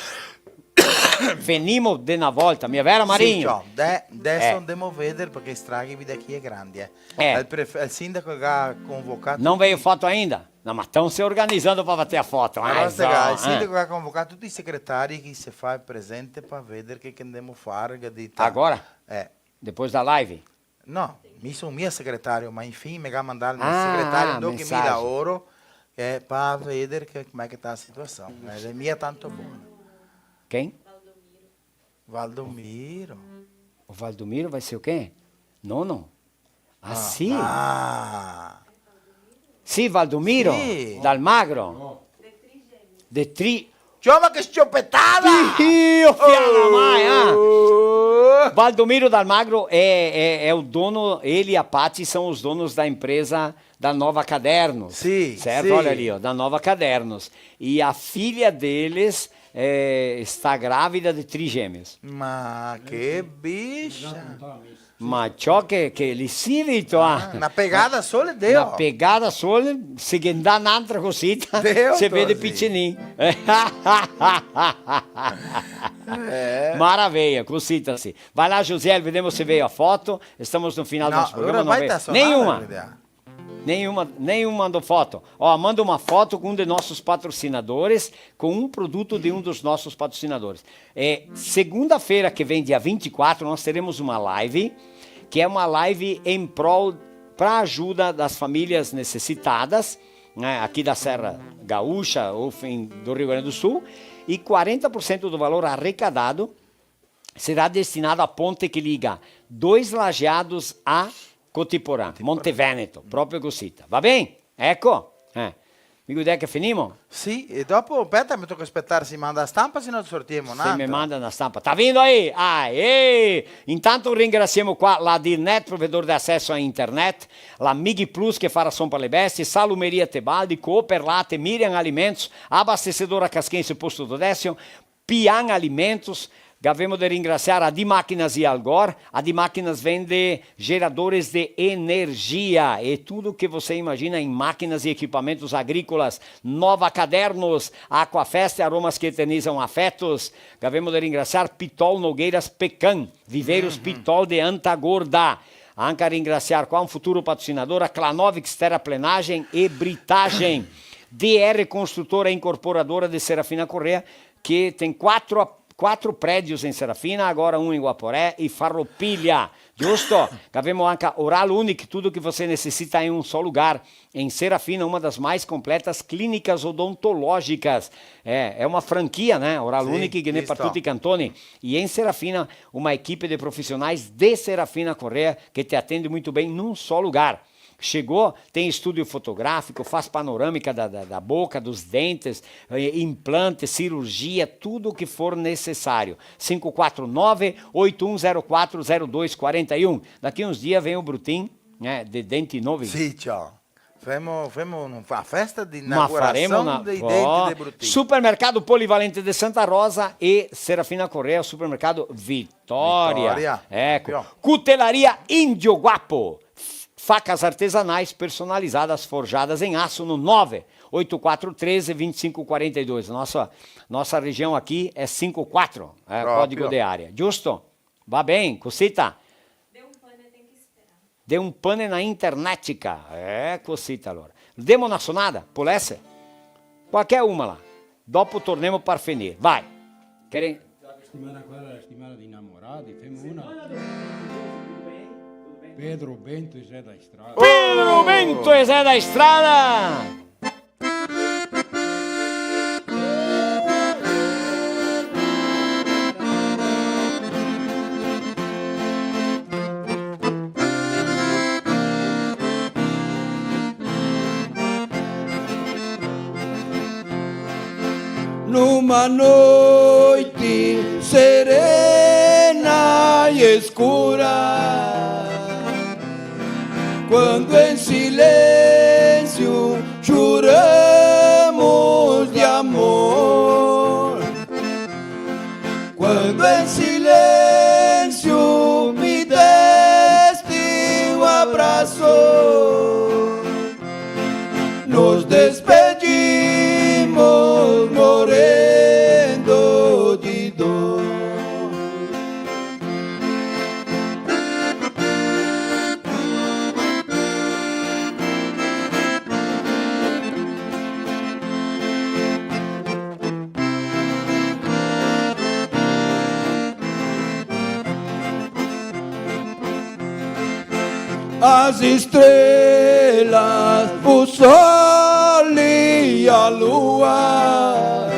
Finimo de na volta, mia vera, Marinho? Sì, ciò, de-, adesso andemo a veder parché i straghi de chi xe grandi, eh. Eh. El pref-, el sindaco che ga convocà... Não veio foto ainda? No, ma tão se organizando pra bater a foto. Però, eh, se ga, el sindaco che ga convocà tuti i secretari che se fa presente pa veder che, che andemo a far, che dita. Agora? Eh. Depois da live? No, mi son mia secretario, ma infin me ga mandà el secretario, ah, dove che mi laoro, che pa veder che, come che sta la situasion. Eh, xe mia tanto bona. Quem? Valdomiro. O Valdomiro vai ser o quê? Nono? Ah, sì? Ah. Sì, Valdomiro? Sì. Dal Magro? De Tri-, ciò, ma che sciopetada! Dio, fiala mai, ah! Oh! Valdomiro Dal Magro é, é, é o dono, ele e a Paty são os donos da empresa da Nova Cadernos. Sì, certo? Sì. Olha ali, ó, da Nova Cadernos. E a filha deles, é, está grávida de trigêmeos. Ma che biscia! Ma ciò che, che li sì, Vito, ah. Ah, na pegada sola, deo. Na pegada sola, se ghe dà n'antra cosita, se vede picinin. Eh. Maraveia, cosita sì. Vai lá, Josiel, vedemo se veio a foto. Estamos no final do nosso programa, não veio nenhuma. Nenhuma, nenhum mandou foto. Ó, manda uma foto com um de nossos patrocinadores, com um produto de um dos nossos patrocinadores. É, segunda-feira que vem, dia vinte e quatro, nós teremos uma live, que é uma live em prol, pra ajuda das famílias necessitadas, né, aqui da Serra Gaúcha, ou, enfim, do Rio Grande do Sul, e quarenta por cento do valor arrecadado será destinado à ponte que liga Dois Lajeados a Cotiporã, Cotiporã. Monte Veneto, proprio cosita. Va ben? Eco. Eh. Mi go idea che finimo? Sì, e dopo, speta, me toca spetar se i manda a stampa, se no sortimo n'antra. Se me manda na stampa. Tá vindo aí? Aê! Intanto ringraziamo qua la Dirnet, provedor de acesso a internet, la Mig Plus che fa rason par le bestie, Salumeria Tebaldi, Cooperlate, Miriam Alimentos, Abastecedora Casquense, Posto do Décio, Pian Alimentos, gavemo de ringrasiar a Di Máquinas e Algor. A Di Máquinas vende geradores de energia e tudo que você imagina em máquinas e equipamentos agrícolas. Nova Cadernos, Aquafest, aromas que eternizam afetos. Gavemo de ringrasiar Pitol Nogueiras Pecan, Viveiros Pitol de Anta Gorda. Anca ringrasiar qua un futuro patrocinador, a Clanovix Terraplenagem e Britagem. D R Construtora Incorporadora de Serafina Corrêa, que tem quatro, quatro prédios em Serafina, agora um em Guaporé e Farroupilha. Giusto? Gavemo anca Oral Unique, tudo que você necessita em um só lugar. Em Serafina, uma das mais completas clínicas odontológicas. É, é uma franquia, né? Oral Unique, que nem pra tutti i cantoni. E em Serafina, uma equipe de profissionais de Serafina Corrêa, que te atende muito bem num só lugar. Chegou, tem estúdio fotográfico, faz panorâmica da, da, da boca, dos dentes, eh, implante, cirurgia, tudo o que for necessário. Cinco quatro nove, oito um zero quatro, zero dois quarenta e um. Daqui uns dias vem o Brutin, né, de dente novo. Sì, ciò. Femo, femo un, fa-, festa de inaugurasion dei denti de Brutin. Supermercado Polivalente de Santa Rosa e Serafina Corrêa, Supermercado Vitória. Vitória. Eco. Cutelaria Índio Guapo. F-, facas artesanais personalizadas, forjadas em aço, no nove oito quatro treze, vinte e cinco quarenta e dois. Nossa, nossa região aqui é cinco quatro, é código de área. Giusto? Va ben, cosita? De un pane na internetica. Eh, cosita alora. Demo na sonada? Pol èser? Qualche uma là. Dopo tornemo par finir. Vai. Che re- Setimana qua xe la setimana dei inamorati, femo una. Pedro Bento e Zé da Estrada. Pedro Bento e Zé da Estrada! Numa noite serena e escura, quando em silêncio juramos de amor, quando em silêncio me deste um abraço, nos despedimos morrendo de dor. As estrelas, o sol e a lua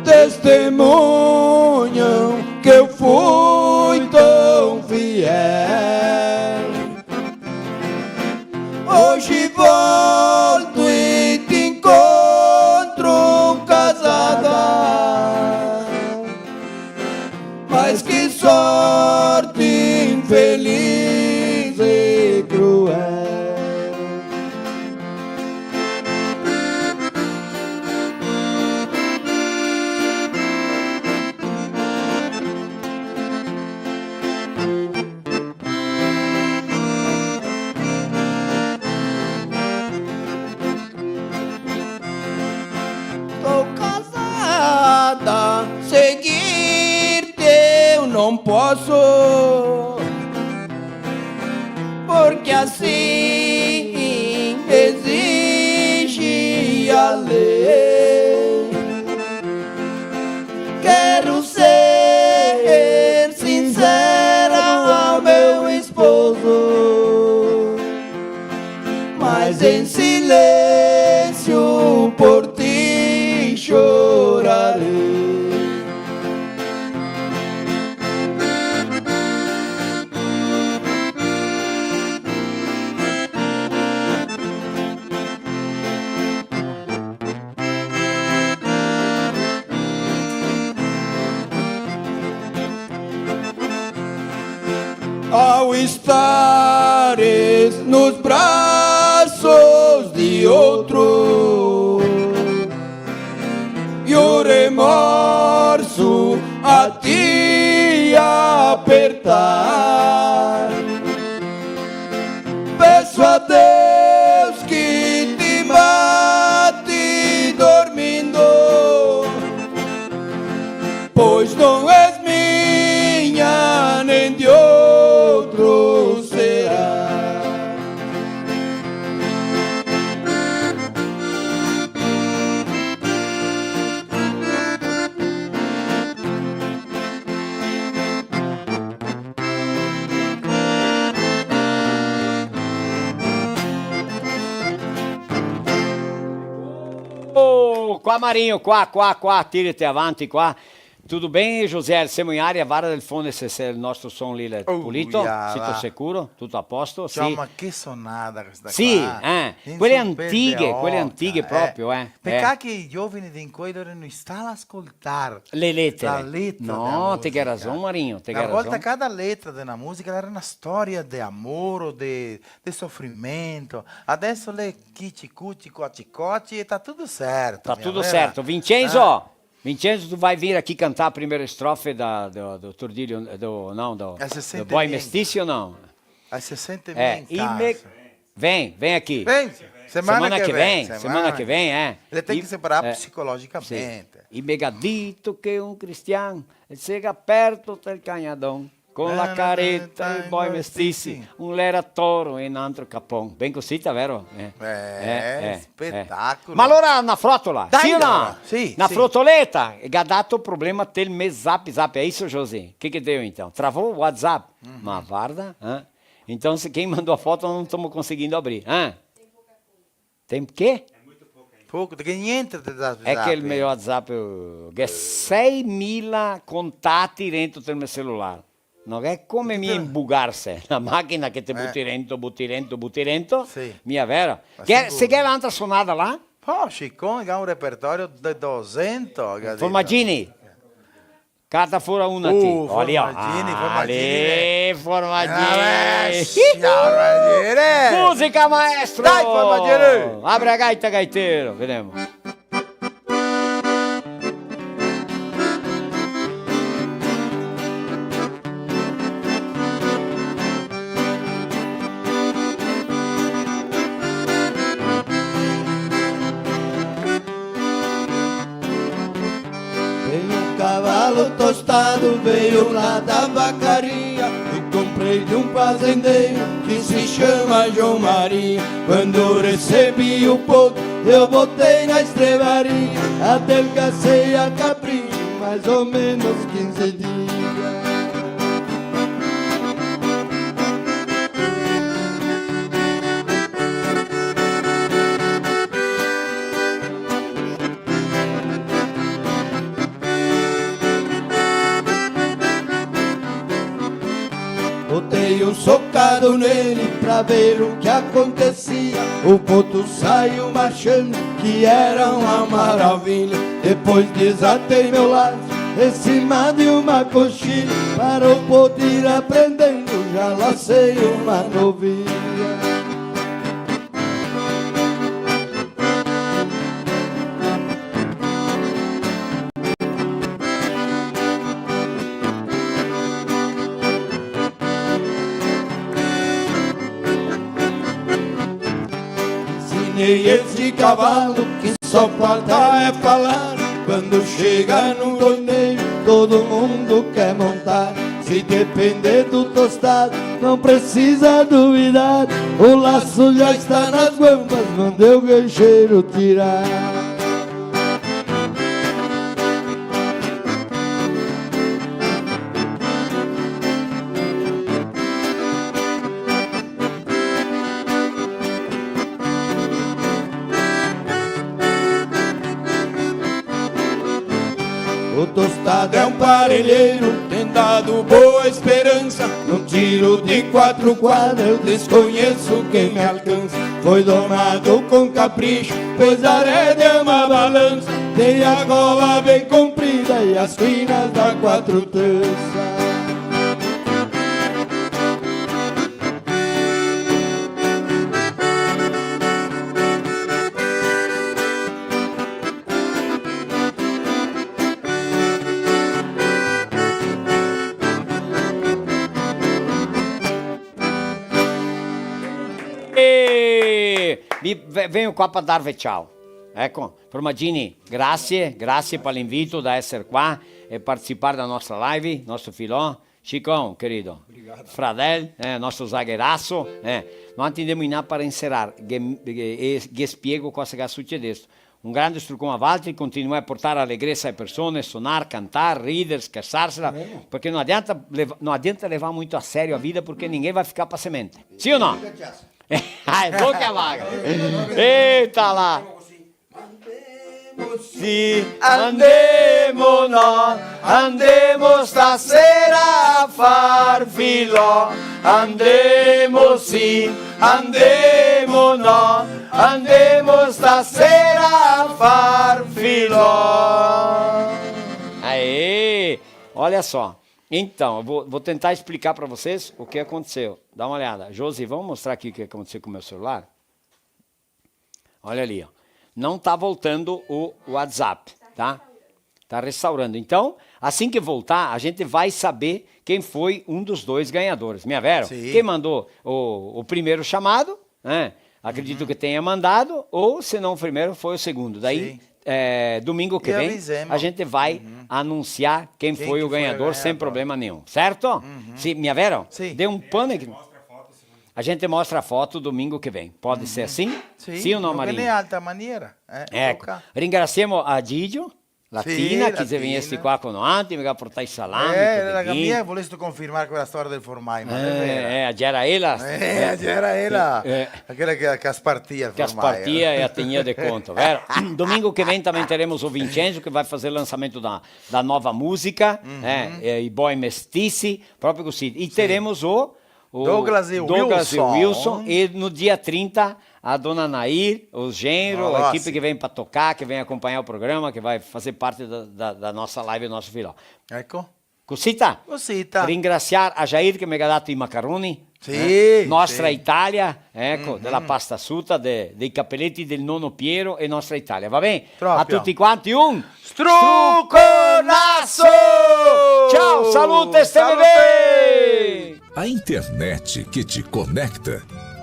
testemunham que eu fui tão fiel. Hoje volto e te encontro casada, mas que sorte infeliz e cruel. Tô casada, seguir-te eu não posso, porque assim exige a lei. Quero ser sincera ao meu esposo, mas em silêncio por ti chorarei. Ao estares nos braços de outro, e o remorso a te apertar, peço a Deus que te mate dormindo, pois não és minha nem de outro será. Oh, qua Marinho, qua, qua, qua, tirate avanti qua. Tudo bem, José? Semo in aria, varda del fondo se, se el nostro son lì l'è pulito. Oh, iala. Sito sicuro? Tuto a posto? Sì. Ciò, ma che sonada questa qua. Sì, eh. Quele antiche, quele antiche proprio, eh. Pecà che i giovani de incoi lori no i sta a scoltar le letere. La letra dela musica. No, te ghe rason, Marinho, te ghe rason. Na volta cada letra de na musica l'era na storia de amor o de, de sofrimento. Adeso l'è chici cuci, coci coci e tá tudo certo, mia vera? Tá tudo certo. Vincenzo! Vincenzo, tu vai vir aqui cantar a primeira estrofe da, do, do Tordilho, do, não, do, do Boy Mestiço, não? Aí você sente bem em casa. Vem, vem aqui. Vem, semana que vem, semana que vem, é. Ele tem que se preparar psicologicamente. Sì. E me ga dito que um cristiano, ele chega perto del canhadão. Con la careta e i boi mestizi, un l'era toro e n'antro capon. Ben cosita, vero? Eh, eh, eh, eh. Spetacolo. Ma alora na frotola, dai, sì o no? Alora, sì, na frotoleta, che ga dato problema tel me Zap Zap, é isso, José? Que que deu então? Travou o WhatsApp? Ma varda, eh? Então, se quem mandou a foto, não estamos conseguindo abrir, eh? Tem quê? Poco, che gnente te dà. É que el me WhatsApp, eh, che seimila contati dentro del me celular. No xe come mi imbugarse, na machina che te buti dentro, buti dentro, buti dentro, sì. Mia vero? Ma che, se che xe l'antra sonada là? Po, Chicon, che ga un repertorio de dosento, che ga dito. Formagini. Cata fora una ti. Uh, olha, formagini, ah, formagini, lì, eh. Formagini. Eh, beh, signor formagini. Musica, maestro! Dai, formagini! Abre la gaita, gaitero, vedemo. Tenho um cavalo tostado, veio lá da vacaria. Eu comprei de um fazendeiro que se chama João Maria. Quando eu recebi o potro, eu botei na estrebaria. Adelgacei a cabrinha, mais ou menos quinze dias. Botei um socado nele pra ver o que acontecia. O potro saiu marchando, que era uma maravilha. Depois desatei meu laço em cima de uma coxilha, para o potro ir aprendendo, já lacei uma novilha. Ensinei esse cavalo que só falta é falar. Quando chega no torneio, todo mundo quer montar. Se depender do tostado, não precisa duvidar. O laço já está nas guampas, mandei o gancheiro tirar. O tostado é um parelheiro, tem dado boa esperança. Num tiro de quatro quadras, eu desconheço quem me alcança. Foi domado com capricho, pois a rédea é uma balança. Tem a cola bem comprida e as quinas da quatro tranças. E mi ve-, vengo qua par darve ciao. Eco, Formagini, grasie, grasie par l'invito da eser qua e participar da nostra live, nostro filò. Chicão, querido. Obrigado. Fradel, eh, nostro zagheraso, eh. Noantri ndemo in là par inserar, ghe, ghe, e ghe spiego cosa che xe sucedesto. Un grande strucon a valtri, continuè a portar alegresa ae persone, sonar, cantar, rider, schersarsela, parché no adianta leva-, no adianta levar muito a sério a vida, parché ninguém vai ficar pra semente. Sì o no? Ah, xe bon che vaga. Eita là! Sì, andemo, no, andemo stasera a far filò. Andemo, sì, andemo, no, andemo stasera a far filò. Aê! Olha só. Então, eu vou, vou tentar explicar pra vocês o que aconteceu. Dá uma olhada. Josi, vamos mostrar aqui o que aconteceu com o meu celular? Olha ali, ó. Não tá voltando o WhatsApp, tá? Tá restaurando. Então, assim que voltar, a gente vai saber quem foi um dos dois ganhadores. Minha Vero, sim, quem mandou o, o primeiro chamado, né? Acredito que tenha mandado, ou se não o primeiro, foi o segundo. Daí, sim, eh, domingo que vem, a gente vai anunciar quem foi o ganhador sem problema nenhum, certo? Sim, mi é vero? Sim. De um pane que a gente mostra a foto domingo que vem. Pode ser assim? Sim, sim ou não, Marinho? Altra maniera. Eh, eco. Ringraziamo a Gigio Latina, che xe vegnesti qua con noantri, me ga portà i salami, eh, la mia, volesti confermar quela storia del formai, ma xe vera. Eh, gera ela. Eh, gera ela. Eh, eh. Quela che, che a spartia el formai, eh. Che a spartia e a tegnea de conto, vero? Domingo que vem também teremos o Vincenzo, que vai fazer lançamento da, da nova música, eh, eh, i Boi Mestisi, proprio cusì. E teremos o o Douglas e Douglas e Wilson. Wilson, e no dia trinta, a dona Nair, o genro, a equipe que vem pra tocar, que vem acompanhar o programa, que vai fazer parte da, da, da nossa live, o nosso filó. Eco. Cosita. Cosita. Ringraziar a Jair che me ga dato i macaroni, sì, eh? Nostra Italia, eco, della pasta suta, de, dei capelletti del nonno Piero e Nostra Italia, va ben? Proprio. A tutti quanti un Struconasso! Ciao, salute, steve ben! A internet que te conecta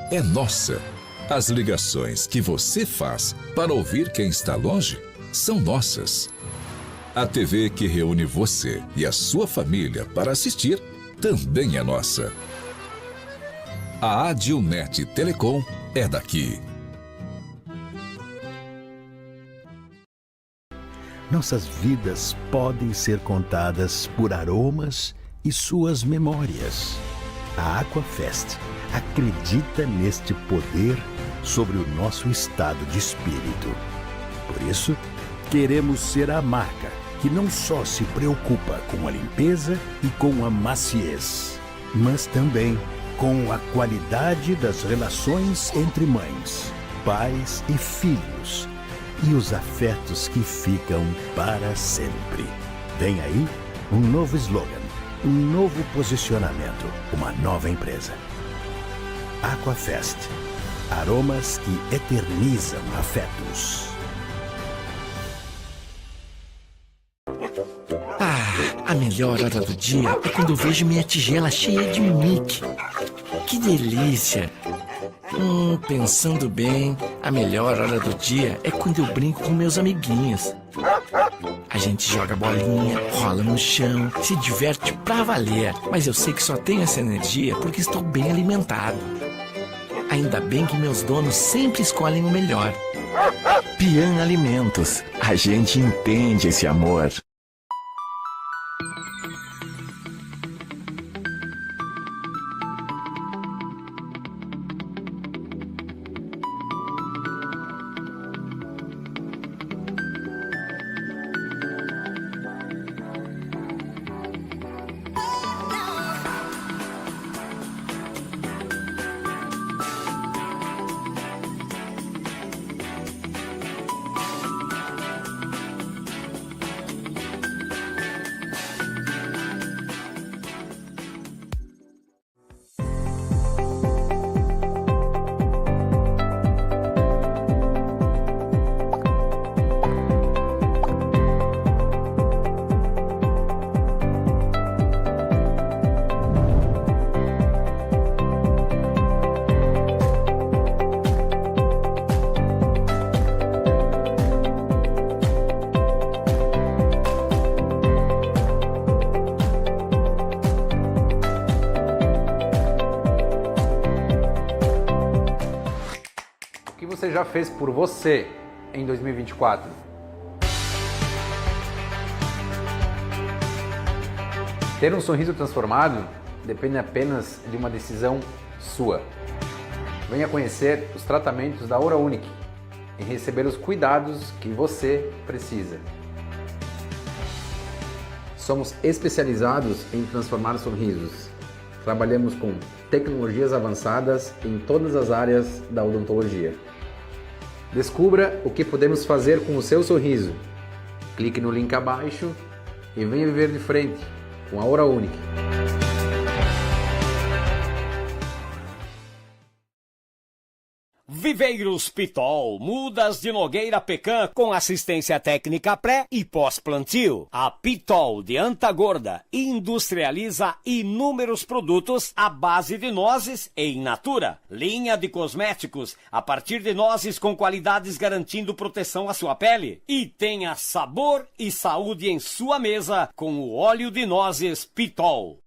é nossa. As ligações que você faz para ouvir quem está longe são nossas. A T V que reúne você e a sua família para assistir também é nossa. A Adilnet Telecom é daqui. Nossas vidas podem ser contadas por aromas e suas memórias. A Aquafest acredita neste poder sobre o nosso estado de espírito. Por isso, queremos ser a marca que não só se preocupa com a limpeza e com a maciez, mas também com a qualidade das relações entre mães, pais e filhos, e os afetos que ficam para sempre. Vem aí um novo slogan, um novo posicionamento, uma nova empresa. Aquafest, aromas que eternizam afetos. Ah, a melhor hora do dia é quando eu vejo minha tigela cheia de Mickey. Que delícia! Hum, pensando bem, a melhor hora do dia é quando eu brinco com meus amiguinhos. A gente joga bolinha, rola no chão, se diverte pra valer. Mas eu sei que só tenho essa energia porque estou bem alimentado. Ainda bem que meus donos sempre escolhem o melhor. Pian Alimentos, a gente entende esse amor. O que você já fez por você em dois mil e vinte e quatro? Ter um sorriso transformado depende apenas de uma decisão sua. Venha conhecer os tratamentos da Oura Unique e receber os cuidados que você precisa. Somos especializados em transformar sorrisos. Trabalhamos com tecnologias avançadas em todas as áreas da odontologia. Descubra o que podemos fazer com o seu sorriso. Clique no link abaixo e venha viver de frente com a Oura Unique. Viva Veiros Pitol, mudas de nogueira pecan, com assistência técnica pré e pós-plantio. A Pitol de Anta Gorda industrializa inúmeros produtos à base de nozes e in natura. Linha de cosméticos a partir de nozes com qualidades garantindo proteção à sua pele. E tenha sabor e saúde em sua mesa com o óleo de nozes Pitol.